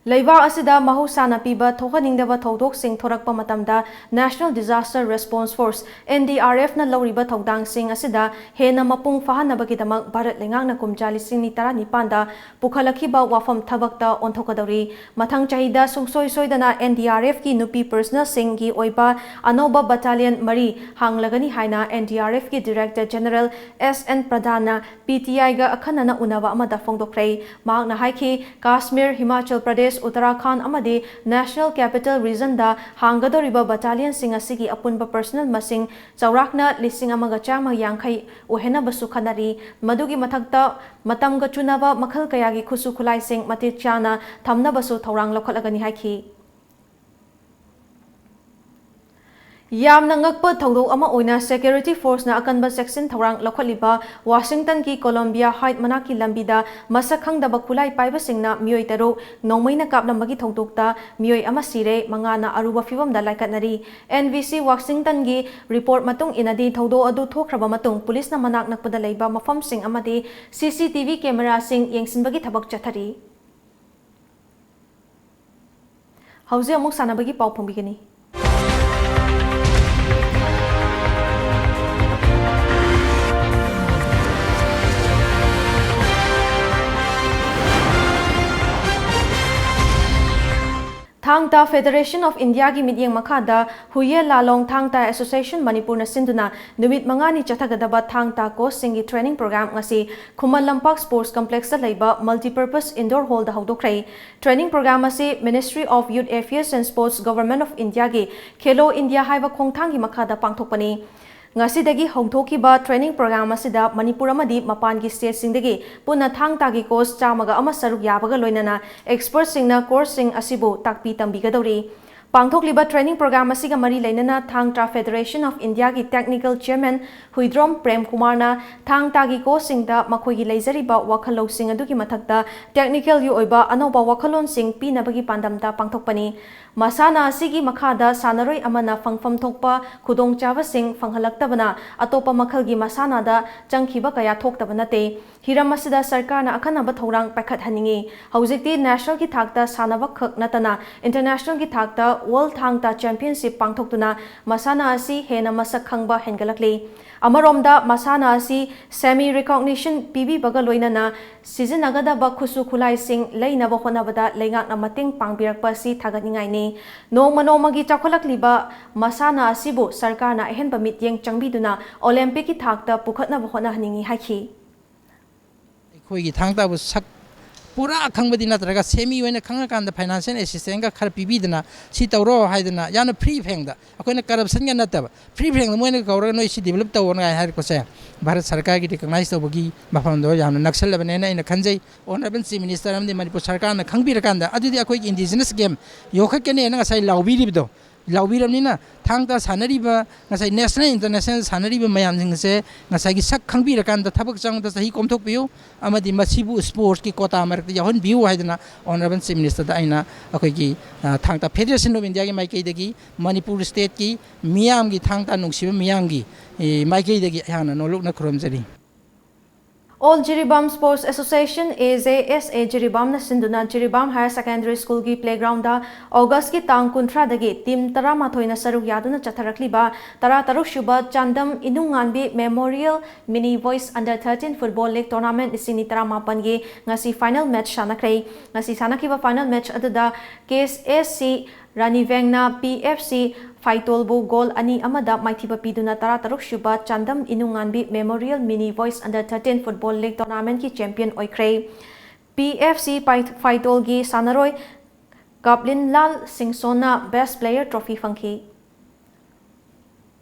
ꯂꯩꯕꯥꯛ ꯑꯁꯤꯗ ꯃꯍꯧꯁꯥꯅ ꯄꯤꯕ ꯊꯣꯛꯍꯟꯅꯤꯡꯗꯕ ꯊꯧꯗꯣꯛꯁꯤꯡ ꯊꯣꯔꯛꯄ ꯃꯇꯝꯗ National Disaster Response Force, NDRFꯅ ꯂꯧꯔꯤꯕ ꯊꯧꯗꯥꯡꯁꯤꯡ ꯑꯁꯤꯗ ꯍꯦꯟꯅ ꯃꯄꯨꯡ ꯐꯥꯍꯟꯅꯕꯒꯤꯗꯃꯛ ꯚꯥꯔꯠ ꯂꯩꯉꯥꯛꯅ ꯀꯨꯝꯖꯥ ꯂꯤꯁꯤꯡ ꯑꯅꯤ ꯇꯔꯥꯅꯤꯄꯥꯟꯗ ꯄꯨꯈꯠꯂꯛꯈꯤꯕ ꯋꯥꯐꯝ ꯊꯕꯛꯇ ꯑꯣꯟꯊꯣꯛꯀꯗꯧꯔꯤ꯫ ꯃꯊꯪ ꯆꯍꯤꯗ ꯁꯨꯡꯁꯣꯏ ꯁꯣꯏꯗꯅ NDRFꯀꯤ ꯅꯨꯄꯤ personnelꯁꯤꯡꯒꯤ ꯑꯣꯏꯕ ꯑꯅꯧꯕ battalion ꯃꯔꯤ ꯍꯥꯡꯂꯒꯅꯤ ꯍꯥꯏꯅ NDRFꯀꯤ Director General S N ꯄ꯭ꯔꯙꯥꯟꯅ PTIꯒ ꯑꯈꯟꯅꯅ ꯎꯅꯕ ꯑꯃꯗ ꯐꯣꯡꯗꯣꯛꯈ꯭ꯔꯦ꯫ ꯃꯍꯥꯛꯅ ꯍꯥꯏꯈꯤ, ꯀꯥꯁꯃꯤꯔ, ꯍꯤꯃꯥꯆꯜ ꯄ꯭ꯔꯗꯦꯁ, ꯎꯠꯇꯔꯥꯈꯥꯟꯗ ꯑꯃꯗꯤ National Capital Regionꯗ ꯍꯥꯡꯒꯗꯧꯔꯤꯕ battalionꯁꯤꯡ ꯑꯁꯤꯒꯤ ꯑꯄꯨꯟꯕ personnel ꯃꯁꯤꯡ ꯆꯥꯎꯔꯥꯛꯅ ꯂꯤꯁꯤꯡ ꯑꯃꯒ ꯆꯥꯝꯃ ꯌꯥꯡꯈꯩ ꯑꯣꯏꯍꯟꯅꯕꯁꯨ ꯈꯟꯅꯔꯤ꯫ ꯃꯗꯨꯒꯤ ꯃꯊꯛꯇ ꯃꯇꯝꯒ ꯆꯨꯅꯕ ꯃꯈꯜ ꯀꯌꯥꯒꯤ ꯈꯨꯠꯁꯨ ꯈꯨꯠꯂꯥꯏꯁꯤꯡ ꯃꯇꯤꯛ ꯆꯥꯅ ꯊꯝꯅꯕꯁꯨ ꯊꯧꯔꯥꯡ ꯂꯧꯈꯠꯂꯒꯅꯤ ꯍꯥꯏꯈꯤ꯫ ꯌꯥꯝꯅ ꯉꯛꯄ ꯊꯧꯗꯣꯛ ꯑꯃ ꯑꯣꯏꯅ security forceꯅ ꯑꯀꯟꯕ ꯆꯦꯛꯁꯤꯟ ꯊꯧꯔꯥꯡ ꯂꯧꯈꯠꯂꯤꯕ ꯋꯥꯁꯤꯡꯇꯟꯒꯤ ꯀꯣꯂꯝꯕꯤꯌꯥ ꯍꯥꯏꯠ ꯃꯅꯥꯛꯀꯤ ꯂꯝꯕꯤꯗ ꯃꯁꯛ ꯈꯪꯗꯕ ꯈꯨꯠꯂꯥꯏ ꯄꯥꯏꯕꯁꯤꯡꯅ ꯃꯤꯑꯣꯏ ꯇꯔꯨꯛ ꯅꯣꯡꯃꯩꯅ ꯀꯥꯞꯂꯝꯕꯒꯤ ꯊꯧꯗꯣꯛꯇ ꯃꯤꯑꯣꯏ ꯑꯃ ꯁꯤꯔꯦ, ꯃꯉꯥꯅ ꯑꯔꯨꯕ ꯐꯤꯚꯝꯗ ꯂꯥꯏꯀꯠꯅꯔꯤ꯫ NBC ꯋꯥꯁꯤꯡꯇꯟꯒꯤ report ꯃꯇꯨꯡ ꯏꯟꯅꯗꯤ, ꯊꯧꯗꯣꯛ ꯑꯗꯨ ꯊꯣꯛꯈ꯭ꯔꯕ ꯃꯇꯨꯡ ꯄꯨꯂꯤꯁꯅ ꯃꯅꯥꯛ ꯅꯛꯄꯗ ꯂꯩꯕ ꯃꯐꯝꯁꯤꯡ ꯑꯃꯗꯤ CCTV cameraꯁꯤꯡ ꯌꯦꯡꯁꯤꯟꯕꯒꯤ ꯊꯕꯛ ꯆꯠꯊꯔꯤ꯫ ꯍꯧꯖꯤꯛ ꯑꯃꯨꯛ ꯁꯥꯟꯅꯕꯒꯤ ꯄꯥꯎ ꯐꯣꯡꯕꯤꯒꯅꯤ꯫ ꯊꯥꯡ ꯇꯥ Federation of Indiaꯒꯤ ꯃꯤꯠꯌꯦꯡ ꯃꯈꯥꯗ ꯍꯨꯌꯦ ꯂꯥꯂꯣꯡ ꯊꯥꯡ ꯇꯥ Association ꯃꯅꯤꯄꯨꯔꯅ ꯁꯤꯟꯗꯨꯅ ꯅꯨꯃꯤꯠ ꯃꯉꯥꯅꯤ ꯆꯠꯊꯒꯗꯕ ꯊꯥꯡ ꯇꯥ coachꯁꯤꯡꯒꯤ training program ꯉꯁꯤ ꯈꯨꯃꯟ ꯂꯝꯄꯥꯛ Sports Complexꯇ ꯂꯩꯕ Multipurpose Indoor Hallꯗ ꯍꯧꯗꯣꯛꯈ꯭ꯔꯦ꯫ Training program ꯑꯁꯤ Ministry of Youth Affairs and Sports, Government of Indiaꯒꯤ ꯈꯦꯂꯣ ꯏꯟꯗꯤꯌꯥ ꯍꯥꯏꯕ ꯈꯣꯡꯊꯥꯡꯒꯤ ꯃꯈꯥꯗ ꯄꯥꯡꯊꯣꯛꯄꯅꯤ꯫ ꯉꯁꯤꯗꯒꯤ ꯍꯧꯗꯣꯛꯈꯤꯕ training program ꯑꯁꯤꯗ ꯃꯅꯤꯄꯨꯔ ꯑꯃꯗꯤ ꯃꯄꯥꯟꯒꯤ stateꯁꯤꯡꯗꯒꯤ ꯄꯨꯟꯅ ꯊꯥꯡ ꯇꯥꯒꯤ coach ꯆꯥꯝꯃꯒ ꯑꯃ ꯁꯔꯨꯛ ꯌꯥꯕꯒ ꯂꯣꯏꯅꯅ expertꯁꯤꯡꯅ courseꯁꯤꯡ ꯑꯁꯤꯕꯨ ꯇꯥꯛꯄꯤ ꯇꯝꯕꯤꯒꯗꯧꯔꯤ꯫ ꯄꯥꯡꯊꯣꯛꯂꯤꯕ training program ꯑꯁꯤꯒ ꯃꯔꯤ ꯂꯩꯅꯅ ꯊꯥꯡ ꯇꯥ Federation of Indiaꯒꯤ Technical Chairman Huidrom Prem ꯀꯨꯃꯥꯔꯅ ꯊꯥꯡ ꯇꯥꯒꯤ coachꯁꯤꯡꯗ ꯃꯈꯣꯏꯒꯤ ꯂꯩꯖꯔꯤꯕ ꯋꯥꯈꯜ ꯂꯧꯁꯤꯡ ꯑꯗꯨꯒꯤ ꯃꯊꯛꯇ technicalꯒꯤ ꯑꯣꯏꯕ ꯑꯅꯧꯕ ꯋꯥꯈꯜꯂꯣꯟꯁꯤꯡ ꯄꯤꯅꯕꯒꯤ ꯄꯥꯟꯗꯝꯗ ꯄꯥꯡꯊꯣꯛꯄꯅꯤ꯫ ꯃꯁꯥꯟꯅ ꯑꯁꯤꯒꯤ ꯃꯈꯥꯗ ꯁꯥꯟꯅꯔꯣꯏ ꯑꯃꯅ ꯐꯪꯐꯝ ꯊꯣꯛꯄ ꯈꯨꯗꯣꯡꯆꯥꯕꯁꯤꯡ ꯐꯪꯍꯜꯂꯛꯇꯕꯅ ꯑꯇꯣꯞꯄ ꯃꯈꯜꯒꯤ ꯃꯁꯥꯟꯅꯗ ꯆꯪꯈꯤꯕ ꯀꯌꯥ ꯊꯣꯛꯇꯕ ꯅꯠꯇꯦ꯫ ꯍꯤꯔꯝ ꯑꯁꯤꯗ ꯁꯔꯀꯥꯔꯅ ꯑꯈꯟꯅꯕ ꯊꯧꯔꯥꯡ ꯄꯥꯏꯈꯠꯍꯟꯅꯤꯡꯏ꯫ ꯍꯧꯖꯤꯛꯇꯤ nationalꯒꯤ ꯊꯥꯛꯇ ꯁꯥꯟꯅꯕ ꯈꯛ ꯅꯠꯇꯅ internationalꯒꯤ ꯊꯥꯛꯇ World ꯊꯥꯡ ꯇꯥ Championship ꯄꯥꯡꯊꯣꯛꯇꯨꯅ ꯃꯁꯥꯟꯅ ꯑꯁꯤ ꯍꯦꯟꯅ ꯃꯁꯛ ꯈꯪꯕ ꯍꯦꯟꯒꯠꯂꯛꯂꯤ꯫ ꯑꯃꯔꯣꯝꯗ ꯃꯁꯥꯟꯅ ꯑꯁꯤ semi recognition ꯄꯤꯕꯤꯕꯒ ꯂꯣꯏꯅꯅ ꯁꯤꯖꯤꯟꯅꯒꯗꯕ ꯈꯨꯠꯁꯨ ꯈꯨꯠꯂꯥꯏꯁꯤꯡ ꯂꯩꯅꯕ ꯍꯣꯠꯅꯕꯗ ꯂꯩꯉꯥꯛꯅ ꯃꯇꯦꯡ ꯄꯥꯡꯕꯤꯔꯛꯄ ꯑꯁꯤ ꯊꯥꯒꯠꯅꯤꯡꯉꯥꯏꯅꯤ꯫ ꯅꯣꯡꯃ ꯅꯣꯡꯃꯒꯤ ꯆꯥꯎꯈꯠꯂꯛꯂꯤꯕ ꯃꯁꯥꯟꯅ ꯑꯁꯤꯕꯨ ꯁꯔꯀꯥꯔꯅ ꯑꯍꯦꯟꯕ ꯃꯤꯠꯌꯦꯡ ꯆꯪꯕꯤꯗꯨꯅ Olympicꯀꯤ ꯊꯥꯛꯇ ꯄꯨꯈꯠꯅꯕ ꯍꯣꯠꯅꯍꯟꯅꯤꯡꯏ ꯍꯥꯏꯈꯤ꯫ ꯑꯩꯈꯣꯏꯒꯤ ꯊꯥꯡ ꯇꯥꯕꯨ ꯁꯛ ꯄꯨꯔꯥ ꯈꯪꯕꯗꯤ ꯅꯠꯇ꯭ꯔꯒ semi ꯑꯣꯏꯅ ꯈꯪꯉꯀꯥꯟꯗ financial assistantꯒ ꯈꯔ ꯄꯤꯕꯤꯗꯅ ꯁꯤ ꯇꯧꯔꯣ ꯍꯥꯏꯗꯅ ꯌꯥꯝꯅ free ꯐꯦꯡꯗ ꯑꯩꯈꯣꯏꯅ corruptionꯒ ꯅꯠꯇꯕ free ꯐꯦꯡꯗ ꯃꯣꯏꯅ ꯀꯧꯔꯒ ꯅꯣꯏ ꯁꯤ develop ꯇꯧꯑꯣꯅ ꯍꯥꯏꯅ ꯍꯥꯏꯔꯛꯄꯁꯦ ꯚꯥꯔꯠ ꯁꯔꯀꯥꯔꯒꯤ recognize ꯇꯧꯕꯒꯤ ꯃꯐꯝꯗꯣ ꯌꯥꯝꯅ ꯅꯛꯁꯜꯂꯕꯅꯦꯅ ꯑꯩꯅ ꯈꯟꯖꯩ꯫ Honourable Chief Minister ꯑꯃꯗꯤ ꯃꯅꯤꯄꯨꯔ ꯁꯔꯀꯥꯔꯅ ꯈꯪꯕꯤꯔꯀꯥꯟꯗ ꯑꯗꯨꯗꯤ ꯑꯩꯈꯣꯏꯒꯤ indigenous game ꯌꯣꯛꯈꯠꯀꯅꯦꯅ ꯉꯁꯥꯏ ꯂꯥꯎꯕꯤꯔꯤꯕꯗꯣ ꯂꯥꯎꯕꯤꯔꯕꯅꯤꯅ ꯊꯥꯡ ꯇꯥ ꯁꯥꯟꯅꯔꯤꯕ ꯉꯁꯥꯏ national international ꯁꯥꯟꯅꯔꯤꯕ ꯃꯌꯥꯝꯁꯤꯡ ꯑꯁꯦ ꯉꯁꯥꯏꯒꯤ ꯁꯛ ꯈꯪꯕꯤꯔꯀꯥꯟꯗ ꯊꯕꯛ ꯆꯪꯕꯗ ꯆꯍꯤ ꯀꯣꯝꯊꯣꯛꯄꯤꯌꯨ ꯑꯃꯗꯤ ꯃꯁꯤꯕꯨ sportsꯀꯤ quota ꯃꯔꯛꯇ ꯌꯥꯎꯍꯟꯕꯤꯌꯨ ꯍꯥꯏꯗꯅ Honourable Chief Ministerꯗ ꯑꯩꯅ ꯑꯩꯈꯣꯏꯒꯤ ꯑ, ꯊꯥꯡ ꯇꯥ Federation of Indiaꯒꯤ ꯃꯥꯏꯀꯩꯗꯒꯤ ꯃꯅꯤꯄꯨꯔ stateꯀꯤ ꯃꯤꯌꯥꯝꯒꯤ ꯊꯥꯡ ꯇꯥ ꯅꯨꯡꯁꯤꯕ ꯃꯤꯌꯥꯝꯒꯤ ꯑꯦ, ꯃꯥꯏꯀꯩꯗꯒꯤ ꯑꯩꯍꯥꯛꯅ ꯅꯣꯂꯨꯛꯅ ꯈꯨꯔꯨꯝꯖꯔꯤ꯫ All Jiribam Sports Association, A J S A Jiribamꯅ ꯁꯤꯟꯗꯨꯅ Jiribam Higher Secondary Schoolꯒꯤ playgroundꯗ Augustꯀꯤ ꯇꯥꯡ ꯀꯨꯟꯊ꯭ꯔꯥꯗꯒꯤ team ꯇꯔꯥꯃꯥꯊꯣꯏꯅ ꯁꯔꯨꯛ ꯌꯥꯗꯨꯅ ꯆꯠꯊꯔꯛꯂꯤꯕ ꯇꯔꯥꯇꯔꯨꯛ ꯁꯨꯕ Chandam ꯏꯅꯨꯡꯉꯥꯟꯕꯤ Memorial Mini Boys Under thirteen Football League Tournament ꯂꯤꯁꯤꯡ ꯑꯅꯤ ꯇꯔꯥꯃꯥꯄꯟꯒꯤ ꯉꯁꯤ final match ꯁꯥꯟꯅꯈ꯭ꯔꯦ꯫ ꯉꯁꯤ ꯁꯥꯟꯅꯈꯤꯕ final match ꯑꯗꯨꯗ K S C ꯔꯥꯅꯤꯕꯦꯡꯅ P F C ꯐꯥꯏꯇꯣꯜꯕꯨ goal ꯑꯅꯤ ꯑꯃꯗ ꯃꯥꯏꯊꯤꯕ ꯄꯤꯗꯨꯅ ꯇꯔꯥꯇꯔꯨꯛ ꯁꯨꯕ Chandam ꯏꯅꯨꯡꯉꯥꯟꯕꯤ Memorial Mini Boys Under thirteen Football League Tournamentꯀꯤ champion ꯑꯣꯏꯈ꯭ꯔꯦ꯫ P F C ꯐꯥꯏ-, ꯐꯥꯏꯇꯣꯜꯒꯤ ꯁꯥꯟꯅꯔꯣꯏ ꯀꯥꯞꯂꯤꯟꯂꯥꯜ ꯁꯤꯡꯁꯣꯟꯅ Best Player Trophy ꯐꯪꯈꯤ꯫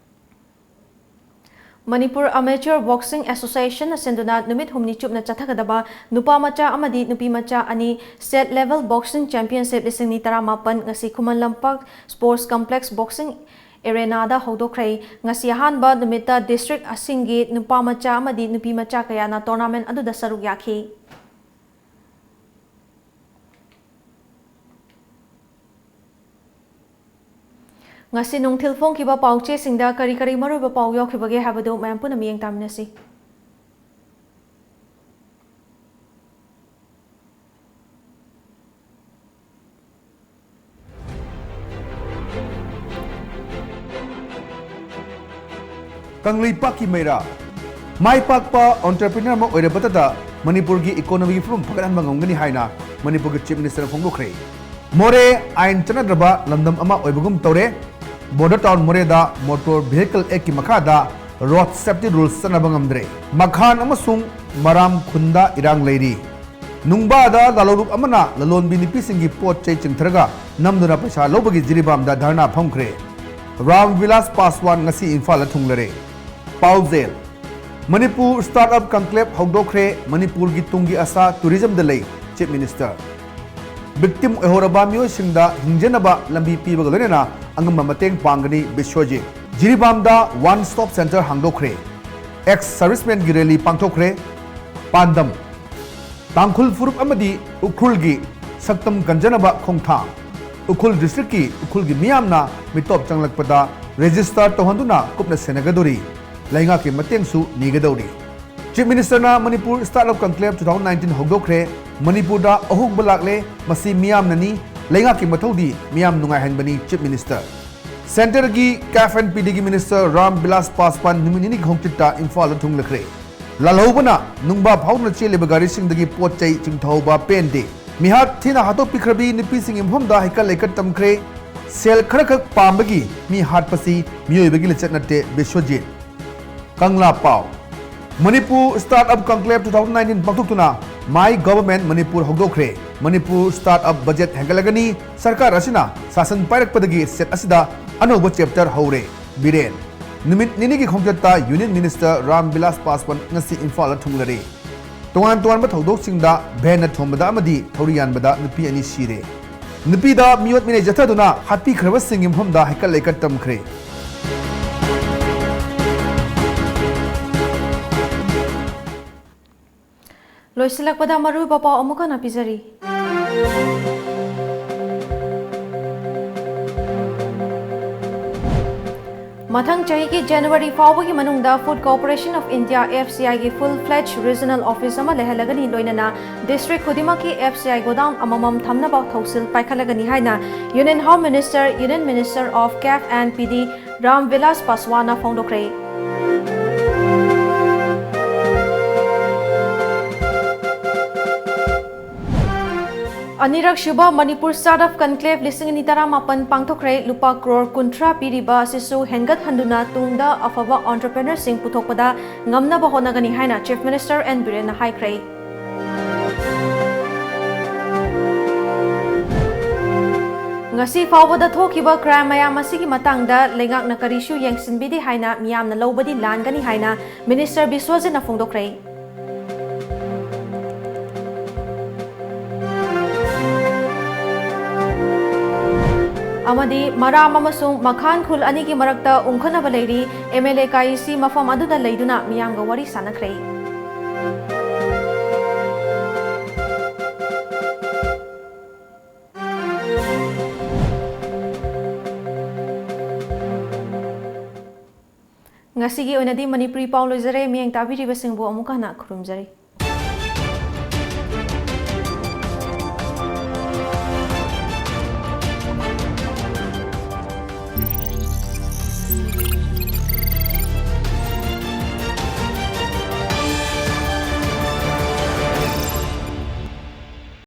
ꯃꯅꯤꯄꯨꯔ Amateur Boxing Associationꯅ ꯁꯤꯟꯗꯨꯅ ꯅꯨꯃꯤꯠ ꯍꯨꯝꯅꯤ ꯆꯨꯞꯅ ꯆꯠꯊꯒꯗꯕ ꯅꯨꯄꯥ ꯃꯆꯥ ꯑꯃꯗꯤ ꯅꯨꯄꯤ ꯃꯆꯥ ꯑꯅꯤ State Level Boxing Championship ꯂꯤꯁꯤꯡ ꯑꯅꯤ ꯇꯔꯥꯃꯥꯄꯟ ꯉꯁꯤ Khuman Lampak Sports Complex Boxing Arenaꯗ ꯍꯧꯗꯣꯛꯈ꯭ꯔꯦ꯫ ꯉꯁꯤ ꯑꯍꯥꯟꯕ ꯅꯨꯃꯤꯠꯇ district ꯑꯁꯤꯡꯒꯤ ꯅꯨꯄꯥ ꯃꯆꯥ ꯑꯃꯗꯤ ꯅꯨꯄꯤ ꯃꯆꯥ ꯀꯌꯥꯅ tournament ꯑꯗꯨꯗ ꯁꯔꯨꯛ ꯌꯥꯈꯤ꯫ ꯉꯁꯤ ꯅꯨꯡꯊꯤꯜ ꯐꯣꯡꯈꯤꯕ ꯄꯥꯎꯆꯦꯁꯤꯡꯗ ꯀꯔꯤ ꯀꯔꯤ ꯃꯔꯨꯑꯣꯏꯕ ꯄꯥꯎ ꯌꯥꯎꯈꯤꯕꯒꯦ ꯍꯥꯏꯕꯗꯨ ꯃꯌꯥꯝ ꯄꯨꯟꯅ ꯃꯤꯠꯌꯦꯡ ꯇꯥꯃꯤꯟꯅꯁꯤ꯫ ꯀꯪꯂꯩꯄꯥꯛꯀꯤ ꯃꯩꯔꯥ꯫ ꯃꯥꯏ ꯄꯥꯛꯄ entrepreneur ꯑꯃ ꯑꯣꯏꯔꯕꯇꯗ ꯃꯅꯤꯄꯨꯔꯒꯤ economyꯒꯤ ꯐꯤꯕꯝ ꯐꯒꯠꯍꯟꯕ ꯉꯝꯒꯅꯤ ꯍꯥꯏꯅ ꯃꯅꯤꯄꯨꯔꯒꯤ Chief Ministerꯅ ꯐꯣꯡꯗꯣꯛꯈ꯭ꯔꯦ꯫ ꯃꯣꯔꯦ ꯑꯥꯏꯟ ꯆꯠꯅꯗ꯭ꯔꯕ ꯂꯝꯗꯝ ꯑꯃ ꯑꯣꯏꯕꯒꯨꯝ ꯇꯧꯔꯦ꯫ Border town ꯃꯣꯔꯦꯗ Motor Vehicle Actꯀꯤ ꯃꯈꯥꯗ road safety rules ꯆꯠꯅꯕ ꯉꯝꯗ꯭ꯔꯦ꯫ ꯃꯈꯥꯟ ꯑꯃꯁꯨꯡ ꯃꯔꯥꯝ ꯈꯨꯟꯗ ꯏꯔꯥꯡ ꯂꯩꯔꯤ꯫ ꯅꯨꯡꯕꯥꯗ ꯂꯥꯂꯣꯡꯂꯨꯞ ꯑꯃꯅ ꯂꯂꯣꯟꯕꯤ ꯅꯨꯄꯤꯁꯤꯡꯒꯤ ꯄꯣꯠ ꯆꯩ ꯆꯤꯡꯊꯔꯒ ꯅꯝꯗꯨꯅ ꯄꯩꯁꯥ ꯂꯧꯕꯒꯤ ꯖꯤꯔꯤꯕꯥꯝꯗ ꯙꯔꯅꯥ ꯐꯝꯈ꯭ꯔꯦ꯫ ꯔꯥꯝ ꯕꯤꯂꯥꯁ ꯄꯥꯁꯋꯥꯟ ꯉꯁꯤ ꯏꯝꯐꯥꯜꯗ ꯊꯨꯡꯂꯔꯦ꯫ ꯄꯥꯎꯖꯦꯜ: ꯃꯅꯤꯄꯨꯔ Startup Conclave ꯍꯧꯗꯣꯛꯈ꯭ꯔꯦ꯫ ꯃꯅꯤꯄꯨꯔꯒꯤ ꯇꯨꯡꯒꯤ ꯑꯁꯥ tourismꯗ ꯂꯩ, Chief Minister꯫ Victim ꯑꯣꯏꯍꯧꯔꯕ ꯃꯤꯑꯣꯏꯁꯤꯡꯗ ꯍꯤꯡꯖꯅꯕ ꯂꯝꯕꯤ ꯄꯤꯕꯒ ꯂꯣꯏꯅꯅ ꯑꯉꯝꯕ ꯃꯇꯦꯡ ꯄꯥꯡꯒꯅꯤ Biswajit. ꯖꯤꯔꯤꯕꯥꯝꯗ One Stop Center ꯍꯥꯡꯗꯣꯛꯈ꯭ꯔꯦ꯫ Ex servicemanꯒꯤ rally ꯄꯥꯡꯊꯣꯛꯈ꯭ꯔꯦ꯫ ꯄꯥꯟꯗꯝ: ꯇꯥꯡꯈꯨꯜ ꯐꯨꯔꯨꯞ ꯑꯃꯗꯤ ꯎꯈ꯭ꯔꯨꯜꯒꯤ ꯁꯛꯇꯝ ꯀꯟꯖꯅꯕ ꯈꯣꯡꯊꯥꯡ꯫ ꯎꯈ꯭ꯔꯨꯜ districtꯀꯤ ꯎꯈ꯭ꯔꯨꯜꯒꯤ ꯃꯤꯌꯥꯝꯅ ꯃꯤꯇꯣꯞ ꯆꯪꯂꯛꯄꯗ register ꯇꯧꯍꯟꯗꯨꯅ ꯀꯨꯞꯅ ꯁꯦꯟꯅꯒꯗꯧꯔꯤ꯫ ꯂꯩꯉꯥꯛꯀꯤ ꯃꯇꯦꯡꯁꯨ ꯅꯤꯒꯗꯧꯔꯤ꯫ Chief Minister ꯅ Manipur Startup Conclave two thousand nineteen ꯍꯧꯗꯣꯛꯈ꯭ꯔꯦ꯫ ꯃꯅꯤꯄꯨꯔꯗ ꯑꯍꯣꯡꯕ ꯂꯥꯛꯂꯦ, ꯃꯁꯤ ꯃꯤꯌꯥꯝꯅꯅꯤ꯫ ꯂꯩꯉꯥꯛꯀꯤ ꯃꯊꯧꯗꯤ ꯃꯤꯌꯥꯝ ꯅꯨꯡꯉꯥꯏꯍꯟꯕꯅꯤ, Chief Minister꯫ Centre ꯒꯤ CAF and PD ꯒꯤ Minister ꯔꯥꯝ ꯕꯤꯂꯥꯁ ꯄꯥꯁꯋꯥꯟ ꯅꯨꯃꯤꯠ ꯅꯤꯅꯤꯒꯤ ꯈꯣꯡꯆꯠꯇ ꯏꯝꯐꯥꯜꯗ ꯊꯨꯡꯂꯈ꯭ꯔꯦ꯫ ꯂꯥꯜꯍꯧꯕꯅ ꯅꯨꯡꯕꯥ ꯐꯥꯎꯗꯨꯅ ꯆꯦꯜꯂꯤꯕ ꯒꯥꯔꯤꯁꯤꯡꯗꯒꯤ ꯄꯣꯠ ꯆꯩ ꯆꯤꯡꯊꯍꯧꯕ ꯄꯦꯟꯗꯦ꯫ ꯃꯤꯍꯥꯠ ꯊꯤꯅ ꯍꯥꯠꯇꯣꯛꯄꯤꯈ꯭ꯔꯕꯤ ꯅꯨꯄꯤꯁꯤꯡꯒꯤ ꯃꯐꯝꯗ ꯍꯩꯀꯠ ꯂꯩꯀꯠ ꯇꯝꯈ꯭ꯔꯦ꯫ ꯁꯦꯜ ꯈꯔꯈꯛ ꯄꯥꯝꯕꯒꯤ ꯃꯤ ꯍꯥꯠꯄꯁꯤ ꯃꯤꯑꯣꯏꯕꯒꯤ ꯂꯤꯆꯠ ꯅꯠꯇꯦ, ꯕꯤꯁ꯭ꯋꯖꯤꯠ꯫ ꯀꯪꯂꯥ ꯄꯥꯎ꯫ Manipur Startup Conclave two thousand nineteen ꯄꯥꯡꯊꯣꯛꯇꯨꯅ My Government Manipur ꯍꯧꯗꯣꯛꯈ꯭ꯔꯦ꯫ Manipur startup budget ꯍꯦꯟꯒꯠꯂꯒꯅꯤ꯫ ꯁꯔꯀꯥꯔ ꯑꯁꯤꯅ ꯁꯥꯁꯟ ꯄꯥꯏꯔꯛꯄꯗꯒꯤ state ꯑꯁꯤꯗ ꯑꯅꯧꯕ chapter ꯍꯧꯔꯦ꯫ ꯕꯤꯔꯦꯟ꯫ ꯅꯨꯃꯤꯠ ꯅꯤꯅꯤꯒꯤ ꯈꯣꯡꯆꯠꯇ Union Minister ꯔꯥꯝ ꯕꯤꯂꯥꯁ ꯄꯥꯁꯋꯥꯟ ꯉꯁꯤ ꯏꯝꯐꯥꯜꯗ ꯊꯨꯡꯂꯔꯦ꯫ ꯇꯣꯉꯥꯟ ꯇꯣꯉꯥꯟꯕ ꯊꯧꯗꯣꯛꯁꯤꯡꯗ ꯚꯦꯟꯅ ꯊꯣꯝꯕꯗ ꯑꯃꯗꯤ ꯊꯧꯔꯤ ꯌꯥꯟꯕꯗ ꯅꯨꯄꯤ ꯑꯅꯤ ꯁꯤꯔꯦ꯫ ꯅꯨꯄꯤꯗ ꯃꯤꯑꯣꯠ ꯃꯤꯅꯩ ꯆꯠꯊꯗꯨꯅ ꯍꯥꯠꯄꯤꯈ꯭ꯔꯕꯁꯤꯡꯒꯤ ꯃꯐꯝꯗ ꯍꯩꯀꯠ ꯂꯩꯀꯠ ꯇꯝꯈ꯭ꯔꯦ꯫ ꯂꯣꯏꯁꯤꯜꯂꯛꯄꯗ ꯃꯔꯨꯑꯣꯏꯕ ꯄꯥꯎ ꯑꯃꯨꯛ ꯍꯟꯅ ꯄꯤꯖꯔꯤ꯫ ꯃꯊꯪ ꯆꯍꯤꯒꯤ January ꯐꯥꯎꯕꯒꯤ ꯃꯅꯨꯡꯗ Food Corporation of India, F C I ꯒꯤ full fledged regional office ꯑꯃ ꯂꯩꯍꯜꯂꯒꯅꯤ, ꯂꯣꯏꯅꯅ district ꯈꯨꯗꯤꯡꯃꯛꯀꯤ F C I godown ꯑꯃꯃꯝ ꯊꯝꯅꯕ ꯊꯧꯁꯤꯜ ꯄꯥꯏꯈꯠꯂꯒꯅꯤ ꯍꯥꯏꯅ Union Home Minister, Union Minister of CAF and PD Ram Bilas ꯄꯥꯁꯋꯥꯟꯅ ꯐꯣꯡꯗꯣꯛꯈ꯭ꯔꯦ꯫ ꯑꯅꯤꯔꯛ ꯁꯨꯕ ꯃꯅꯤꯄꯨꯔ Startup Conclave ꯂꯤꯁꯤꯡ ꯑꯅꯤ ꯇꯔꯥꯃꯥꯄꯟ ꯄꯥꯡꯊꯣꯛꯈ꯭ꯔꯦ꯫ ꯂꯨꯄꯥ ꯀ꯭ꯔꯣꯔ ꯀꯨꯟꯊ꯭ꯔꯥ ꯄꯤꯔꯤꯕ ꯑꯁꯤꯁꯨ ꯍꯦꯟꯒꯠꯍꯟꯗꯨꯅ ꯇꯨꯡꯗ ꯑꯐꯕ entrepreneurꯁꯤꯡ ꯄꯨꯊꯣꯛꯄꯗ ꯉꯝꯅꯕ ꯍꯣꯠꯅꯒꯅꯤ ꯍꯥꯏꯅ Chief Minister ꯑꯦꯟ ꯕꯤꯔꯦꯟꯅ ꯍꯥꯏꯈ꯭ꯔꯦ꯫ ꯉꯁꯤ ꯐꯥꯎꯕꯗ ꯊꯣꯛꯈꯤꯕ crime ꯃꯌꯥꯝ ꯑꯁꯤꯒꯤ ꯃꯇꯥꯡꯗ ꯂꯩꯉꯥꯛꯅ ꯀꯔꯤꯁꯨ ꯌꯦꯡꯁꯤꯟꯕꯤꯗꯦ ꯍꯥꯏꯅ ꯃꯤꯌꯥꯝꯅ ꯂꯧꯕꯗꯤ ꯂꯥꯟꯒꯅꯤ ꯍꯥꯏꯅ Minister ꯕꯤꯁ꯭ꯋꯖꯤꯠꯅ ꯐꯣꯡꯗꯣꯛꯈ꯭ꯔꯦ꯫ ꯑꯃꯗꯤ ꯃꯔꯥꯝ ꯑꯃꯁꯨꯡ ꯃꯈꯥꯟ ꯈꯨꯜ ꯑꯅꯤꯒꯤ ꯃꯔꯛꯇ ꯎꯪꯈꯠꯅꯕ ꯂꯩꯔꯤ꯫ MLA ꯀꯥꯏꯁꯤ ꯃꯐꯝ ꯑꯗꯨꯗ ꯂꯩꯗꯨꯅ ꯃꯤꯌꯥꯝꯒ ꯋꯥꯔꯤ ꯁꯥꯟꯅꯈ꯭ꯔꯦ꯫ ꯉꯁꯤꯒꯤ ꯑꯣꯏꯅꯗꯤ ꯃꯅꯤꯄꯨꯔꯤ ꯄꯥꯎ ꯂꯣꯏꯖꯔꯦ꯫ ꯃꯤꯠꯌꯦꯡ ꯇꯥꯕꯤꯔꯤꯕꯁꯤꯡꯕꯨ ꯑꯃꯨꯛ ꯍꯟꯅ ꯈꯨꯔꯨꯝꯖꯔꯤ꯫